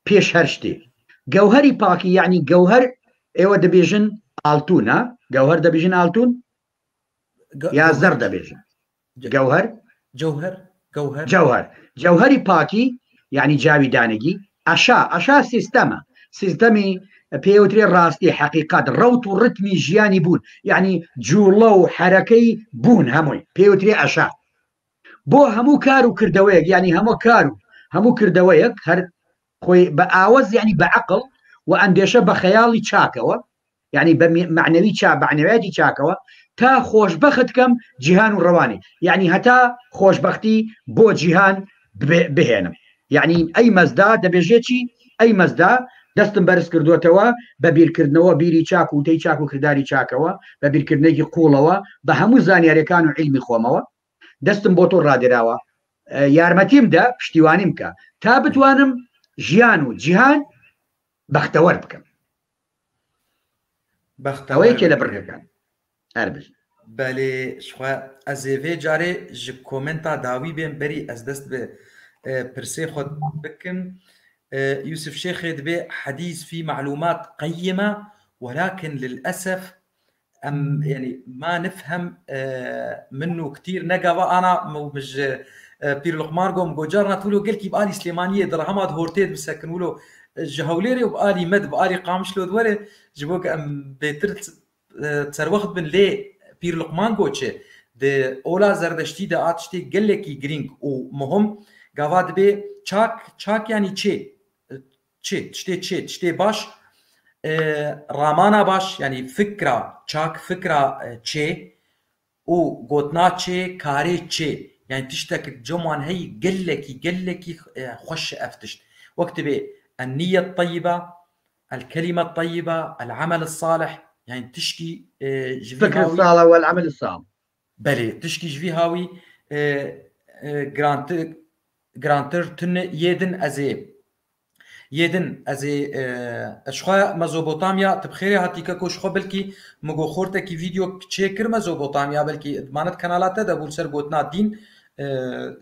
پێش هەر شتێک گەوهری پاکی یعنی گەوهر ئێوە دەبێژن ئاڵتونە گەوهر دەبێژن ئاڵتون یا زەر دەبێژن گەوهر جەوهر گەوهر جەوهر جەوهری پاکی یعنی جاویدانگی ئەشا ئەشا سیستەمە سیستەمی پێوترێ ڕاستی حەقیقەت ڕەوت و ڕتمی ژیانی بوون یعنی جوڵە و حەرەکەی بوون هەمووی پێوترێ ئەشا بۆ هەموو کار و کردەوەیەک یعنی هەموو کار و هەموو کردەوەیەک هەر خۆی بە ئاوەز یعنی بە عقل و ئەندێشە بە خەیاڵی چاکەوە یعنی بە معنەوی چا بەعنەویاتی چاکەوە تا خۆشببخت کەم جیهان و ڕەوانی یعنی هەتا خۆشببختی بۆ جیهان بهێنم یعنی ئەی مەزدا دەبێژێ چی ئەی مەزدا دەستم بەرز کردوتەوە بە بیرکردنەوە بیری چاک و تەی چاک و کردداری چاکەوە بە بیرکردنێکی قوڵەوە بە هەموو زانیارەکان و عیلمی خۆمەوە دەستم بۆ تۆ ڕادراوە یارمەتیم دە پشتیوانیم بکە تا بتوانم ژیان و جیهان بەختەوەر بکەم بەختەوە یەکێ لە بڕگەکان هەر بژی. بەلێ شخوا ئەزێ ڤێ جارێ ژ کۆمێنتا داوی بێم بەری ئەز دەست بە پرسێ خۆ بکم یوسف شێخێ دبێ حەدیث فی معلومات قیمە ولكن للأسف ام يعني ما نفهم منه كثير نقا انا مش بير لقمان قوم جارنا تولو قال كي بقالي سليمانيه درهمات هورتيد بسكن ولو جهوليري وبقالي مد بقالي قامشلو دوري جبوك ام بيتر تسروخت بن ليه بير لقمان گوچه د اولا زردشتی د آتشتی گلکی گرینگ و مهم گاواد به چاک چاک یعنی چه چه تشتێ چێ تشتێ باش ڕامانە باش یعنی فکرە چاک فکرە چێ و گۆتنا چێ کارێ چێ یعنی تشتێک جەمان هەی گەلێکی گەلێکی خۆش ئەف تشت وەک دەبێ النية الطيبة الكلمة الطيبة العمل الصالح يعني تشكي فكر الصالح والعمل الصالح بله تشكي جوی هاوی گرانتر گرانتر تن یدن ازê یدن ازê ji xwe Mezopotamya tu bi xêrê hatî keko ji xwe belkî min got xortekî vîdeo çêkir Mezopotamya belkî manet kanala te de bû li ser gotina dîn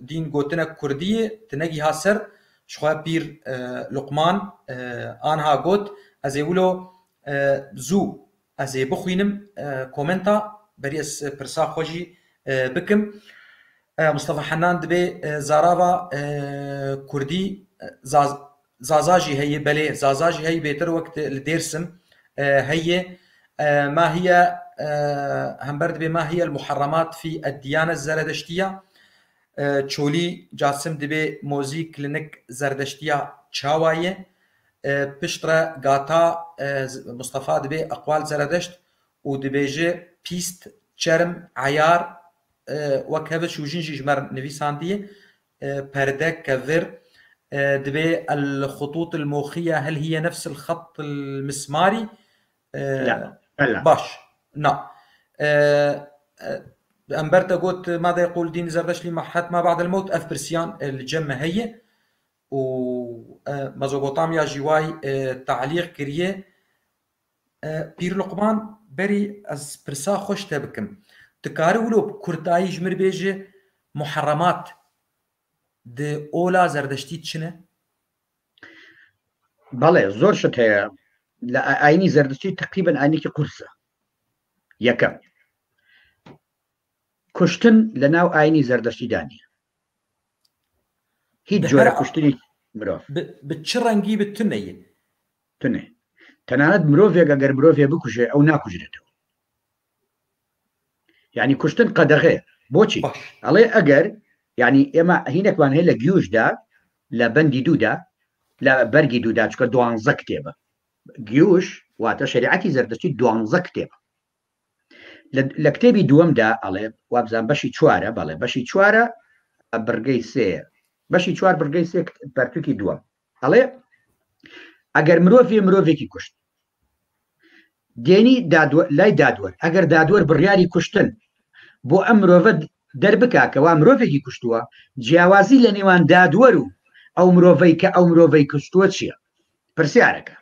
dîn gotinek kurdî ye tu negîha ser ji xwe pîr Luqman anha got ez ê wilo zû ez ê bixwînim komenta berî ez pirsa xwe jî bikim. Mustafa Henan dibê zarava Kurdî Zaza jî heye belê Zaza jî heye bêtir wek li Dêrsim heye ما هي همبر دبي ما هي المحرمات في الديانة الزردشتية چۆلی جاسم دبێ مۆزیک لنک زەردەشتیە چاوایە پشترە گاتا مستەفا دبێ ئەقوال زەرەدەشت و دبێژێ پیست چەرم عیار وەک هەڤ شوژین ژی ژمەر نویساندیە پەردە کەڤر دبێ الخطوط الموخية هل هي نفس الخط المسماري؟ لا لا باش نا أمبرتا قلت ماذا يقول دين زردشت لما حتى ما بعد الموت اف برسيان الجمة هي و مزوبوطاميا جواي تعليق كريه بير لقمان بري از برسا خوش تبكم تكاري ولو كورتاي جمر بيجي محرمات د ئۆلا زەردەشتی چنە؟ بەڵێ زۆر شت هەیە لە ئاینی زەردەشتی تقریبا ئاینێکی قورسە یەکەم کوشتن لە ناو ئاینی زەردەشتیدا نییە هیچ جۆرە کوشتنی مرۆڤ بە چ ڕەنگی بە تونەیە تونێ تەنانەت مرۆڤێک ئەگەر مرۆڤێ بکوژێ ئەو ناکوژرێتەوە یعنی کوشتن قەدەغەیە بۆچی ئەڵێ ئەگەر یعنی ئێمە هینێکمان هەیە لە گیوشدا لە بەندی دوودا لە بەرگی دوودا چکە دوانزە کتێبە گیوش واتە شریعەتی زەردەشتی دوانزە کتێبە لە کتێبی دووەمدا ئەڵێ وابزان بەشی چوارە بەڵێ بەشی چوارە بڕگەی سێ بەشی چوار بڕگەی سێ پەرتوکی دووەم ئەڵێ ئەگەر مرۆڤێ مرۆڤێکی کوشت دێنی لای دادوەر ئەگەر دادوەر بڕیاری کوشتن بۆ ئەم مرۆڤە دەربکا کەوا مرۆڤێکی کوشتووە جیاوازی لە نێوان دادوەر و ئەو مرۆڤەی کە ئەو مرۆڤەی کوشتووە چییە؟ پرسیارەکە.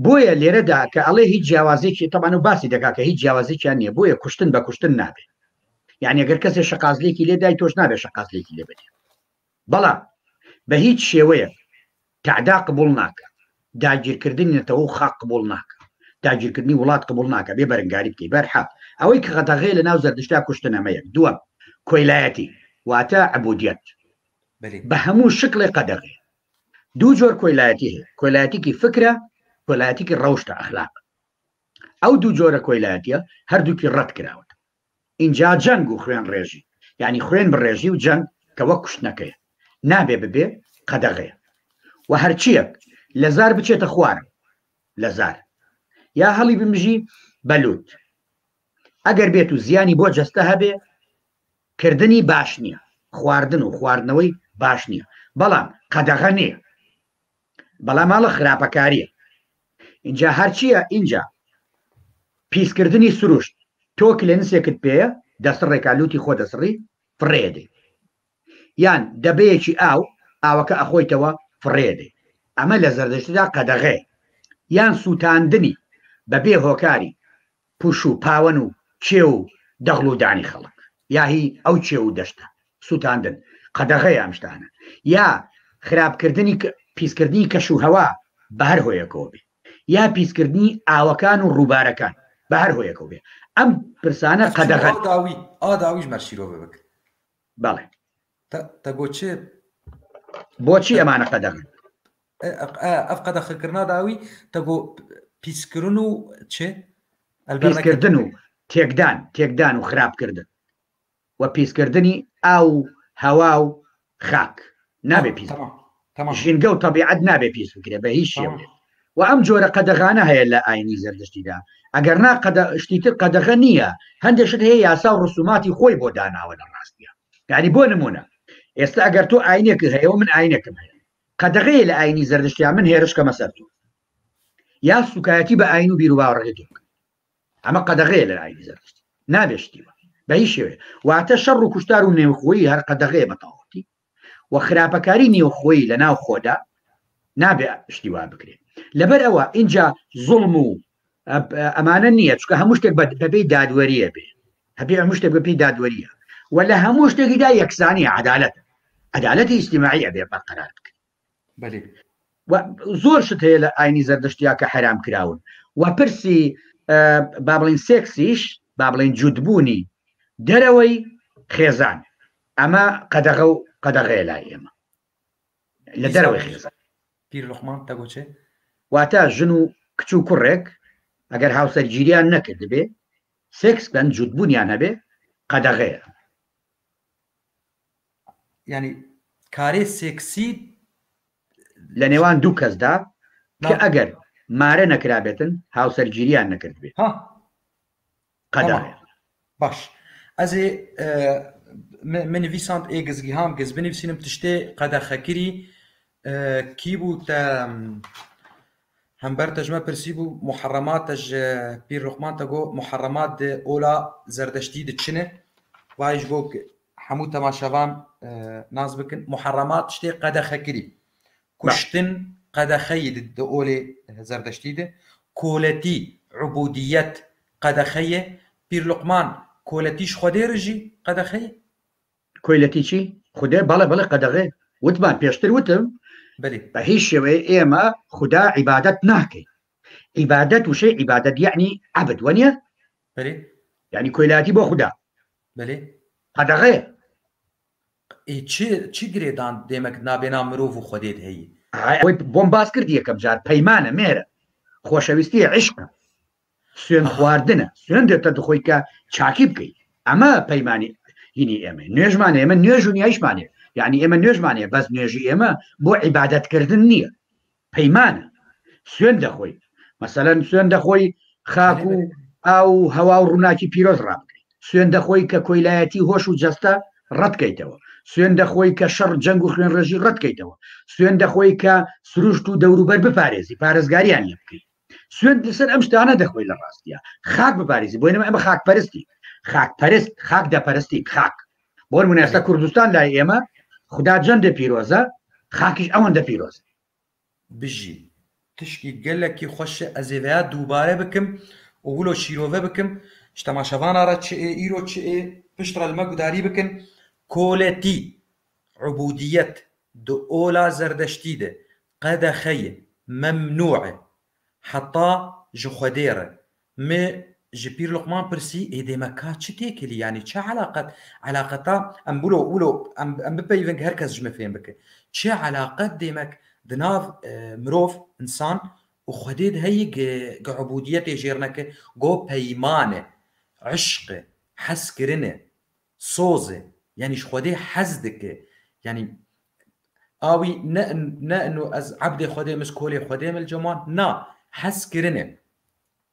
بۆیە لێرەدا کە ئەڵێ هیچ جیاوازێکی تەبان و باسی دەکا کە هیچ جیاوازێکیان نییە بۆیە کوشتن بە کوشتن نابێ یعنی ئەگەر کەسێ شەقازلێکی لێ دای تۆش نابێ شەقازلێکی لێ بدێ بەڵام بە هیچ شێوەیەک تەعدا قبوڵ ناکا، داگیرکردنی نەتەوە و خاک قبوڵ ناکا، داگیرکردنی وڵات قبوڵ ناکا بێ بەرەنگاری بکەی. بەرحاڵ ئەوەی کە قەدەغەیە لە ناو زەردشتا کوشتن ئەمە یەک. دووەم کۆیلایەتی واتە عبودیەت بە هەموو شکڵێ قەدەغەیە. دوو جۆر کۆیلایەتی هەیە، کۆیلایەتیکی فکرە، کۆیلایەتیکی ڕەوشتە ئەخلاق. ئەو دوو جۆرە کۆیلایەتیە هەردووکی ڕەت کراوەتەوە. ئینجا جەنگ و خوێن ڕێژی یانی خوێن بڕێژی و جەنگ کە وەک کوشتنەکەیە نابێ ببێ قەدەغەیە و هەرچیەک لە زار بچێتە خوارەوە لە زار یا هەڵی بمژی بە لوت ئەگەر بێت و زیانی بۆ جەستە هەبێ کردنی باش نییە خواردن و خواردنەوەی باش نییە بەڵام قەدەغە نییە بەڵام ماڵە خراپەکاریە ئینجا هەرچیە ئینجا پیسکردنی سروشت تۆ کلێنسێکت پێیە دەسڕێکا لوتی خۆ دەسڕی فڕێدەی یان دەبەیەکی ئاو ئاوەکە ئەخۆیتەوە فڕێدەی ئەمە لە زەردەشتدا قەدەغەیە یان سووتاندنی بەبێ هۆکاری پوش و پاوەن و کێو و دەغڵ و دانی خەڵک یا هی ئەو کێو و دەشتە سووتاندن قەدەغەیە ئەم شتانە یا خراپکردنی پیسکردنی کەش و هەوا بە هەر هۆیەکەوە بێ یا پیسکردنی ئاوەکان و ڕووبارەکان بە هەر هۆیەکەوە بێ ئەم پرسانە قەدەغەن. ئا داوی ئا داویش مەر شیرۆڤە بک. بەڵێ. تە تە گۆ چ؟ بۆچی ئەمانە قەدەغەن؟ ئەف قەدەخەکردنا داوی تە گۆ پیسکردن و چ؟ پیسکردن و تێکدان تێکدان و خراپکردن و پیسکردنی ئاو و هەوا و خاک نابێ پیس ژینگە و تەبیعەت نابێ پیس بکرێ بە هیچ شێوەیەک و ئەم جۆرە قەدەغانە هەیە لە ئاینی زەردەشتیدا ئەگەر نا قەدە شتی تر قەدەغە نییە هەندێک شت هەیە یاسا و ڕسوماتی خۆی بۆ داناوە لە ڕاستیە یعنی بۆ نمونە ئێستا ئەگەر تۆ ئاینێک هەیە و من ئاینێکم هەیە قەدەغەیە لە ئاینی زەردەشتیا من هێرش کەمە سەر تۆ یا سوکایەتی بە ئاین و بیروباوەڕەکەی تۆ بکەم ئەمە قەدەغەیە لە ئاینی زەردەشتی نابێ شتی وا بە هیچ شێوەیە واتە شەڕ و کوشتار و نێوخۆیی هەر قەدەغەیە بە تەواوەتی و خراپەکاری نێوخۆیی لە ناو خۆدا نابێ شتی وا بکرێت لەبەر ئەوە اینجا زوڵم و ئەمانە نییە چکە هەموو شتێک بەپێی دادوەریە بێ هەبێ هەموو شتێک بەپێی دادوەریە و لە هەموو شتێکیدا یەکسانی عدالەت عدالەتی ئیجتیماعی ئەبێ بەرقەرار بکرێت بەلی. و زۆر شت هەیە لە ئاینی زەردەشتیا کە حەرام کراون و پرسی با بڵین سێکسیش با بڵین جووتبوونی دەرەوەی خێزان ئەمە قەدەغە و قەدەغەیە لای ئێمە لە دەرەوەی خێزان. پیر لوقمان تە گۆ چێ؟ واتە ژن و کچ و کوڕێک ئەگەر هاوسەرگیریان نەکردبێ سێکس بکەن جووتبوونیان هەبێ قەدەغەیە. یانی کارێ سێکسی لە نێوان دوو کەسدا کە ئەگەر مارە نەکرابێتن هاوسەرگیریان نەکردبێت قەدەغەیە. باش ئەزێ من نویساند ئێ گزگیهام گز بنویسینم تشتێ قەدەخەکری کی بوو تە هەمبەر تەژمە پرسی بوو محرمات تەژ پیر لوقمان تە گۆ محرمات د ئۆلا زەردەشتی د چنە وایش بۆ هەموو تەماشەڤان ناس بکن محرمات شتێ قەدەخەکری کوشتن قەدەخەی د ئۆلێ زەردەشتی د کۆلەتی عبودیەت قەدەخەیە پیر لوقمان کۆلەتیش خودێ رژی قەدەخەیە؟ کۆیلەتی چی؟ خودێ بەڵێ بەڵێ قەدەغەیە وتمان پێشتر وتم بەلی. بە هیچ شێوەیە ئێمە خودا عیبادەت ناکەین عیبادەت وشەی عیبادەت یەعنی عەبد وەنیە؟ بەلی. یەعنی کۆیلایەتی بۆ خودا بەلی. قەدەغەیە. ئێ چ چ گرێدان دێمەک نابێنا مرۆڤ و خودێت هەیی؟ ئەوەی بۆم باس کردی یەکەم جار پەیمانە مێرە خۆشەویستیە عیشقە سوێند خواردنە سوێندێتە دخۆی کە چاکی بکەیت ئەمە پەیمانی هینی ئێمە نوێژمان ئێمە نوێژ و نیایشمانێ یعنی ئێمە نوێژمانێ بەس نوێژی ئێمە بۆ عیبادەتکردن نییە پەیمانە سوێن دەخۆی مەسەلەن سوێن دەخۆی خاک و ئاو و هەوا و ڕووناکی پیرۆز ڕابگری سوێن دەخۆی کە کۆیلایەتی هۆش و جەستە ڕەتکەیتەوە سوێن دەخۆی کە شەڕ جەنگ و خوێنڕێژی ڕەتکەیتەوە سوێن دەخۆی کە سروشت و دەوروبەر بپارێزی پارێزگاریان لێ بکەیت سوێند لەسەر ئەم شتانە دەخۆی لە ڕاستیە خاک بپارێزی بۆ نمە ئەمە خاک پەرستی خاک پەرست خاک دەپەرستی خاک بۆ نمونە ئێستا کوردستان لای ئێمە خدا جەندە پیرۆزە خاکیش ئەوەندە پیرۆزە بژی. Tişkî gelekî xweş e ez ê veya dûbare bikim û wilo şîrove bikim ji temaşevana re çi ê îro çi ê pişt re li me gudarî bikin koletî, ubûdiyet, di ola zerdeştî de qedexe ye, memnû e. Heta ji Xwedê re. Me ji Pîr Luqman pirsî ê dê me ka çi têkilî yanî çi elaqet elaqeta em wilo wilo em em bipeyivin her kes ji me fêm bike. Çi elaqet dêmek di nav mirov, insan, û Xwedê de heye gi gi ubûdiyetê jêr neke go peyman e, işq e, hezkirin e, soz e yanî ji Xwedê hez dike yanî a wî ne ne ino ez ebdê Xwedê min ez kolê Xwedê min li cem wan na hezkirin e.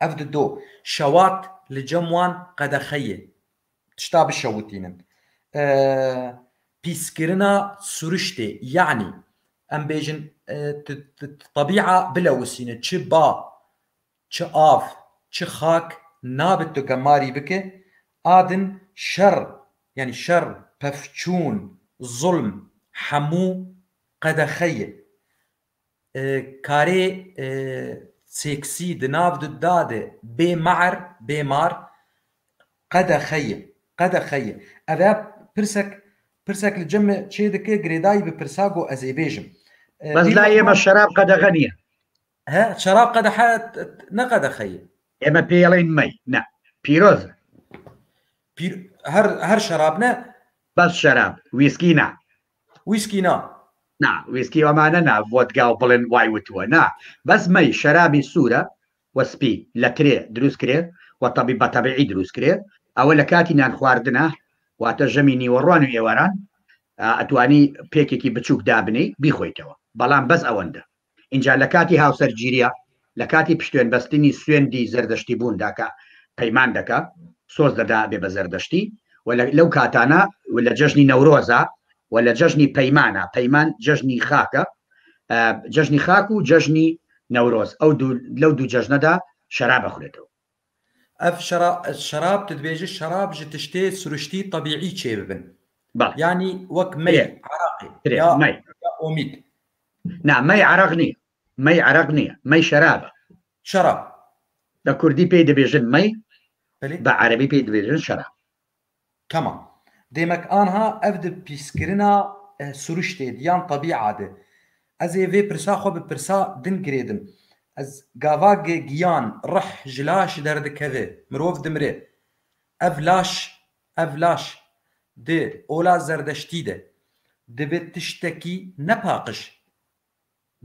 Ev di do. Şewat li cem wan qedexe ye. Tişta bişewitînin. Pîskirina suriştê yanî em bêjin tebîa bilewisîne çi ba, çi av, çi xak nabe tu gemarî bike. A din şer yanî şer, pevçûn, zulm hemû qedexe ye. Karê sêksî di nav du da de bê me'er, bê mar, qedexe ye, qedexe ye. Ev e pirsek, pirsek li cem me çêdike girêdayî bi pirsa ku ez ê bêjim. Bes lay ême şerab qedexe niye. He, şerab qedexe ne qedexe ye. Ême pê yelên mey, ne. Pîroz e. Pîr, her, her şerab ne? Bes şerab, wîskî na. ویسکی نا. نا ویسکی ئەمانە نا ڤۆدگا و بڵێن وای وتووە نا بەس مەی شەرابی سوورە و سپی لە ترێ دروست کرێ و تەبی بە تەبیعی دروست کرێ ئەوە لە کاتی نان خواردنە واتە ژەمی نیوەڕوان و ئێواران ئەتوانی پێکێکی بچووک دابنێی بیخۆیتەوە بەڵام بەس ئەوەندە ئینجا لە کاتی هاوسەرگیریە لە کاتی پشتێن بەستنی سوێندی زەردەشتی بووندا کە پەیمان دەکا سۆز دەدا ئەبێ بە زەردەشتی و لەو کاتانە و لە جەژنی نەورۆزە و لە جەژنی پەیمانە پەیمان جەژنی خاکە جەژنی خاک و جەژنی نەورۆز ئەو دوو لەو دوو جەژنەدا شەراب ئەخورێتەوە. ئەڤ شەراب tu dibêjî şerab ji tiştê siruştî tebîî çê bibin. Yanî wek mey eraqê ya ya omîd. Na mey eraq nîye. Mey eraq nîye. Mey şerab e. Şerab. Bi kurdî pê dibêjin mey, bi erebî pê dibêjin şerab. Temam. Dêmek anha ev di pîskirina siruştê di yan tebîa de. Ez ê vê pirsa xwe bi pirsa din girêdim. Ez gava gi giyan, rih, ji laş derdikeve, mirov dimire. Ev laş, ev laş di ola zerdeştî de dibe tiştekî ne paqij.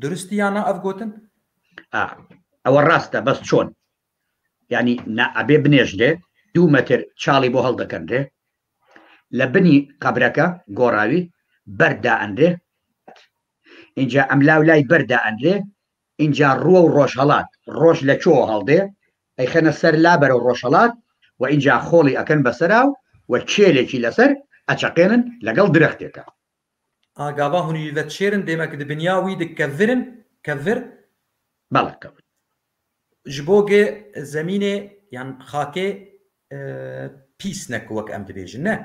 Duristî ya na ev gotin? A, ewe rast e, bes çon? یانی نا ئەبێ بنێژرێ دوو مەتر چاڵی بۆ هەڵدەکەنرێ لە بنی قەبرەکە گۆڕاوی بەرد دائەنرێ ئینجا ئەملاو لای بەرد دائەنرێ ئینجا ڕووە و ڕۆژهەڵات ڕۆژ لە کوێوە هەڵدێ ئەیخەنە سەر لا بەرەو ڕۆژهەڵات و ئینجا خۆڵی ئەکەن بەسەرا و کێلێکی لەسەر ئەچەقێنن لەگەڵ درەختێکا. ئا گاڤا هونی ڤەدشێرن دێمەک د بنیا وی د کەڤرن، کەڤر. بەڵێ کەڤر. Ji bo ge zemînê yan xakê pîs ne ku wek em dibêjin ne?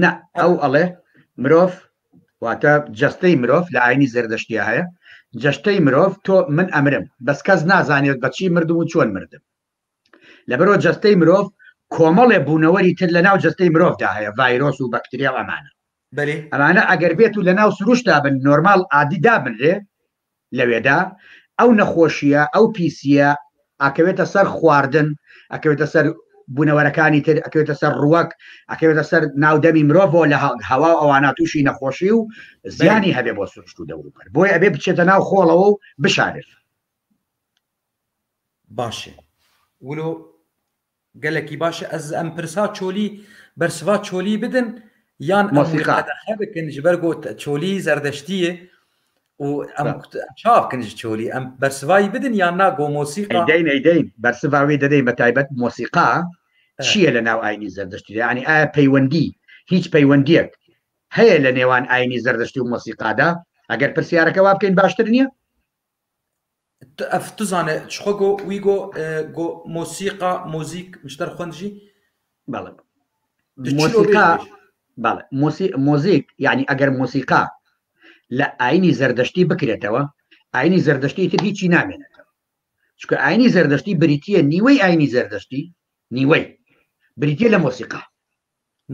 Na, ew ئەڵێ مرۆڤ واتە جەستەی مرۆڤ لە ئاینی زەردەشتیا هەیە جەستەی مرۆڤ تۆ من ئەمرم بەس کەس نازانێت بە چی مردم و چۆن مردم لەبەرەوە جەستەی مرۆڤ کۆمەڵێ بوونەوەری تر لە ناو جەستەی مرۆڤدا هەیە ڤایرۆس و بەکتریا و ئەمانە ئەمانە ئەگەر بێت و لە ناو سروشتا بن نۆرماڵ ئادی دابنرێ لەوێدا ئەو نەخۆشیە ئەو پیسیە ئەکەوێتە سەر خواردن ئەکەوێتە سەر بوونەوەرەکانی تر ئەکەوێتە سەر ڕووەک ئەکەوێتە سەر ناودەمی مرۆڤەوە لە هەوا و ئەوانە تووشی نەخۆشی و زیانی هەبێ بۆ سروشت و دەوروبەر بۆیە ئەبێ بچێتە ناو خۆڵەوە و بشارێت. باشێ ولۆ گەلەکی باشە ئەز ئەم پرسا چۆلی بەرسڤا چۆلی بدن یان ئەم مۆسیقا. قەدەخە بکن ji ber got چۆلی زەردەشتیە و ئەم چا بکن ji چۆلی ئەم بەرسڤایی بدن یان نا گۆ مۆسیقا ئەیدەین ئەیدەین بەرسڤا وی دەدەین بە تایبەت مۆسیقا چییە لە ناو ئاینی زەردەشتیدا یعنی ئایا پەیوەندی هیچ پەیوەندیەک هەیە لە نێوان ئاینی زەردەشتی و مۆسیقادا ئەگەر پرسیارەکە وا بکەین باشتر نییە؟ ئەف تو زانێ چخۆ گۆ وی گۆ گۆ مۆسیقا مۆزیک مشتەر خوند ژی بەڵێ مۆسیقا بەڵێ مۆزیک یعنی ئەگەر مۆسیقا لە ئاینی زەردەشتی بکرێتەوە. ئاینی زەردەشتی تر هیچی نامێنێتەوە چونکە ئاینی زەردەشتی بریتە نیوەی ئاینی زەردەشتی نیوەی بریتە لە مۆسیقا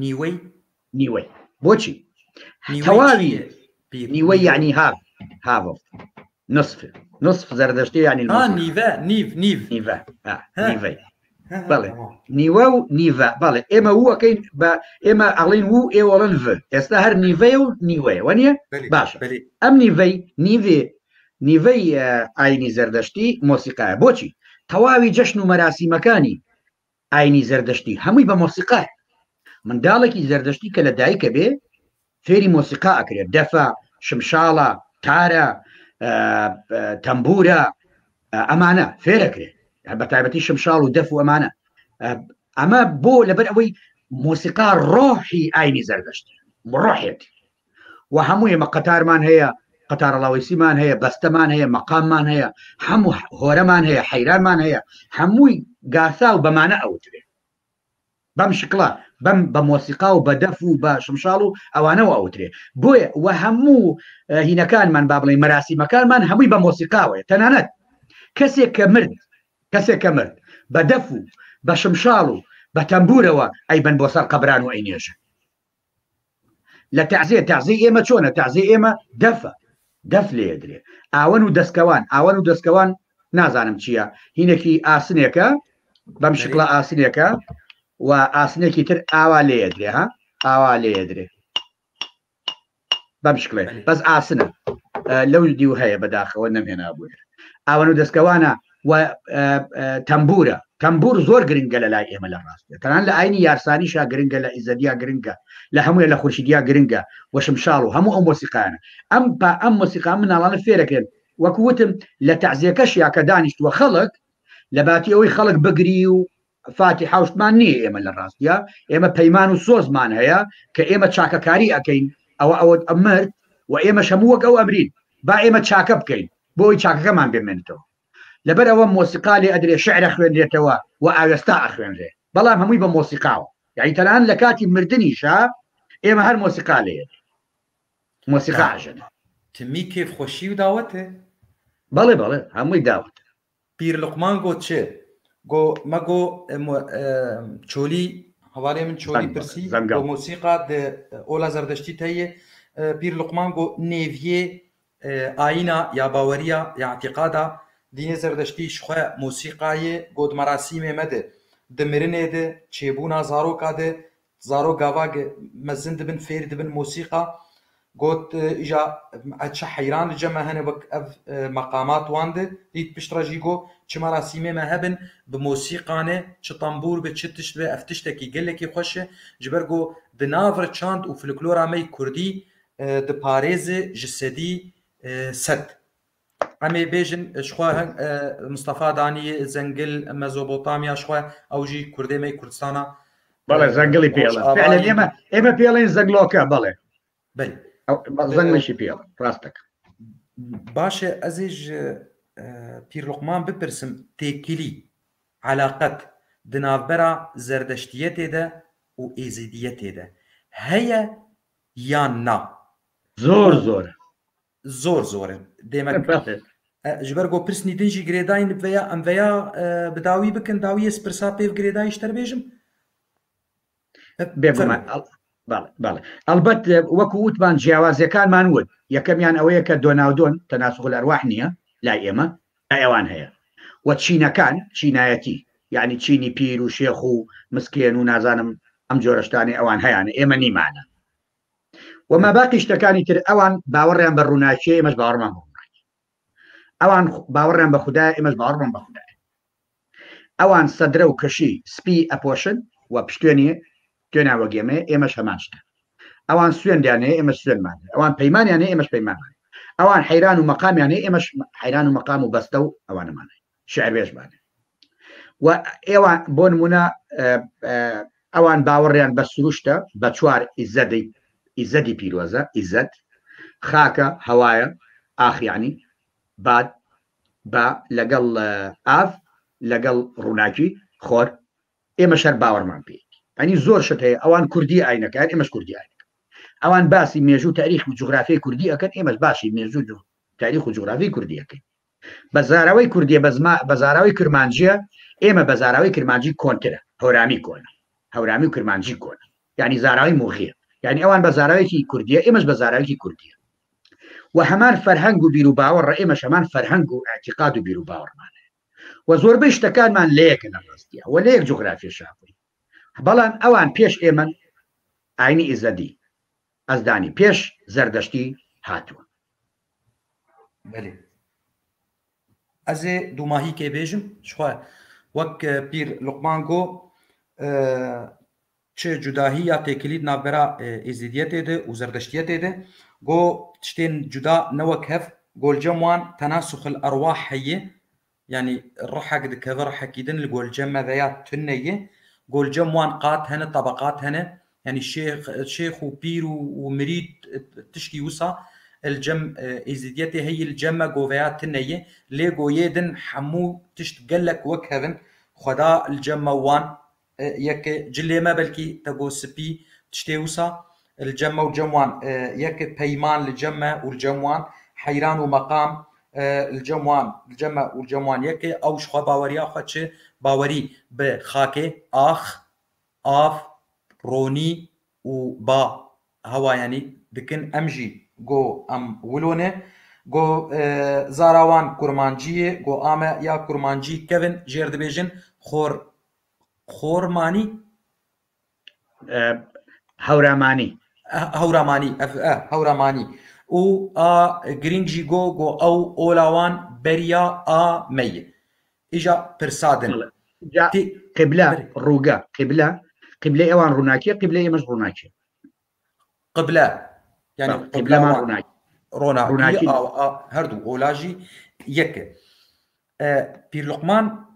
نیوەی نیوەی بۆچی تەواوی نیوەی یعنی هاف هاف نصف نصف زەردەشتی یعنی نیوە نیو نیو نیوە نیوەی بەڵێ نیوە و نیوە بەڵێ ئێمە وەکەین بە ئێمە ئەڵین و ئێوەڵن v ئێستا هەر نیوەیە و نیوەیە وە نیە باشە ئەم نیوەی نیوێ نیوەی ئاینی زەردەشتی مۆسیقایە بۆچی تەواوی جەشن و مەراسیمەکانی ئاینی زەردەشتی هەمووی بە مۆسیقایە منداڵێکی زەردەشتی کە لە دایکە بێ فێری مۆسیقا ئەکرێت دەفە شمشاڵە تارە تەمبورە ئەمانە فێرەکرێت بە تایبەتی شمشاڵ و دەف و ئەمانە ئەمە بۆ لەبەر ئەوەی مۆسیقا ڕۆحی ئاینی زەردەشتی ڕۆحێتی و هەموو ئێمە قەتارمان هەیە قەتارەڵاوەیسیمان هەیە بەستەمان هەیە مەقاممان هەیە هەموو هۆرەمان هەیە حەیرانمان هەیە هەمووی گاسا و بەمانە ئەوترێ بەم شکڵە بەم بە مۆسیقا و بە دەف و بە شمشاڵ و ئەوانەوە ئەوترێ بۆیە و هەموو هینەکانمان با بڵێین مەراسیمەکانمان هەمووی بە مۆسیقاوەیە تەنانەت کەسێک کە مرد کەسێک کە مرد بە دەف و بە شمشاڵ و بە تەمبورەوە ئەیبەن بۆ سەر قەبران و ئەینێژن لە تەعزێ تەعزێی ئێمە چۆنە تەعزێ ئێمە دەفە دەف لێدرێ ئاوەن و دەستکەوان ئاوەن و دەستکەوان نازانم چییە هینێکی ئاسنێکە بەم شکڵە ئاسنێکە و ئاسنێکی تر ئاوا لێدرێ ها ئاوا لێدرێ بەم شکڵێ بەس ئاسنە لەو دیو هەیە بەداخەوە نەمهێنا بوو ئاوەن و دەستکەوانە و تەمبورە تەمبور زۆر گرنگە لە لای ئێمە لە ڕاستە تەنان لە ئاینی یارسانیشا گرنگە لە ئیزەدیا گرنگە لە هەمووی لە خورشیدیا گرنگە و شمشاڵ و هەموو ئەو مۆسیقانە ئەم پا ئەم مۆسیقا مناڵانە فێرەکرێن وەکو وتم لە تەعزیەکەش یا کە دانیشتووە خەڵک لە باتی ئەوەی خەڵک بگری و فاتیحە و شتمان نییە ئێمە لە ڕاستیا ئێمە پەیمان و سۆزمان هەیە کە ئێمە چاکەکاری ئەەکەین ئەوە ئەوە ئەمرد و ئێمە هەموو وەک ئەو ئەمرین با ئێمە چاکە بکەین بۆی چاکەکەمان بمێنێتەوە لەبەر ئەوە مۆسیقا لێ ئەدرێ شعرە خوێنرێتەوە و ئاوێستا ئەخوێنرێ بەڵام هەمووی بە مۆسیقاوە یعنی تەنان لە کاتی مردنیشا ئێمە هەر مۆسیقا لێ مۆسیقا ئەژەنێ تمی کێف خۆشی و داوەتێ بەڵێ بەڵێ هەمووی داوەتە پیر لوقمان گۆ چ؟ گۆ مە گۆ چۆلی هەواڵێ من چۆلی پرسی گۆ مۆسیقا د ئۆلا زەردەشتی تەیێ پیر لوقمان گۆ نێڤیێ ئاینا یا باوەریە یا ئەتیقادا دینێ زەردەشتی شخوە مۆسیقایێ گۆ د مەراسیمێ مە د د مرنێ د چێبوونا زارۆکا د Zarok gava mezin dibin fêr dibin mosîqa got îja çi heyran li cem me hene wek ev meqamat wan di dît pişt re jî got çi merasîmê me hebin bi mosîqa ne çi tembûr be çi tişt be ev tiştekî gelekî xweş e ji ber ku di nav re çand û folklora me yê kurdî diparêze 100%. Em ê bêjin ji xwe Mistefa Danî Zengil Mezopotamya ji xwe ew jî Kurdê me Kurdistana بەڵێ زەنگڵی پێڵە فعلا ئێمە ئێمە پێڵێن زەنگلۆکە بەڵێ بەلی زەنگڵیشی پێڵە ڕاستەکە باشە ez ê ji Pîr Luqman bipirsim têkilî elaqet di navbera zerdeştiyetê de û êzidiyetê de heye yan na? زۆر زۆرە زۆر زۆرە دێمە ji ber got pirsnî din jî girêdayîn veya em veya bi dawî bikin dawiyê pirsa pêv girêdayî ji te bêjim بێگومان بەڵێ ئەلبەت وەکو وتمان جیاوازیەکانمان وت یەکەمیان ئەوەیە کە دۆناودۆن تەناسخ الئەرواح نییە لای ئێمە لای ئەوان هەیە و چینەکان چینایەتی یعنی چینی پیر و شێخ و مسکێن و نازانم ئەم جۆرە شتانەی ئەوان هەیانە ئێمە نیمانە و ما باقی شتەکانی تر ئەوان باوەڕیان بە ڕووناکیە ئێمەش باوەڕمان بە ڕووناکی ئەوان باوەڕیان بە خودایە ئێمەش باوەڕمان بە خودایە ئەوان سەدرە و کەشی سپی ئەپۆشن و پشتێنی توێنا وەگێمێ ئێمەش هەمان شتە ئەوان سوێندیان هەیە ئێمە سوێنمان هەیە ئەوان پەیمانیان هەیە ئێمەش پەیمانمان هەیە ئەوان حەیران و مەقامیان هەیە ئێمەش حەیران و مەقام و بەستە و ئەوانەمان هەیە شعربێژمان هەیە و ئێوە بۆ نمونە ئەوان باوەڕیان بە سروشتە بە چوار ئیزەدی ئیزەدی پیرۆزە ئیزەت خاکە هەوایە ئاخیانی باد با لەگەڵ ئاف لەگەڵ ڕووناکی خۆر ئێمە شەر باوەڕمان پێ ئەنی زۆر شت هەیە ئەوان کوردی ئاینەکان ئێمەش کوردی ئاینەکە ئەوان باسی مێژوو تاریخ و جوگرافیای کوردی ئەکەن ئێمەش باشی مێژوو. تاریخ و جوگرافی کوردیەکەین بە زاراوەی کوردیە بە زاراوەی کرمانجیە ئێمە بە زاراوەی کرمانجی کۆنترە هەورامی کۆنە هەورامی و کرمانجی کۆنە یعنی زاراوی موغیە یعنی ئەوان بە زاراوێکی کوردیە ئێمەش بە زاراوێکی کوردیە و هەمان فەرهەنگ و بیر و باوەڕ ئێمەش هەمان فەرهەنگ و اعتقاد و بیر و باوەڕمان و زۆربەی شتەکانمان لەیەکە لە ڕاستیە و لە یەک جوگرافیە شابووین بەڵام ئەوان پێش ئێمەن ئاینی ئیزەدی ئەزدانی پێش زەردەشتی هاتووە. بەلێ ئەزێ دوماهیکێ بێژم شخوا وەک پیر لوقمان گۆ چ جوداهی یا تێکەلی ناوبەرا ئێزیدیەتێ de û زەردەشتیەتێ de go tiştên cuda ne wek hev gol cem wan tenasux erwah heye Yanî rihek dikeve rihekî din li gol cem me veya tune ye. Gol cem wan qat hene, tebeqat hene. Yanî şêx şêx û pîr û û mirîd tişkî wisa li cem êzidiyetê heye li cem me go veya tune ye. Lê go yê din hemû tişt gelek wek hev in. Xweda li cem me wan Yek cilê me belkî te got spî tiştê wisa li cem me û cem wan yek peyman li cem me û li cem wan heyran û meqam li cem wan li cem me û li cem wan yek e ew ji xwe baweriya xwe çi bawerî bi xakê ax av ronî û ba hewa yanî dikin em jî go em wilo ne go zara wan kurmancî ye go a me ya kurmancî kevin jêr dibêjin xor Xormanî. Hewramanî. Hewramanî ev e Hewramanî û a girîng jî go go ew ola wan beriya a me ye. Îja pirsa din. Qibla rûge qibla qibleyê ewan rûnakî qibleyê êmeş rûnakî. Qible yanî qibleman ronakî ronakî her du ola jî yek e. Pîr Luqman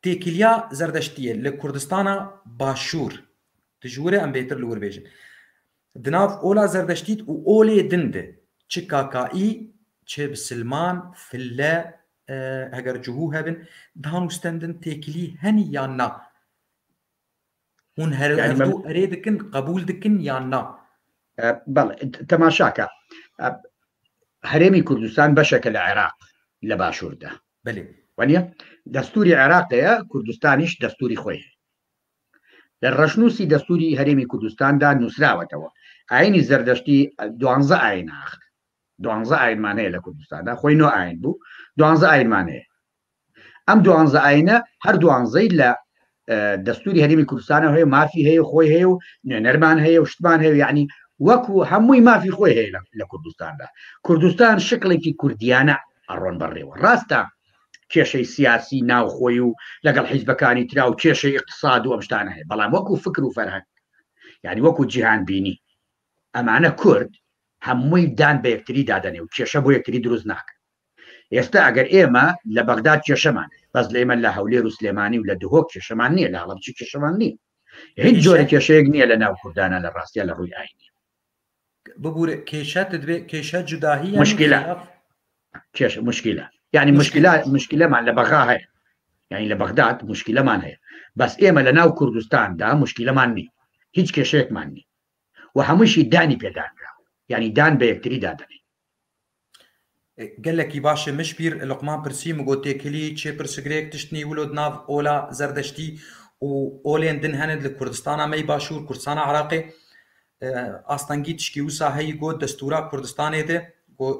têkiliya Zerdeştiyê li Kurdistana Başûr tu ji wir e em bêtir li wir bêjin. Di nav ola Zerdeştî û olê din de çi kakaî çi bisilman, fille, heger cihû hebin danûstendin têkilî henî yan na? Hûn her hevdu erê dikin, qebûl dikin yan na? بەڵێ تەماشاکە هەرێمی کوردستان بەشێکە لە عێراق لە باشووردا بەلێ وانە دەستوری عێراقەیە کوردستانیش دەستوری خۆی هەیە لە ڕەشنووسی دەستوری هەرێمی کوردستاندا نووسراوەتەوە ئاینی زەردەشتی دوانزە ئاین ئاخر دوانزە ئاینمان هەیە لە کوردستاندا خۆی نۆ ئاین بوو دوانزە ئاینمان هەیە ئەم دوانزە ئاینە هەر دوانزەی لە دەستوری هەرێمی کوردستانە هەیە مافی هەیە خۆی هەیە و نوێنەرمان هەیە و شتمان هەیە یعنی وەکو هەمووی مافی خۆی هەیە لە کوردستاندا کوردستان شکڵێکی کوردیانە ئەڕۆن بەڕێوە ڕاستە کێشەی سیاسی ناوخۆی و لەگەڵ حیزبەکانی ترا و کێشەی اقتصاد و ئەم شتانە هەیە بەڵام وەکو فکر و فەرهەنگ یعنی وەکو جیهان بینی ئەمانە کورد هەمووی دان بە یەکتری دادەنێ و کێشە بۆ یەکتری دروست ناکەن ئێستا ئەگەر ئێمە لە بەغداد کێشەمان هەیە بەس لە ئێمە لە هەولێر و سلێمانی و لە دهۆک کێشەمان نییە لە هەڵەبجە کێشەمان نییە هیچ جۆرە کێشەیەک نییە لە ناو کوردانە لە ڕاستە لە ڕووی ئاینی ببوورە کێشە دەبێ کێشە جوداهی مشکلە کێشە مشکلە یعنی مشکلە مشکلەمان لە بەغا هەیە یعنی لە بەغداد مشکلەمان هەیە بەس ئێمە لە ناو کوردستاندا مشکلەمان نییە هیچ کێشەیەکمان نییە و هەمووشی دانی پێدانرا یعنی دان بە یەکتری دادەنێ Gelekî baş e. Min ji pîr Luqman pirsî, min got têkilî çê pirsgirêk tiştnî wilo di nav ola Zerdeştî û olên din hene li Kurdistana me yî Başûr, Kurdistana Iraqê. Astengî tişkî wisa heyî got destûra Kurdistanê de got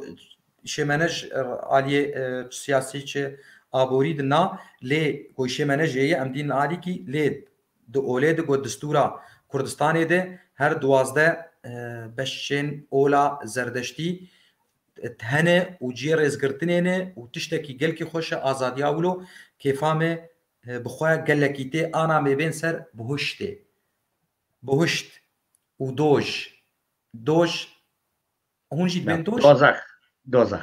îşê me ne ji aliyê siyasî çi aborî di na lê got îşê me ne jê ye em dînin alîkî lê di olê de got destûra Kurdistanê de her 12 beşên ola Zerdeştî hene û ciyê rêzgirtinê ne û tiştekî gelkî xweş e azadiya wilo kêfa me bi xwe gelekî tê ana me bên ser bihuştê. Bihuşt û doj. Doj hûn jî dibên doj? Dozex. Dozex.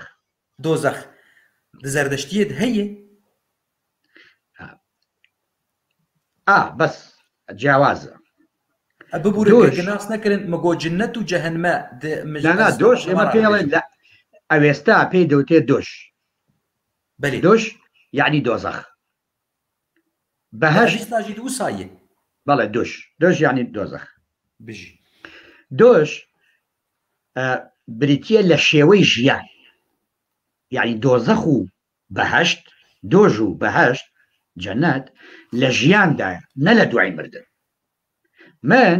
Dozex. Di Zerdeştiyê de heye? A bes cewaz. ببورە کە nas nekirin min got cinnet û cehenme di Na na doş ême pê ئەڵێن لە ئەوێستا پێی دەوتێ دۆش. بەلێ. دۆش یعنی دۆزەخ. بەهەشت ئەوێستا ژی وسا یە. بەڵێ دۆش دۆش یعنی دۆزەخ. بژی. دۆش بریتییە لە شێوەی ژیان. یعنی دۆزەخ و بەهەشت، دۆژ و بەهەشت، جەنەت، لە ژیاندایە نە لە دوای مردن. من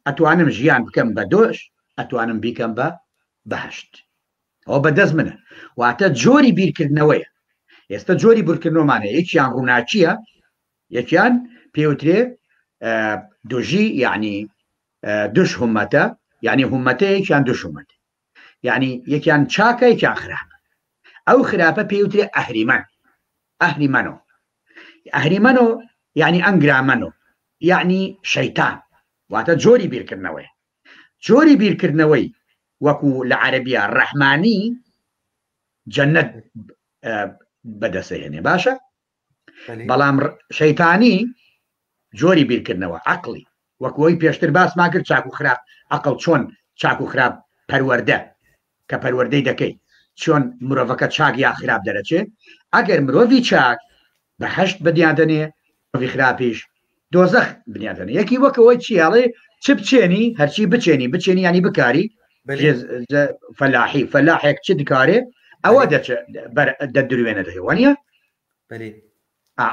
ئەتوانم ژیان بکەم بە دۆش، ئەتوانم بیکەم بە بەهەشت. ئەوە بە دەست منە. واتە جۆری بیرکردنەوەیە. ئێستا جۆری بیرکردنەوەمان هەیە، یەکیان ڕووناکییە، یەکیان پێوترێ دۆژی یعنی دش همەتە، یعنی همەتە یەکیان دش همەتە. یعنی یەکیان چاکە یەکیان خراپە ئەو خراپە پێوترێ ئەهریمەن ئەهریمەنۆ ئەهریمەنۆ یعنی ئەنگرامەنۆ یعنی شەیتان واتە جۆری بیرکردنەوەی جۆری بیرکردنەوەی وەکو لە عەربیە ڕەحمانی جەنەت بەدەسەهێنێ باشە بەڵام شەیتانی جۆری بیرکردنەوە عقلی وەکەوەی پێشتر باسمان کرد چاک و خراپ عقل چۆن چاک و خراپ پەروەردە کە پەروەردەی دەکەی چۆن مرۆڤەکە چاک یا خراپ دەرەچێ ئەگەر مرۆڤی چاک بەهشت بنیادەنێ مرۆڤی خراپیش دۆزەخ بنیادەنێ یەکی وەکەوەی چیاڵێ چ بچێنی هەرچی بچێنی بچێنی ینی بکاری فەلاحی فەلاحێک چ دکارێ ئەوە دەچێت دەدروێنە دەوانە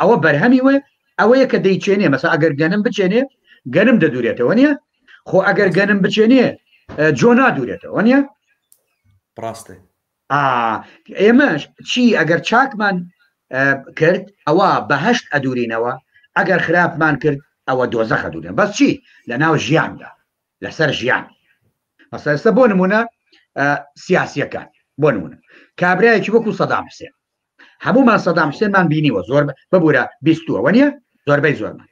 ئەوە بەرهەمی وێ ئەوەیە کە دەیچێنێ مەسا ئەگەر گەنم بچێنێ گەنم دەدورێتەوە نیە خۆ ئەگەر گەنم بچێنێ جۆ نادورێتەوە نیە ڕاستە ئێمەش چی ئەگەر چاکمان کرد ئەوە بەهشت ئەدورینەوە ئەگەر خراپمان کرد ئەوە دۆزەخە دوورن بەس چی لە ناو ژیاندا لەسەر ژیان مەسە ئێستا بۆ نمونە سیاسیەکان بۆ نمونە کابرایەکی وەکو سەدام حسێن هەمومان سەدام حسێنمان بینیوە زۆر ببوورە بیستووە وە نیە زۆربەی زۆرمان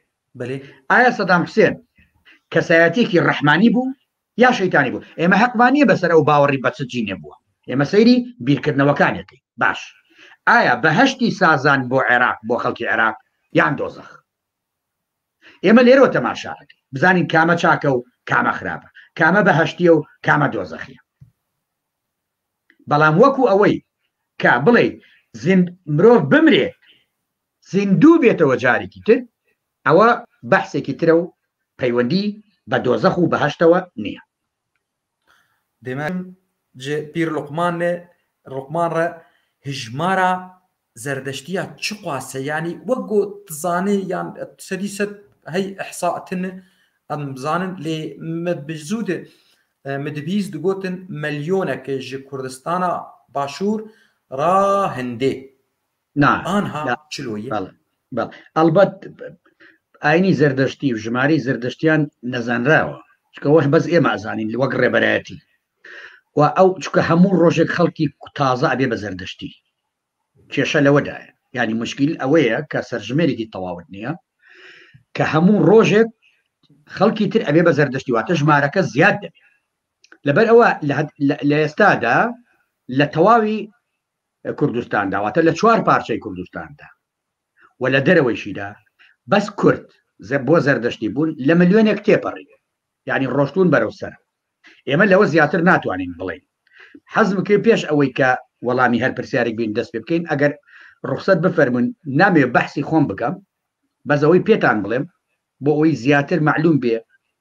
ئایا سەدام حسێن کەسایەتێکی ڕەحمانی بوو یا شەیتانی بوو ئێمە حەقمان نییە بەسەر ئەو باوەڕی بە چ جینێ بووە ئێمە سەیری بیرکردنەوەکانەکەی باش ئایا بەهشتی سازان بۆ عێراق بۆ خەڵکی عێراق یان دۆزەخ ئێمە لێرەوە تەماشا ئەکەین بزانین کامە چاکە و کامە خراپە، کامە بەهەشتیە و کامە دۆزەخیە. بەڵام وەکو ئەوەی کە بڵێ زیند مرۆڤ بمرێ زیندوو بێتەوە جارێکی تر ئەوە بەحسێکی ترە و پەیوەندی بە دۆزەخ و بەهەشتەوە نییە. دێمە پیر لوقمان ڕقمان ڕە هژمارە زەردەشتیا چ قاسە یانی وەک گۆ تزانێ یان سەدی سەد هەی ئەحسا تن ئەم بزانن لێ me بزوو de me dibîst digotin ملیۆنێک ji Kurdistana Başûr ra hindê نا ئانها چلۆیە بەڵێ بەڵێ ئەڵبەت ئاینی زەردەشتی و ژمارەی زەردەشتیان نەزانراوە چکە وەش بەس ئێمە ئەزانین وەک ڕێبەرایەتی و ئەو چکە هەموو ڕۆژێک خەڵکی تازە ئەبێ بە زەردەشتی کێشە لەوەدایە یعنی مشکیل ئەوەیە کە سەرژمێرێکی تەواوت نییە کە هەموو ڕۆژێک خەڵکی تر ئەبێ بە زەردەشتی واتە ژمارەکە زیاد دەبێت لەبەر ئەوە لە ئێستادا لە تەواوی کوردستاندا واتە لە چوار پارچەی کوردستاندا و لە دەرەوەیشیدا بەس کورد بۆ زەردەشتی بوون لە ملیۆنێک تێپەڕی یعنی ڕۆشتون بەرەو سەر ئێمە لەوە زیاتر ناتوانین بڵێین. حەزم کرد پێش ئەوەی کە وەڵامی هەر پرسیارێک بین دەست پێ بکەین ئەگەر ڕوخسەت بفەرموون نامەوێ بەحسی خۆم بکەم بەس ئەوەی پێتان بڵێم بۆ ئەوەی زیاتر مەعلوم بێ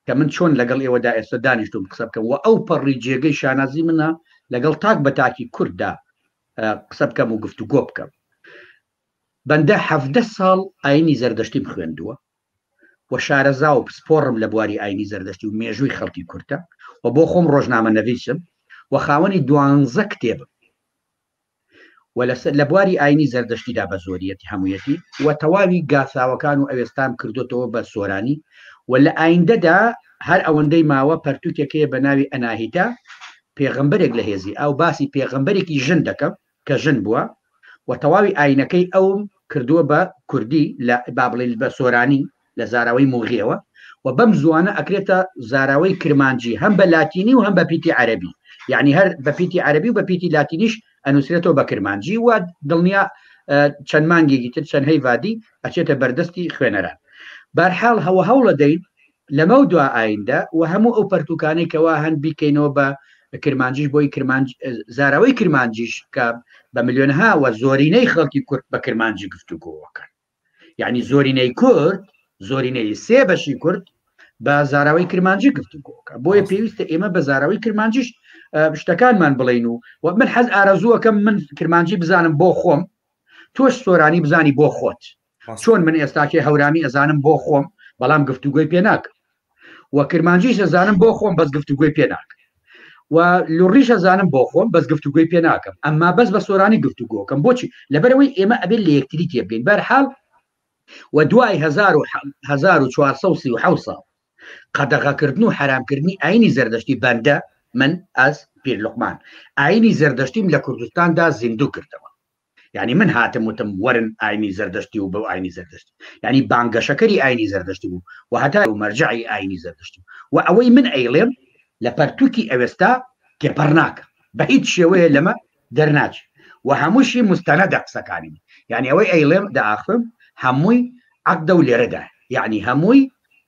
کە من چۆن لەگەڵ ئێوەدا ئێستا دانیشتوم قسە بکەم و ئەو پەڕی جێگەی شانازی منە لەگەڵ تاک بە تاکی کورددا قسە بکەم و گفتوگۆ بکەم. بەندە 17 ساڵ ئاینی زەردەشتیم خوێندووە و شارەزا و پسپۆڕم لە بواری ئاینی زەردەشتی و مێژووی خەڵکی کوردە و بۆ خۆم ڕۆژنامەنەویسم و خاوەنی دوانزە کتێبم و لە بواری ئاینی زەردەشتیدا بە زۆریەتی هەموویەتی و تەواوی گاساوەکان و ئەوێستام کردوتەوە بە سۆرانی و لە ئایندەدا هەر ئەوەندەی ماوە پەرتوکێکەیە بە ناوی ئەناهیتا پێغەمبەرێک لە هێزی ئاو باسی پێغەمبەرێکی ژن دەکەم کە ژن بووە و تەواوی ئاینەکەی ئەوم کردووە بە کوردی لە با بڵێین بە سۆرانی لە زاراوەی موغیەوە و بەم زوانە ئەکرێتە زاراوەی کرمانجی هەم بە لاتینی و هەم بە پیتی عەرەبی یعنی هەر بە پیتی عەرەبی و بە پیتی لاتینیش ئەنووسرێتەوە بە کرمانجی و دڵنیا چەند مانگێکی تر چەند هەیڤادی ئەچێتە بەردەستی خوێنەران بارحاڵ هەوە هەوڵە دەین لەمەو دوا ئایندە و هەموو ئەو پەرتوکانەی کەوا هەن بیکەینەوە بە کرمانجیش بۆی کرمانج زاراوەی کرمانجیش کە بە ملیۆنها و زۆرینەی خەڵکی کورد بە کرمانجی گفتوگۆوەکەن یعنی زۆرینەی کورد زۆرینەی سێ بەشی کورد بە زاراوەی کرمانجی گفتوگۆکە بۆیە پێویستە ئێمە بە زاراوەی کرمانجیش. شتەکانمان بڵین و من حەز ئارەزووەکەم من کرمانجی بزانم بۆ خۆم تۆش سۆرانی بزانی بۆ خۆت چۆن من ئێستاکێ هەورامی ئەزانم بۆ خۆم بەڵام گفتوگۆی پێ ناکەم و کرمانجیش ئەزانم بۆ خۆم بەس گفتوگۆی پێ ناکەم و لوڕیش ئەزانم بۆ خۆم بەس گفتوگۆی پێ ناکەم ئەمما بەس بە سۆرانی گفتوگۆکەم بۆچی لەبەرەوەی ئێمە ئەبێت لە یەکتری تێبگەین بەرحاڵ و دوای 1437 ساڵ قەدەغەکردن و حەرامکردنی ئاینی زەردەشتی بەندە من ئەز پیر لوقمان ئاینی زەردەشتیم لە کوردستاندا زیندوو کردەوە یعنی من هاتم وتم وەرن ئاینی زەردەشتی و بەو ئاینی زەردەشتی یعنی بانگەشەکەری ئاینی زەردەشتی بوو و هەتا و مەرجعی ئاینی زەردەشتی و ئەوەی من ئەیڵێم لە پەرتوکی ئەوێستا تێپەڕ ناکە بە هیچ شێوەیە لەمە دەرناچێ و هەمووشی مستەنەدە قسەکانی من یعنی ئەوەی ئەیڵێم دەئاخفم هەمووی عەقدە و لێرەدا یعنی هەمووی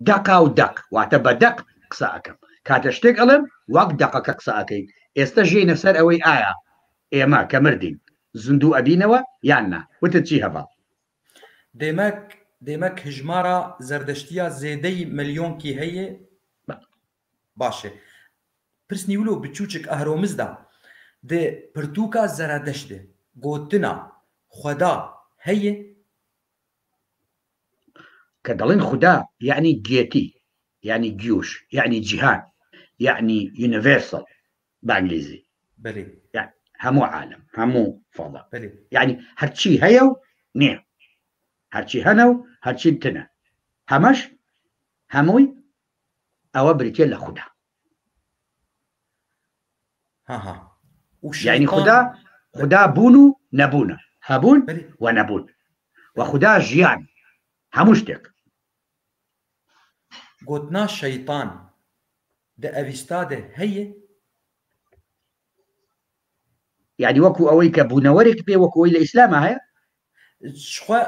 دەقا و دەق واتە بە دەق قسە ئەکەم کاتە شتێک ئەڵێم وەک دەقەکە قسە ئەکەین ئێستا ژێینە سەر ئەوەی ئایا ئێمە کە مردین زیندوو ئەبینەوە یان نا وتت چی هەڤاڵ؟ دێمەک دێمەک هژمارا زەردەشتیا زێدەی ملیۆنکی هەیە باشێ پرسنی ولو بچوچک ئەهرۆمزدا di pirtûka Zeredeşt de gotina Xweda heye؟ کە دەڵێن خودا یەعنی گێتی یەعنی گیوش یەعنی جیهان یەعنی یونیڤێرسڵ بە ئەنگلیزی بەلی یعنی هەموو عالم هەموو فەضا بەلی یعنی هەرچی هەیە و نییە هەرچی هەنە و هەرچی تنە هەمەش هەمووی ئەوە بریتە لە خودا ها و یعنی شەیتان خودا خودا بوون و نەبوونە هەبوون بەلی و نەبوون و خودا ژیان هەموو شتێک گۆتنا شەیتان دە ئەڤیستا دە هەیە؟ یعنی وەکو ئەوەی کە بوونەوەرێک بێ وەکو ئەوەی لە ئیسلامە هەیە؟ شخوا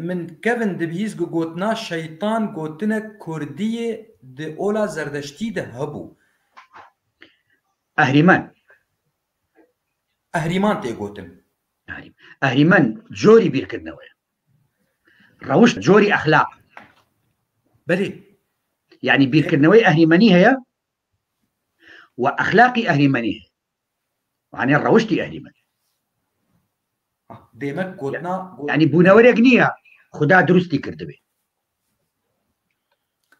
من کەڤن دبهیز گو گۆتنا شەیتان گۆتنە کوردیێ di ola zerdeştî de hebû. ئەهریمەن. ئەهریمان tê gotin. ئەهریمەن جۆری بیرکردنەوەیە، ڕەوشت جۆری ئەخلاق. بەلێ. یعنی بیرکردنەوەی ئەهریمەنی هەیە و ئەخلاقی ئەهریمەنی هەیە، یعنی ڕەوشتی ئەهریمەن. دێمەک گۆتنا گۆت یعنی بوونەوەرێک نییە خودا دروستی کردبێ.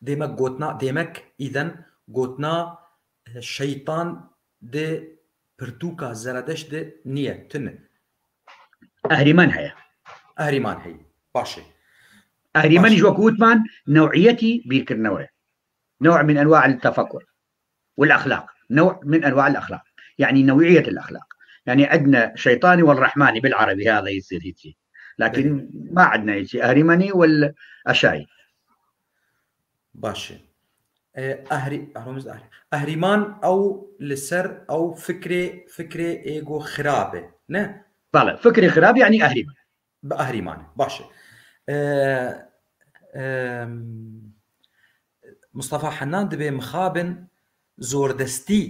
دێمەک گۆتنا دێمەک ئیدەن گۆتنا شەیتان di pirtûka Zeredeşt de niye tune. ئەهریمەن هەیە. ئەهریمان هەیە. باشێ. ئەهریمەنیش وەکو وتمان نەوعیەتی بیرکردنەوەیە. نوع من أنواع التفكر والأخلاق، نوع من أنواع الأخلاق، يعني نوعية الأخلاق. يعني عندنا شيطاني والرحماني بالعربي هذا يصير هيك، لكن ما عندنا هيك أهريماني والأشاي. باشێ. ئەهری ئەهرۆمز ئەهری ئەهریمان ئەو لەسەر ئەو فکرێ فکرێ ئێگۆ خرابێ نە؟ بەڵێ فکری خراب یعنی ئەهریمان. بە ئەهریمانە. باشێ. مستەفا حەنان دەبێ مخابن زۆردەستی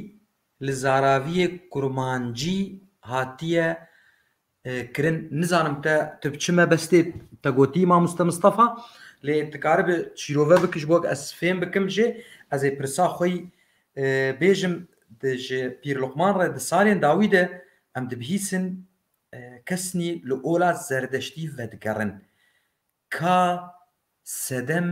لە زاراویە کورمانجی هاتیە کرن نزانم تە tu بچمە بەستێ تە گۆتی مامۆستا مستەفا لێ تکارە بە چیرۆڤە بکش بۆ ئەس فێم بکەم ژێ ئەزێ پرسا خۆی بێژم ji پیر لوقمان re di salên dawî de em dibihîsin kesnî li ola zerdeştî vedigerin. Ka sedem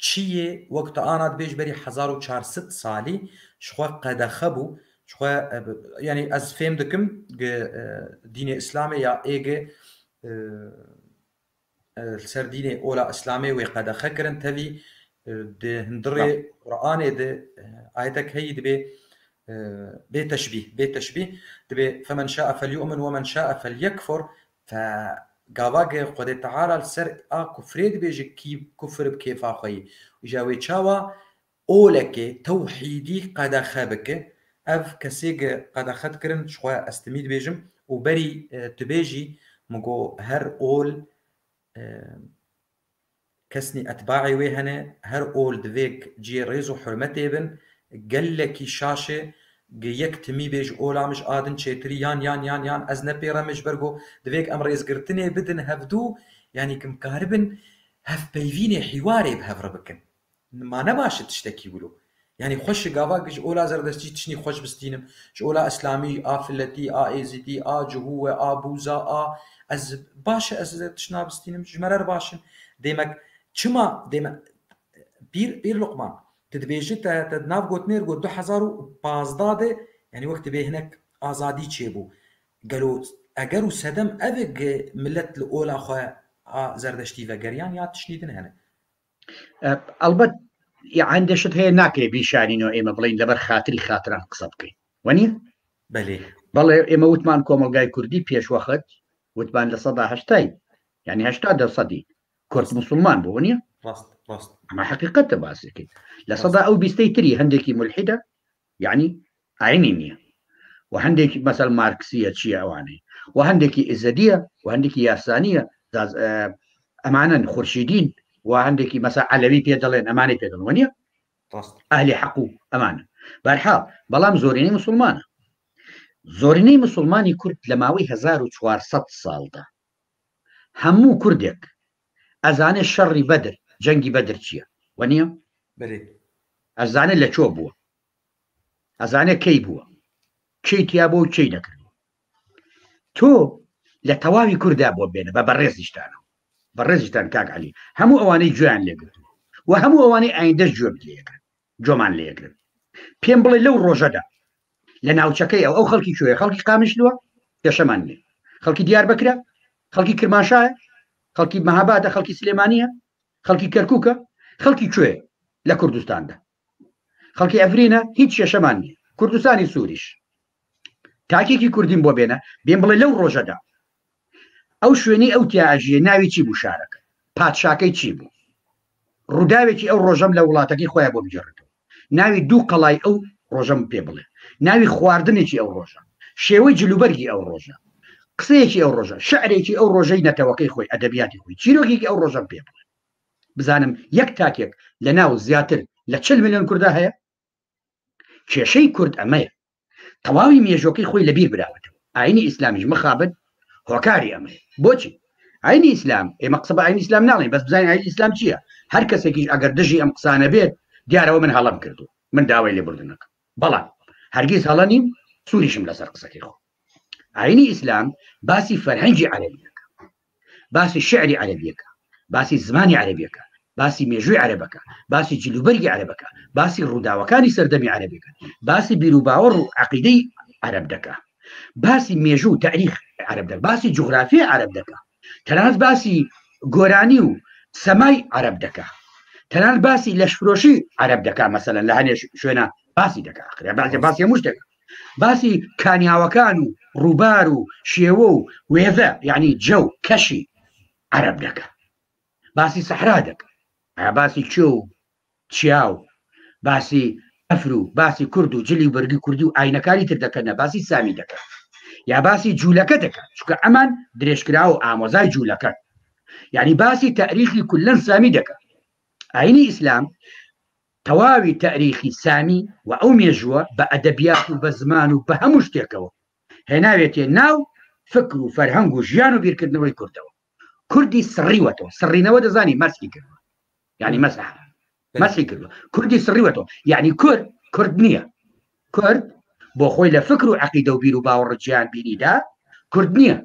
çi yê wek tu ana dibêj berî 1400 salî ji xwe qedexe bû ji xwe yanî ez fêm dikim dînê İslamê ya êgê li ser dînê ola İslamê wê qedexe kirin tevî di hundirê Qur'anê de ayetek heyî dibê bê teşbîh bê teşbîh dibê femen şaa felyu'min we men şaa felyekfur fe gavage Xwedê Teala li ser a kufrê dibêje kî kufr bi kêfa xwe yî. Îja wê çawa olekê tewhîdî qedexe bike ev kesê qedexe dikirin ji xwe ez timî dibêjim û berî tu bêjî min got her ol kesnî etbaê wê hene her ol divê ciyê rêz û hurmetê bin gelekî şaşê yek timî bêj ola mij adin çêtirî yan yan yan yan ez ne pê re mij ber got divêk em rêzgirtinê bidin hevdû yanî kim karibin hevpeyvînê hîwarê bi hev re bikin. Ma ne baş e tiştekî wilo. یانی خۆش گاڤا گ ژ ئۆلا زەردەشتی تشنی خۆش بستینم، ژ ئۆلا ئسلامی ئا فلەتی ئا ئێزیدی ئا جهووە ئا بووزا ئا ئەز باشە ئەز تشنا بستینم ژ مەرەر باشن. دێمەک چما دێمە پیر پیر لوقمان tu dibêji te te di nav gotinê got 2015 de yanî wek dibê hinek azadî çêbû. Gelo eger û sedem ev e gi milet li ola xwe a zerdeştî vegeriyan ya tiştî din hene? ئەڵبەت هەندێ شت هەیە ناکرێ بیشارینەوە ئێمە بڵین لەبەر خاتری خاتران قسە بکەین وەنیە؟ بەلێ. بەڵێ ئێمە وتمان کۆمەڵگای کوردی پێشوەخت وتمان لە سەدا هەشتای یعنی هەشتا دەرسەدی کورد مسلمان بۆ نیە؟ ڕاست ڕاست. ئەمە حقیقەتە باسێکی لە سەدا ئەو بیستەی تری هەندێکی ملحیدە یعنی ئاینی نییە و هەندێکی مەسەل مارکسیە چییە ئەوانەی و هەندێکی ئیزەدیە و هەندێکی یارسانیە ئەمانەن خورشیدین و هەندێکی مەسا عەلەوی پێ دەڵێن ئەمانەی پێ دەڵێن وەنیە ئەهلی حەق و ئەمانە بەرحاڵ بەڵام زۆرینەی مسلمانە زۆرینەی مسلمانی کورد لە ماوەی 1400 ساڵدا هەموو کوردێک ئەزانێ شەڕی بەدر جەنگی بەدر چییە وەنیە ئەزانێ لە چۆ بووە ئەزانێ کەی بووە کێی تیا بۆ و کێی نەکردووە تۆ لە تەواوی کوردا بۆ بێنە بە بەڕێزیشتانەوە بەڕێزیشتان کاک علی هەموو ئەوانەی گوێیان لێگرتووە و هەموو ئەوانەی ئایندەش گوێ لێگرن جۆمان لێگرن پێم بڵێ لەو ڕۆژەدا لە ناوچەکەی ئەو ئەو خەڵکی کوێ خەڵکی قامیشلووە کێشەمان نییە خەڵکی دیار بکرە خەڵکی کرمانشایە خەڵکی مەهابادە خەڵکی سلێمانیە خەڵکی کەرکووکە خەڵکی کوێ لە کوردستاندا خەڵکی ئەفرینە هیچ کێشەمان نییە کوردستانی سووریش تاکێکی کوردیم بۆ بێنە بێن بڵێ لەو ڕۆژەدا ئەو شوێنی ئەو تیا ئەژیە ناوی چی بوو شارەکە پادشاکەی چی بوو ڕووداوێکی ئەو ڕۆژەم لە وڵاتەکەی خۆیان بۆ بگێڕێتەوە ناوی دوو قەڵای ئەو ڕۆژەم پێ بڵێ ناوی خواردنێکی ئەو ڕۆژە شێوەی جلوبەرگی ئەو ڕۆژە قسەیەکی ئەو ڕۆژە شعرێکی ئەو ڕۆژەی نەتەوەکەی خۆی ئەدەبیاتی خۆی چیرۆکێکی ئەو ڕۆژەم پێ بڵێ بزانم یەک تاکێک لە ناو زیاتر لە چل ملیۆن کوردا هەیە؟ کێشەی کورد ئەمەیە تەواوی مێژۆکەی خۆی لەبیر براوەتەوە ئاینی ئیسلامیش مخابن هۆکاری ئەمەیە بۆچی ئاینی ئیسلام ئێمە قسە بە ئاینی ئیسلام ناڵێن بەس بزانین ئاینی ئیسلام چییە هەر کەسێکیش ئەگەر دژی ئەم قسانە بێت دیارەوە من هەڵەم کردو من داوای لێبوردنەکەم بەڵام هەرگیز هەڵە نیم سووریشم لەسەر قسەکەی خۆ ئاینی ئیسلام باسی فەرهەنگی عەرەبیەکە باسی شعری عەرەبیەکە باسی زمانی عەرەبیەکە باسی مێژووی عەرەبەکە باسی جلوبەرگی عەرەبەکە باسی ڕووداوەکانی سەردەمی عەرەبیەکە باسی بیروباوەڕ و عەقیدەی عەرەب دەکا باسی مێژوو و تاریخ عەرەب دەکا باسی جوغرافیای عەرەب دەکا تەنانەت باسی گۆرانی و سەمای عەرەب دەکا تەنانەت باسی لەشفرۆشی عەرەب دەکا مەسەلەن لە هەنێ شوێنە باسی دەکا ئەخرێ باسی باسی هەمووش دەکا باسی کانیاوەکان و ڕووبار و شێوە و وێزە یعنی جەو کەشی عەرەب دەکا باسی سەحرا دەکا باسی کێو و چیا و باسی ئەفر و باسی کورد و جلی و بەرگی کوردی و ئاینەکانی تر دەکەن نە باسی سامی دەکەن یا باسی جوولەکە دەکەن چونکە ئەمان درێژکراوە و ئامۆزای جوولەکەن یعنی باسی تاریخی کولەن سامی دەکەن ئاینی ئیسلام تەواوی تاریخی سامی و ئەو مێژووە بە ئەدەبیات و بە زمان و بە هەموو شتێکەوە هێناوێتێ ناو فکر و فەرهەنگ و ژیان و بیرکردنەوەی کوردەوە کوردی سڕیوەتەوە سڕینەوە دەزانی مەسحی کردووە یعنی مەسح مەسحی کردووە کوردی سڕیوەتەوە یعنی کورد کورد نییە کورد بۆ خۆی لە فکر و عقیدە و بیر و باوەڕ جیان بینیدا کورد نییە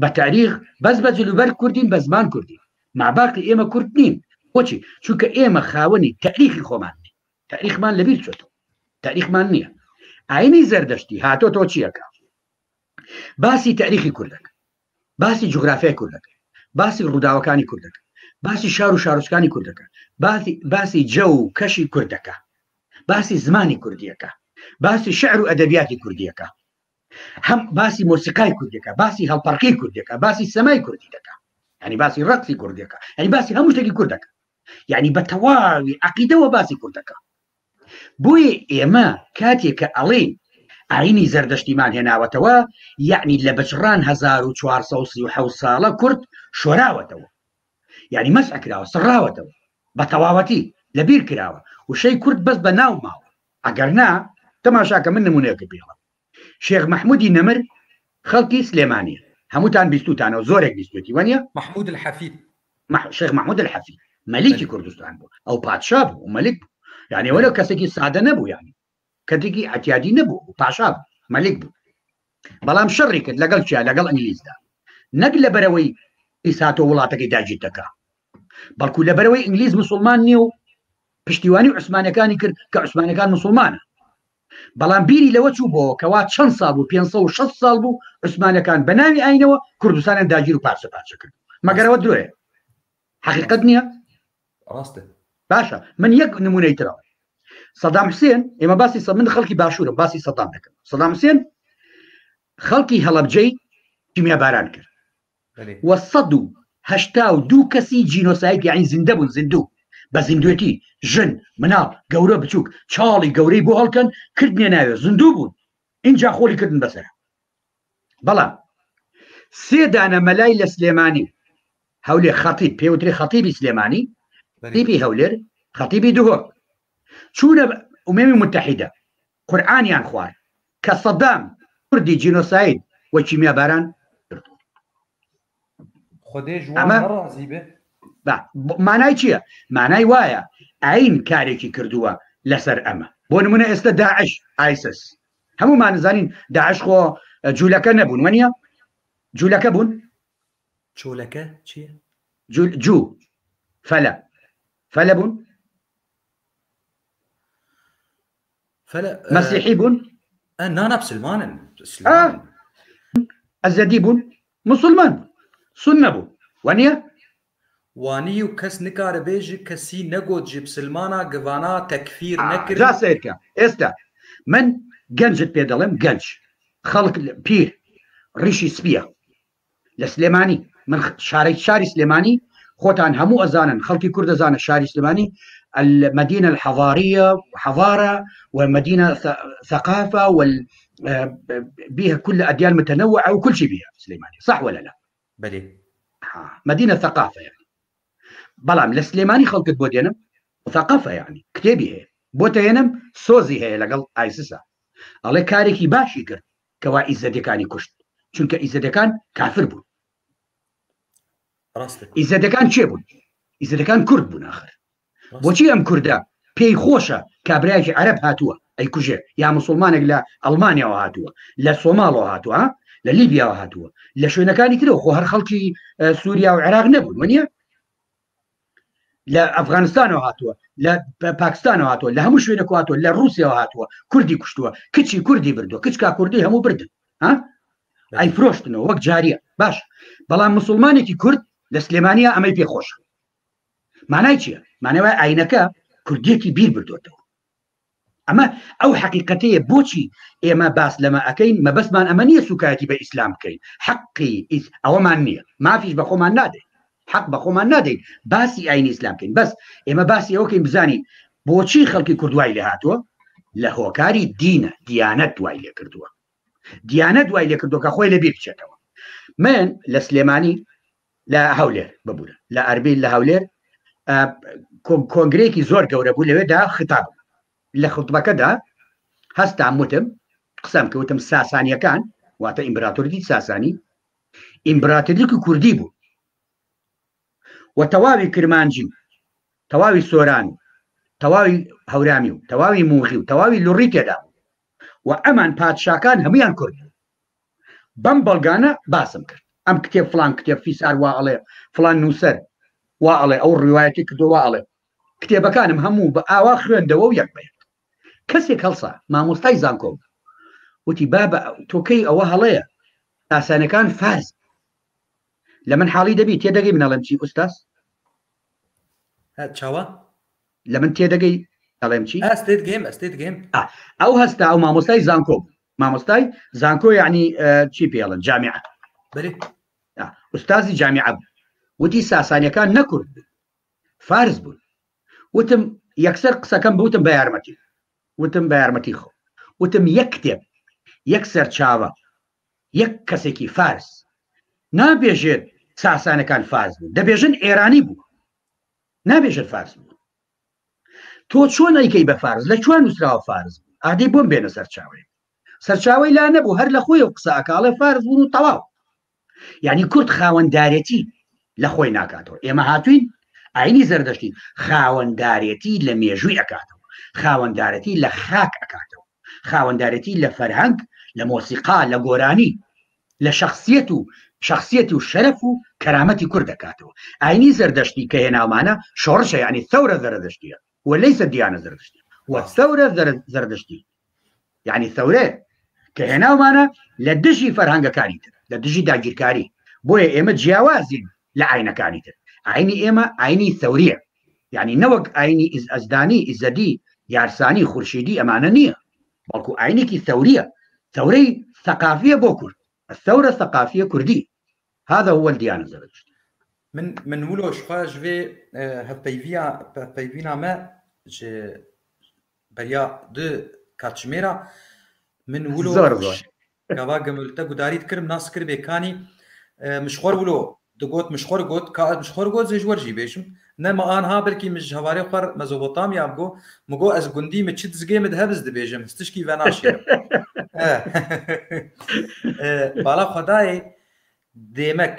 بە تاریخ بەس بە جلوبەر کوردین بە زمان کوردین ماباقی ئێمە کورد نین بۆچی چونکە ئێمە خاوەنی تاریخی خۆمان نین تاریخمان لەبیر چۆتەوە تاریخمان نییە ئاینی زەردەشتی هاتۆتەوە چیەکە باسی تاریخی کوردەکە باسی جوگرافیای کوردەکە باسی ڕووداوەکانی کوردەکە باسی شار و شارۆچکانی کوردەکە باسی باسی جەو و کەشی کوردەکە باسی زمانی کوردیەکە باسی شعر و ئەدەبیاتی کوردیەکە هەم باسی مۆسیقای کوردەکە باسی هەڵپەڕکەی کوردەکە باسی سەمای کوردی دەکە ینی باسی ڕقسی کوردەکە ینی باسی هەموو شتێکی کوردەکە یعنی بە تەواوی عقیدەوە باسی کوردەکە بۆیە ئێمە کاتێ کە ئەڵێین ئاینی زەردەشتیمان هێناوەتەوە یەعنی لە بچڕان 1437 ساڵە کورد شۆراوەتەوە یعنی مەسع کراوە سڕاوەتەوە بە تەواوەتی لەبیر کراوە وشەی کورد بەس بە ناو ماوە ئەگەر نا تەماشاکە من نمونەیەکە پێڵم شێخ مەحمودی نەمر خەڵکی سلێمانیە هەمووتان بیستوتانەوە زۆرێک بیستوێتی وانە محمود الحفید شێخ محمود الحفید مەلیکی کوردستان بوو ئەو پادشا بوو مەلیک بوو. یعنی وەلو کەسێکی سادە نەبوو یعنی کەتێکی ئەتیادی نەبوو پاشا بوو مەلیک بوو بەڵام شەڕی کرد لەگەڵ چیا لەگەڵ ئینگلیزدا نەک لەبەرەوەی ئیساتۆ وڵاتەکەی داگیر دەکا بەڵکو لەبەرەوەی ئینگلیز مسلمان نییە و پشتیوانی عوسمانەکانی کرد کە عوسمانەکان مسلمانە بەڵام بیری لەوە چوو بۆ کەوا چەند ساڵ بوو 560 ساڵ بوو عوسمانەکان بە ناوی ئاینەوە کوردستانیان داگیر و پارچە پارچە کرد مەگەرەوە درۆیە حقیقت نییە ڕاستە باشە من یەک نمونەی ترەوە سەدام حسێن ئێمە باسی من خەڵکی باشوورم باسی سەدام دەکەم سەدام حسێن خەڵکی هەڵەبجەی کیمیاباران کرد و 182 کەسی جینۆساید یعنی زیندە بوون زیندوو بە زیندوێتی ژن مناڵ گەورە بچووک چاڵی گەورەی بۆ هەڵکەن کردنیە ناوێ زیندوو بوون اینجا خۆلی کردن بەسەر بەڵام سێ دانە مەلای لە سلێمانی هەولێر خەتیب پێوتری خەتیبی سلێمانی خەتیبی هەولێر خەتیبی دهۆک چوونە ئومێمی متحیدە قورئانیان خوارد کە سەدام کوردی جینۆساید و کیمیاباران کردووە. خودێ ژوان ئەمە نەڕازی بێ. با مانای چییە؟ مانای وایە ئاین کارێکی کردووە لەسەر ئەمە. بۆ نمونە ئێستا داعش ئایسس هەمومان زانین داعش خۆ جوولەکە نەبوون وەنیە؟ جوولەکە بوون؟ چۆلەکە چییە؟ جوو فەلە فەلە بوون؟ فەلە مەسیحی بوون؟ نانا بسلمانن بسلمانن ئەزەدی بوون مسلمان بوون سنە بوون وانە؟ وانی و کەس نکارە بێژی کەسی نەگۆت جی بسلمانا گڤانا تەکفیر نەکرد جا سەیرکە ئێستا من گەنجت پێ دەڵێم گەنج خەڵک پیر ڕیشی سپیە لە سلێمانی من شارێک شاری سلێمانی خۆتان هەموو ئەزانن خەڵکی کورد دەزانە شاری سلێمانی المدينة الحضارية حضارة ومدينة ثقافة وال بيها كل أديان متنوعة وكل شيء بيها سليماني صح ولا لا؟ بەێ مدينة ثقافة يعني بەڵام لە سلێمانی خەڵکت بۆ دێنم ثقافە یعنی کتێبی هەیە بۆ تەێنم سۆزی هەیە لەگەڵ ئایسسا ئەڵێ کارێکی باشی کرد کەوا ئیزەدەکانی کوشت چونکە ئیزەدەکان کافر بوون ئیزەدەکان چێ بوون ئیزەدەکان کورد بوون آخر بۆچی ئەم کوردە پێی خۆشە کابراایکی عەرب هاتووە ئەی کوژێ یا مسلمانێک لە ئەڵمانیاوە هاتووە لە سۆماڵەوە هاتووە لە لیبیاوە هاتووە لە شوێنەکانی ترەوە خۆ هەر خەڵکی سووریا و عێراق نەبوون وەنیە لە ئەفغانستانەوە هاتووە لە پاکستانەوە هاتووە لە هەموو شوێنێک هاتووە لە رووسیاوە هاتووە کوردی کوشتووە کچی کوردی بردووە کچکا کوردی هەموو بردن ها ئەی فرۆشتنەوە وەک جاریە باش بەڵام مسلمانێکی کورد لە سلێمانیا ئەمەی پێخۆشە مانای چییە؟ مانای وایە ئاینەکە کوردیەتی بیر بردۆتەوە. ئەمە ئەو حەقیقەتەیە بۆچی ئێمە باس لەمە ئەکەین مەبەستمان ئەمە نییە سوکایەتی بە ئیسلام بکەین حەقی ئەوەمان نییە مافیش بە خۆمان نادەین حەق بە خۆمان نادەین باسی ئاینی ئیسلام بکەین بەس ئێمە باسی ئەوکەین بزانین بۆچی خەڵکی کورد وای لێ هاتووە لە هۆکاری دینە دیانەت وای لێ کردووە دیانەت وای لێ کردووە کە خۆی لە بیر بچێتەوە من لە سلێمانی لە هەولێر ببوورە لە ئەربیل لە هەولێر کۆنگرێکی زۆر گەورە بوو لەوێدا خطاب لە خوتبەکەدا هەستام وتم قسەم کەوتم ساسانیەکان واتە ئیمبراتۆری ساسانی ئیمبراتۆریکی کوردی بوو و تەواوی کرمانجی و تەواوی سۆران و تەواوی هەورامی و تەواوی موغی و تەواوی لوڕی تێدا بوو و ئەمان پادشاکان هەمویان کورد بەم بەڵگانە باسم کرد ئەم کتێب فلان کتێب فیسار وا ئەڵێ فلان نووسەر وا ئەڵێ ئەو ڕوایەتی کردو وا ئەڵێ کتێبەکانم هەموو بە ئاوا خوێندەوە و یەک بە یەک کەسێک هەڵسا مامۆستای زانکۆ وتی بابە تۆکەی ئەوە هەڵەیە ئاسانەکان فارس لە من حاڵی دەبی تێدەگەی منەڵێم چی ئوستاز چاوە لە من تێدەگەی دەڵێم چی ئەستێت گەیم ئەستێت گەیم ئەو هەستا ئەو مامۆستای زانکۆ مامۆستای زانکۆ یعنی چی پێڵن جامیعە بەێ ئوستازی جامیعە بوو وتی ساسانیەکان نەکورد بوون فارس بوون وتم یەکسەر قسەکەم بوتم بە یارمەتی وتم بە یارمەتی خۆ وتم یەک کتێب یەک سەرچاوە یەک کەسێکی فارس نابێژێت ساسانەکان فارس بوون دەبێژن ئێرانی بوو نابێژن فارس بوون تۆ چۆن ئەیکەی بە فارس لە کوێ نووسراوە فارس بوو ئادەی بۆم بێنە سەرچاوەیە سەرچاوەی لا نەبوو هەر لە خۆی و قسە ئەکاڵێ فارس بوون و تەواو یعنی کورد خاوەندارێتی لە خۆی ناکاتەوە ئێمە هاتوین ئاینی زەردەشتی خاوەندارێتی لە مێژووی ئەکاتەوە. خاوەندارەتی لە خاک ئەکاتەوە، خاوەندارێتی لە فەرهەنگ، لە مۆسیقا، لە گۆرانی، لە شەخسیەت و شەخسیەت و شەرەف و کەرامەتی کورد دەکاتەوە. ئاینی زەردەشتی کە هێناومانە شۆڕشە یانی ثورە زەرەدەشتیە و لەیسە دیانە زەردەشتیە و ثورە زەردەشتی یعنی ثورەیە کە هێناومانە لە دژی فەرهەنگەکانی تر لە دژی داگیرکاری بۆیە ئێمە جیاوازین لە ئاینەکانی تر ئاینی ئێمە ئاینی ثوریە یعنی نەوەک ئاینی ئەزدانی ئیزەدی یارسانی خورشیدی ئەمانە نییە بەڵکو ئاینێکی ثوریە ثورەی ثقافیە بۆ کورد الثورة الثقافية کوردی هذا هو الديانة الزرادشتية. من من ولو ji xwe ji vê hevpeyviya hevpeyvîna me ji beriya du katjimêra min wilo Zor zor. gava gimil te gudarî dikirim nas kir bê kanî min ji xwe re wilo digot min ji xwe re got ka min ji xwe re got zê ji wer jî bêjim ne me anha belkî min ji hevalê xwe re Mezopotamya got min got ez gundî min çi dizgê min dihebiz dibêjim ez tişkî venaşêrim. Bala Xwedayê dêmek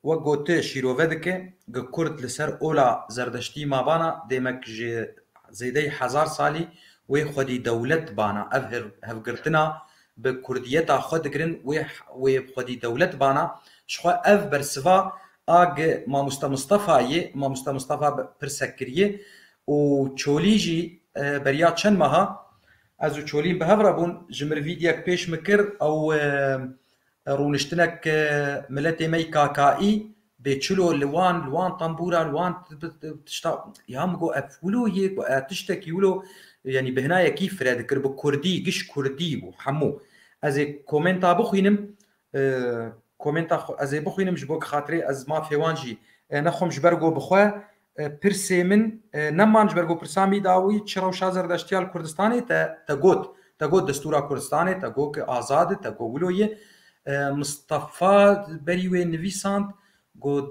wek got tu şîrove dike gi Kurd li ser ola Zerdeştî mabana dêmek ji zêdeyî hezar salî wê xwedî dewlet bana ev hevgirtina bi kurdiyeta xwe digirin wê wê xwedî dewlet bana ji xwe ev bersiva a gi mamoste Mistefa yê mamoste Mistefa pirsek kiriye û Çolî jî beriya çend meha ez û Çolîn bi hev re bûn ji mir vîdyek pêş min kir ew rûniştinek miletê me yî kakaî bê çilo li wan li wan tembûra li wan tişta ya min got ev wilo yê ku ev tiştekî wilo yanî bihnayekî fire dikir bi kurdî giş kurdî bû hemû ez ê komenta bixwînim komenta ez ê bixwînim ji bo ki xatirê ez mafê wan jî nexwim ji ber ku bi xwe Pirsê min neman ji ber ku pirsa mî dawî çi rewşa Zerdeştiya li Kurdistanê te te got te got destûra Kurdistanê te got ki azad e te got wilo ye Mistefa berî wê nivîsand got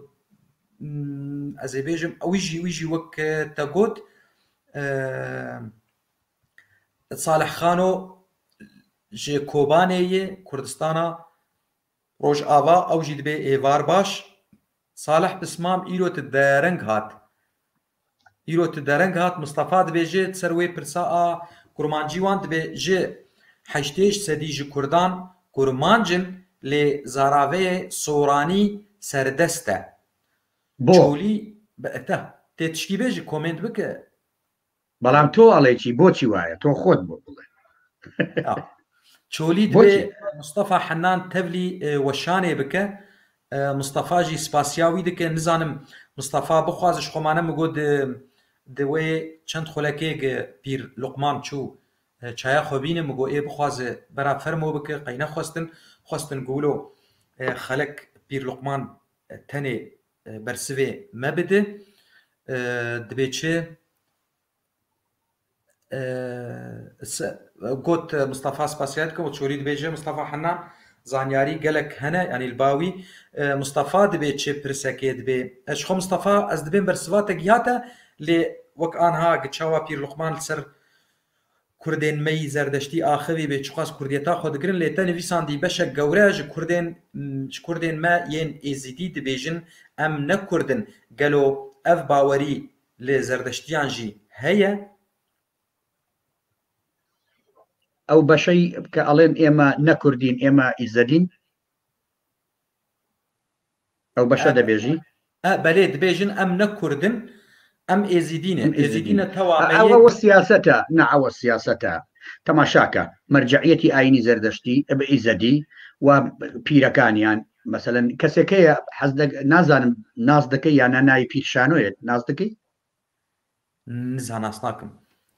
ez ê bêjim wî jî wî jî wek te got Salih Xano ji Kobanê ye Kurdistana Rojava ew jî dibê êvar baş. Salih Pismam îro tu dereng hat. Îro tu dereng hat Mistefa dibêje di ser wê pirsa a kurmancî wan dibê ji 80 sedî ji kurdan kurmanc in lê zaraveyê soranî serdest e. Bo. Çolî bi te tê tişkî bêje komênt bike. بەڵام تۆ ئەڵێی چی بۆچی وایە تۆ خۆت بۆ بڵێ. چۆلی دبێ مستەفا حەنان تەڤلی وەشانێ بکە مستەفا ژی سپاسیا وی دکە نزانم مستەفا بخوازش خۆمانە مگۆ di wê çend xulekê ge pîr Luqman çû çaya xwe bîne min got ê bixwaze bera fermo bike qey nexwestin xwestin ku wilo xelek pîr Luqman tenê bersivê me bide dibê çi Got Mistefa spasiya dikim û çorî dibêje Mistefa Henan zanyarî gelek hene yanî li ba wî Mistefa dibê çi pirsekê dibê ez ji xwe Mistefa ez dibêm bersiva te gihate lê wek anha gi çawa Pîr Luqman li ser Kurdên me yî Zerdeştî axivî bê çiqas kurdiyeta xwe digirin lê te nivîsandî beşek gewre ji kurdên ji kurdên me yên Êzîdî dibêjin em ne kurd in gelo ev bawerî li Zerdeştiyan jî heye? ئەو بەشەی کە ئەڵێن ئێمە نە کوردین ئێمە ئیزەدین ئەو بەشە دەبێژی؟ بەلێ دبێژن ئەم نە کوردن ئەم ئێزیدینە ئێزیدینە تەواوە سیاسەتە نە ئەوە سیاسەتە تەماشاکە مەرجعیەتی ئاینی زەردەشتی بە ئیزەدی و پیرەکانیان مەسەلەن کەسێک هەیە حەز نازانم ناز دەکەی یان نا ناوی پیر شانۆیەت ناز دەکەی؟ نزا ناس ناکەم.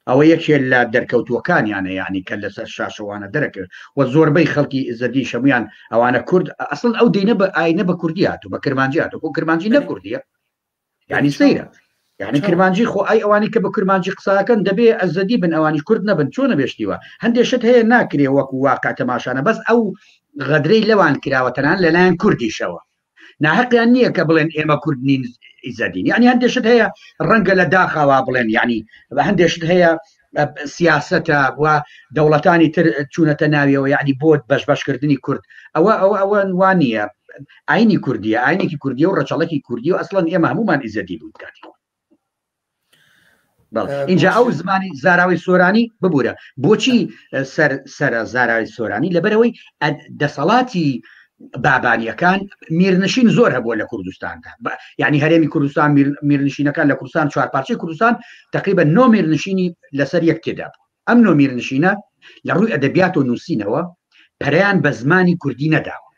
ئەوە یەکێ لە دەرکەوتووەکانیانە یانی کە لەسەر شاشەوانە دەرەکەوێت و زۆربەی خەڵکی ئیزەدی شەمویان ئەوانە کورد ئەسڵ ئەو دینە بە ئاینە بە کوردی هاتوو بە کرمانجی هاتوو خۆ کرمانجی نە کوردیە یعنی سەیرە یعنی کرمانجی خۆ ئەی ئەوانی کە بە کرمانجی قساکەن دەبێ ئەزەدی بن ئەوانیش کورد نەبن چۆنە بێشتیوە هەندێک شت هەیە ناکرێ وەکو واقع تەماشانە بەس ئەو غەدرەی لەوان کراوە تەنان لەلایەن کوردیشەوە ناهەقیان نییە کە بڵێن ئێمە کورد نین ئیزەدین یعنی هەندێک شت هەیە ڕەنگە لە داخاوا بڵێن یعنی بە هەندێک شت هەیە سیاسەتە و دەوڵەتانی تر چوونەتە ناویەوە یعنی بۆ بەش بەشکردنی کورد ئەوە ئەوە ئەوە وانە ئاینی کوردیە ئاینێکی کوردیە و ڕەچەڵەکی کوردی و ئەسڵەن ئێمە هەمومان ئیزەدی بووین کاتی خۆی. اینجا ئەو زمانی زاراوی سۆرانی ببوورە بۆچی سەر سەر زاراوی سۆرانی لەبەرەوەی دەسەڵاتی بابانیەکان میرنشین زۆر هەبووە لە کوردستاندا یعنی هەرێمی کوردستان میرنشینەکان لە کوردستان چوار پارچەی کوردستان تقریبا نۆ میرنشینی لەسەر یەک تێدا بوو ئەم نۆ میرنشینە لە ڕووی ئەدەبیات و نووسینەوە پەرەیان بە زمانی کوردی نەداوە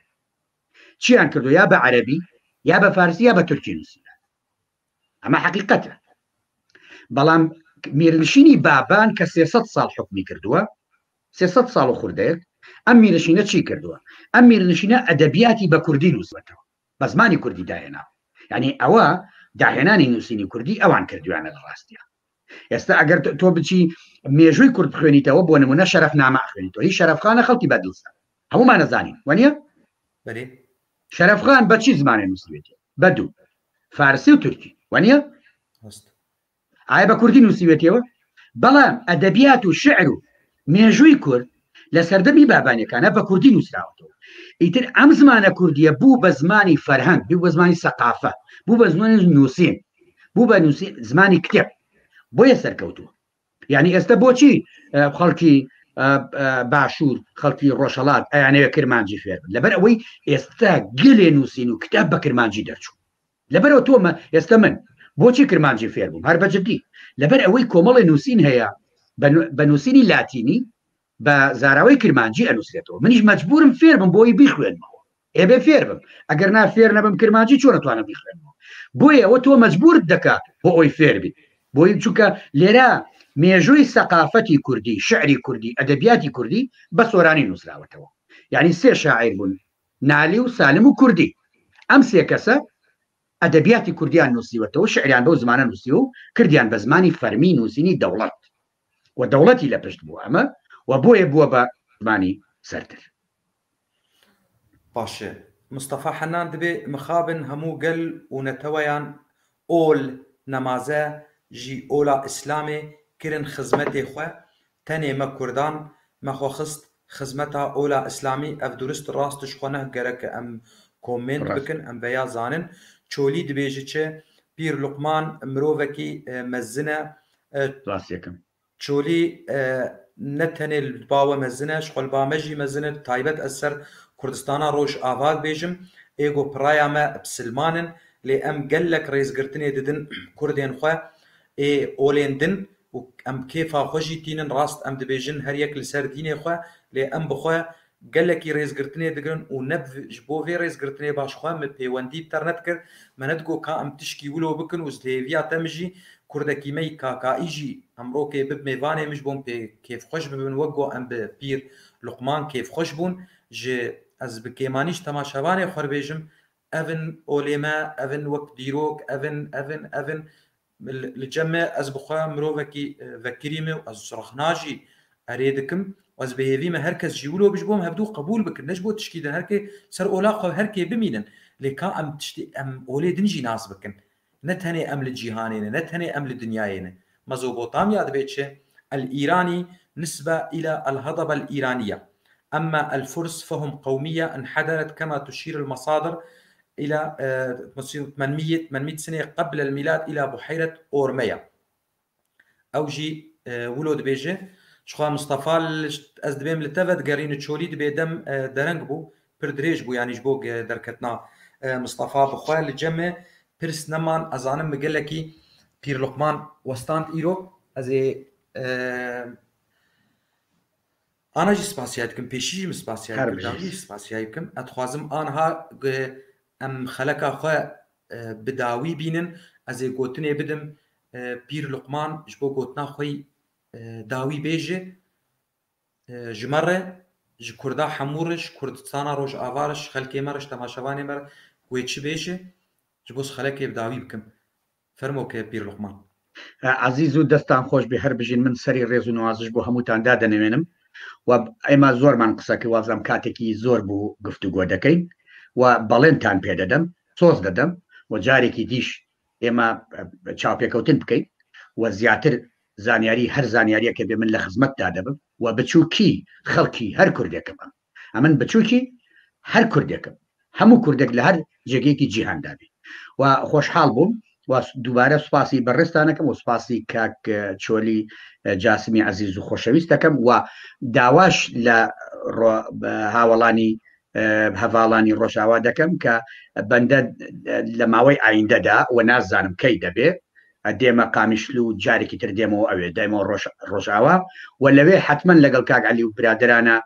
چیان کردو یا بە عەربی یا بە فارسی یا بە تورکی نووسیان ئەمە حقیقەتە بەڵام میرنشینی بابان کە 300 ساڵ حکومی کردووە 300 ساڵ و خوردەیەک ئەم میرنشینە چی کردووە ئەم میرنشینە ئەدەبیاتی بە کوردی نووسوەتەوە بە زمانی کوردی داهێنا یعنی ئەوە داهێنانی نووسینی کوردی ئەوان کردویانە لە ڕاستە ئێستا ئەگەر تۆ بچی مێژووی کورد بخوێنیتەوە بۆ نمونە شەرەفنامە خوێنیتەوە هی شەرەفخانە خەڵکی بەدلسە هەمومان نەزانین وانە شەرەفخان بە چی زمانێ نووسیوێتی بە دوو فارسی و تورکی وانە ئایا بە کوردی نووسیوێتیەوە بەڵام ئەدەبیات و شعر و مێژووی کورد لە سەردەمی بابانەکانە بە کوردی نووسراوەتەوە ئیتر ئەم زمانە کوردیە بوو بە زمانی فەرهەنگ بوو بە زمانی سەقافە بوو بە زمانی نووسین بوو بە نووسی زمانی کتێب بۆیە سەرکەوتووە یعنی ئێستا بۆچی خەڵکی باشوور خەڵکی ڕۆژهڵات ئەیانەوە کرمانجی فێر لەبەر ئەوەی ئێستا گەلێ نووسین و کتاب بە کرمانجی دەرچوو لەبەرەوە تۆمە ئێستا من بۆچی کرمانجی فێر بووم هەر بەجددی لەبەر ئەوەی کۆمەڵی نووسین هەیە بە نووسینی لاتینی بە زاراوەی کرمانجی ئەنووسرێتەوە منیش مەجبورم فێر بم بۆی بیخوێنمەوە ئێ بێ فێر بم ئەگەر نا فێر نەبم کرمانجی چۆن ئەتوانم بیخوێنمەوە بۆیە ئەوە تۆ مەجبورت دەکا بۆ ئەوی فێر بی بۆی چونکە لێرە مێژووی سەقافەتی کوردی شعری کوردی ئەدەبیاتی کوردی بە سۆرانی نووسراوەتەوە یعنی سێ شاعیر بوون نالی و سالم و کوردی ئەم سێ کەسە ئەدەبیاتی کوردیان نووسیوەتەوە شعریان بەو زمانە نووسیوە و کردیان بە زمانی فەرمی نووسینی دەوڵەت و دەوڵەتی لە پشت بوو ئەمە و بۆیە بووە بە زمانی سەرتر. باشە مستەفا حەنان دبێ مخابن هەموو گەل و نەتەوەیان ئۆل نەمازە ژی ئۆلا ئیسلامێ کرن خزمەتێ خوە تەنێ مە کوردان مە خۆ خست خزمەتا ئۆلا ئیسلامی ئەڤ دورست ڕاستش خۆ نە گەرەکە ئەم کۆمێنت بکن ئەم ڤەیا زانن چۆلی دبێژی چ پیر لوقمان مرۆڤەکی مەزنە ڕاستیەکەم. چۆلی نە تەنێ li ba we mezin e, ji xwe li ba me jî mezin e, taybet ez ser Kurdistana Rojava dibêjim, êgo piraya me bisilman in, lê em gelek rêzgirtinê didin Kurdên xwe ê olên din û em kêfa xwe jî tînin, rast em dibêjin her yek li ser dînê xwe, lê em bi xwe gelekî rêzgirtinê digirin û ne ji bo vê rêzgirtinê baş xwe min pêwendî bi te re nedikir, me nedigot ka em tişkî wilo bikin û ji hêviya te min jî kurdekî me yî kakaî jî em rokê bib mêvanê min ji bo em pê kêfxweş bibin wek got em bi Pîr Luqman kêfxweş bûn ji ez bi kêmanî ji temaşevanê xwe re bêjim ev in olê me ev in wek dîrok ev in ev in ev in Li cem me ez bi xwe mirovekî vekirî me û ez rexna jî erê dikim û ez bi hêvî me her kes jî wilo bi ji bo em hevdû qebûl bikin ne ji bo tişkî din her kê ser ola xwe her kê bimînin lê ka em tiştê em olê din jî nas bikin ne tenê em li cîhanê ne ne tenê em li dinyayê ne Mezopotamya dibê çi El Îranî nisbe îla El Hedebe El Îranîye Ema El Furs fehum qewmîye inhederet kema tuşîr El Mesadir الى 800 800 سنه قبل الميلاد الى بحيره اورميا او jî wilo dibêje ji Mustafa ez dibêm li te vedigerîn çolî dibê dem dereng bû pir dirêj bû yanî ji bo derketina Mustafa bi xwe li cem me pirs neman ez zanim min gelekî Pîr Luqman westand îro ez ê Ana jî spasiyayê dikim, pêşî jî min spasiyayê dikir, dawî jî spasiyayê bikim. Ez dixwazim aniha em xeleka xwe bi dawî bînin, ez ê gotinê bidim Pîr Luqman ji bo gotina xwe dawî bêje ji me re, ji Kurda hemû re, ji Kurdistana Rojava re, ji xelkê me re, ji temaşevanê me re wê çi bêje ji bo ez xelekê bi dawî bikim. Fermo ke Pîr Luqman. ئازیز و دەستان خۆش بێ هەر بژین من سەری ڕێز و نوازش بۆ هەمووتان دادەنەوێنم و ئێمە زۆرمان قسە کرد وازم کاتێکی زۆر بوو گفتوگۆ دەکەین و بەڵێنتان پێدەدەم سۆز دەدەم و جارێکی دیش ئێمە چاوپێکەوتن بکەین و زیاتر زانیاری هەر زانیاریەکە بێ من لە خزمەتدا دەبم و بچووکی خەڵکی هەر کوردێکم ئەم ئەمن بچووکی هەر کوردێکم هەموو کوردێک لە هەر جێگەیەکی جیهاندا بێ و خۆشحاڵ بووم. و دووبارە سوپاسی بەڕێزتانەکەم و سوپاسی کاک چۆلی جاسمی عەزیز و خۆشەویست دەکەم و داواش لە هاوەڵانی هەڤاڵانی ڕۆژاوا دەکەم کە بەندە لە ماوەی ئایندەدا و نازانم کەی دەبێ دێمە قامیشلو و جارێکی تر دێمەوە ئەوێ دایمەوە ڕۆژاوا و لەوێ حتمما لەگەڵ کاک عەلی و برادرانە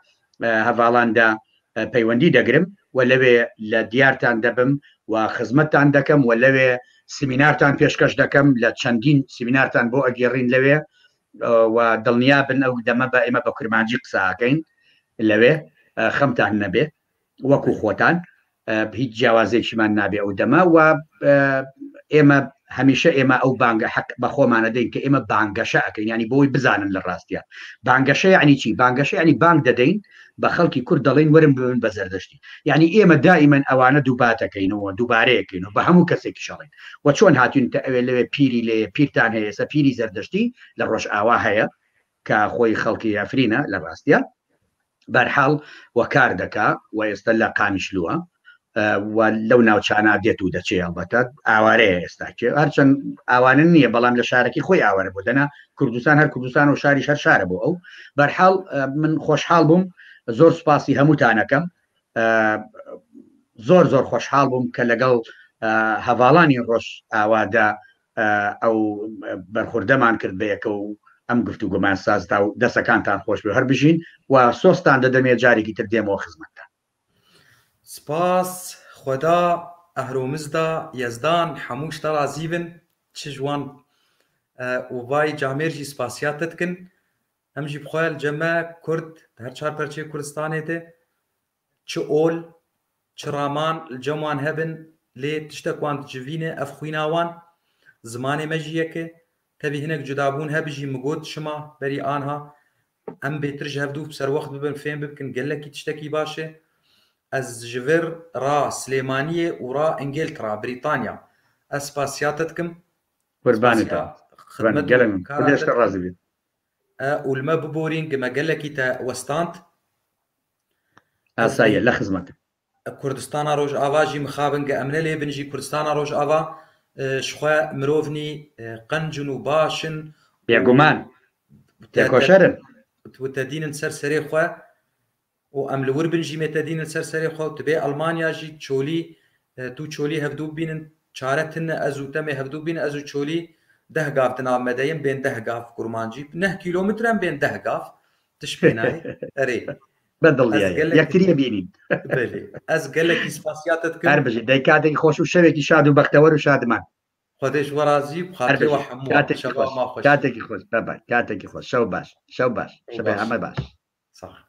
هەڤاڵاندا پەیوەندی دەگرم و لەوێ لە دیارتان دەبم و خزمەتتان دەکەم و لەوێ سمینارتان پێشکەش دەکەم لە چەندین سمینارتان بۆ ئەگێڕین لەوێ و دڵنیا بن ئەو دەمە بە ئێمە بە کرمانجی قساکەین لەوێ خەمتان نەبێ وەکو خۆتان هیچ جیاوازێکیمان نابێ ئەو دەمە و ئێمە هەمیشە ئێمە ئەو بانگە حەق بە خۆمانە دەین کە ئێمە بانگەشە ئەەکەین ینی بۆی بزانن لە ڕاستە بانگەشە یعنی چی بانگەشە ینی بانگ دەدەین بە خەڵکی کورد دەڵێن وەرن ببن بە زەردەشتی یعنی ئێمە دائیمەن ئەوانە دووباتەکەینەوە دووبارەیەکەینەوە بە هەموو کەسێکی شەڵین و چۆن هاتوین تە ئەوێ لەوێ پیری لێ پیرتان هەیە ئێستا پیری زەردەشتی لە ڕۆژئاوا هەیە کە خۆی خەڵکی ئەفرینە لە ڕاستە بەرحاڵ و کار دەکا و ئێستا لە قامیشلووە و لەو ناوچانە دێت و دەچێ ئەڵبەتە ئاوارەیە ئێستا کێ هەرچەند ئاوانە نییە بەڵام لە شارەکەی خۆی ئاوارە بۆ دەنا کوردستان هەر کوردستان و شاریش هەر شارە بۆ ئەو بەرحاڵ من خۆشحاڵ بووم زۆر سوپاسی هەمووتانەکەم زۆر زۆر خۆشحاڵ بووم کە لەگەڵ هەڤاڵانی ڕۆژ ئاوادا ئەو بەرخوردەمان کرد بەیەکە و ئەم گفتوگۆمان سازدا و دەسەکانتان خۆش بێ هەر بژین و سۆستان دەدەمێ جارێکی تر دێمەوە خزمەتتان. سپاس خودا ئەهرۆمزدا یەزدان هەموو شتە ڕازی بن چ ژوان و ڤای جامێر ژی سپاسیا تە دکن ئەم ژی بخوایە لە جەمە کورد هەر چار پەرچەی کوردستانێ دێ چ ئۆل چ ڕامان لە جەم وان هەبن لێ تشتەک وان دجڤینێ ئەف خوینا وان زمانێ مە ژی یەکێ تەبی هنەک جودابوون هەبژی مگۆت شما بەری ئانها ئەم بێتر ژ هەڤدوو سەروەخت ببن فێم ببکن گەلەکی تشتەکی باشێ ئەز ژ ڤر ڕا سلێمانیێ و ڕا ئنگێلتڕا، بریتانیا، ئەز سپاسیا تە دکم. قوربانت سپاسیا بم. خدمەت و گەلەک مەمنون. کارا خودێ تە ژ تە دکم. ڕازی بێت. ئە و لمە ببۆرین گ مە گەلەکی تە وەستاند. ئەز ئاساییە لە خزمەتم. کوردستانا ڕۆژئاڤا ژی مخابن گە ئەمنە لێ بن ژی کوردستانا ڕۆژئاڤا ژخوە مرۆڤنی قەنجن و باشن و بێگومان تێکۆشەرن. و تە دینن سەر سەرێ خوە و ئەم لە ور بن ژی مێ تە دینن سەر سەرێ خوە و تبێ ئەڵمانیا ژی چۆلی تو چۆلی هەڤدوو ببینن چارە تنە ئەز و تەمێ هەڤدوو ببینن ئەز و چۆلی دە گاڤ دناو مە دەیم بێن دە گاڤ کورمانجی نەه کیلۆمتر ئەم بێن دە گاڤ تش پێ نایێ ئەرێ بە دڵنیایە یەکتریە بینین. بەلێ ئەز گەلەکی سپاسیاتت کەم. هەر بژی دەی کاتێکی خۆش و شەوێکی شاد و بەختەوەر و شادمان. خودێ ژ وە ڕازی و هەر خاترێ وە بژی حەمووە کاتێکی شەڤا خۆش ما خوەش. کاتێکی خۆش بە بای کاتێکی خۆش شەو باش شەو باش شەو شەوێ باش هەمە باش. ساغ.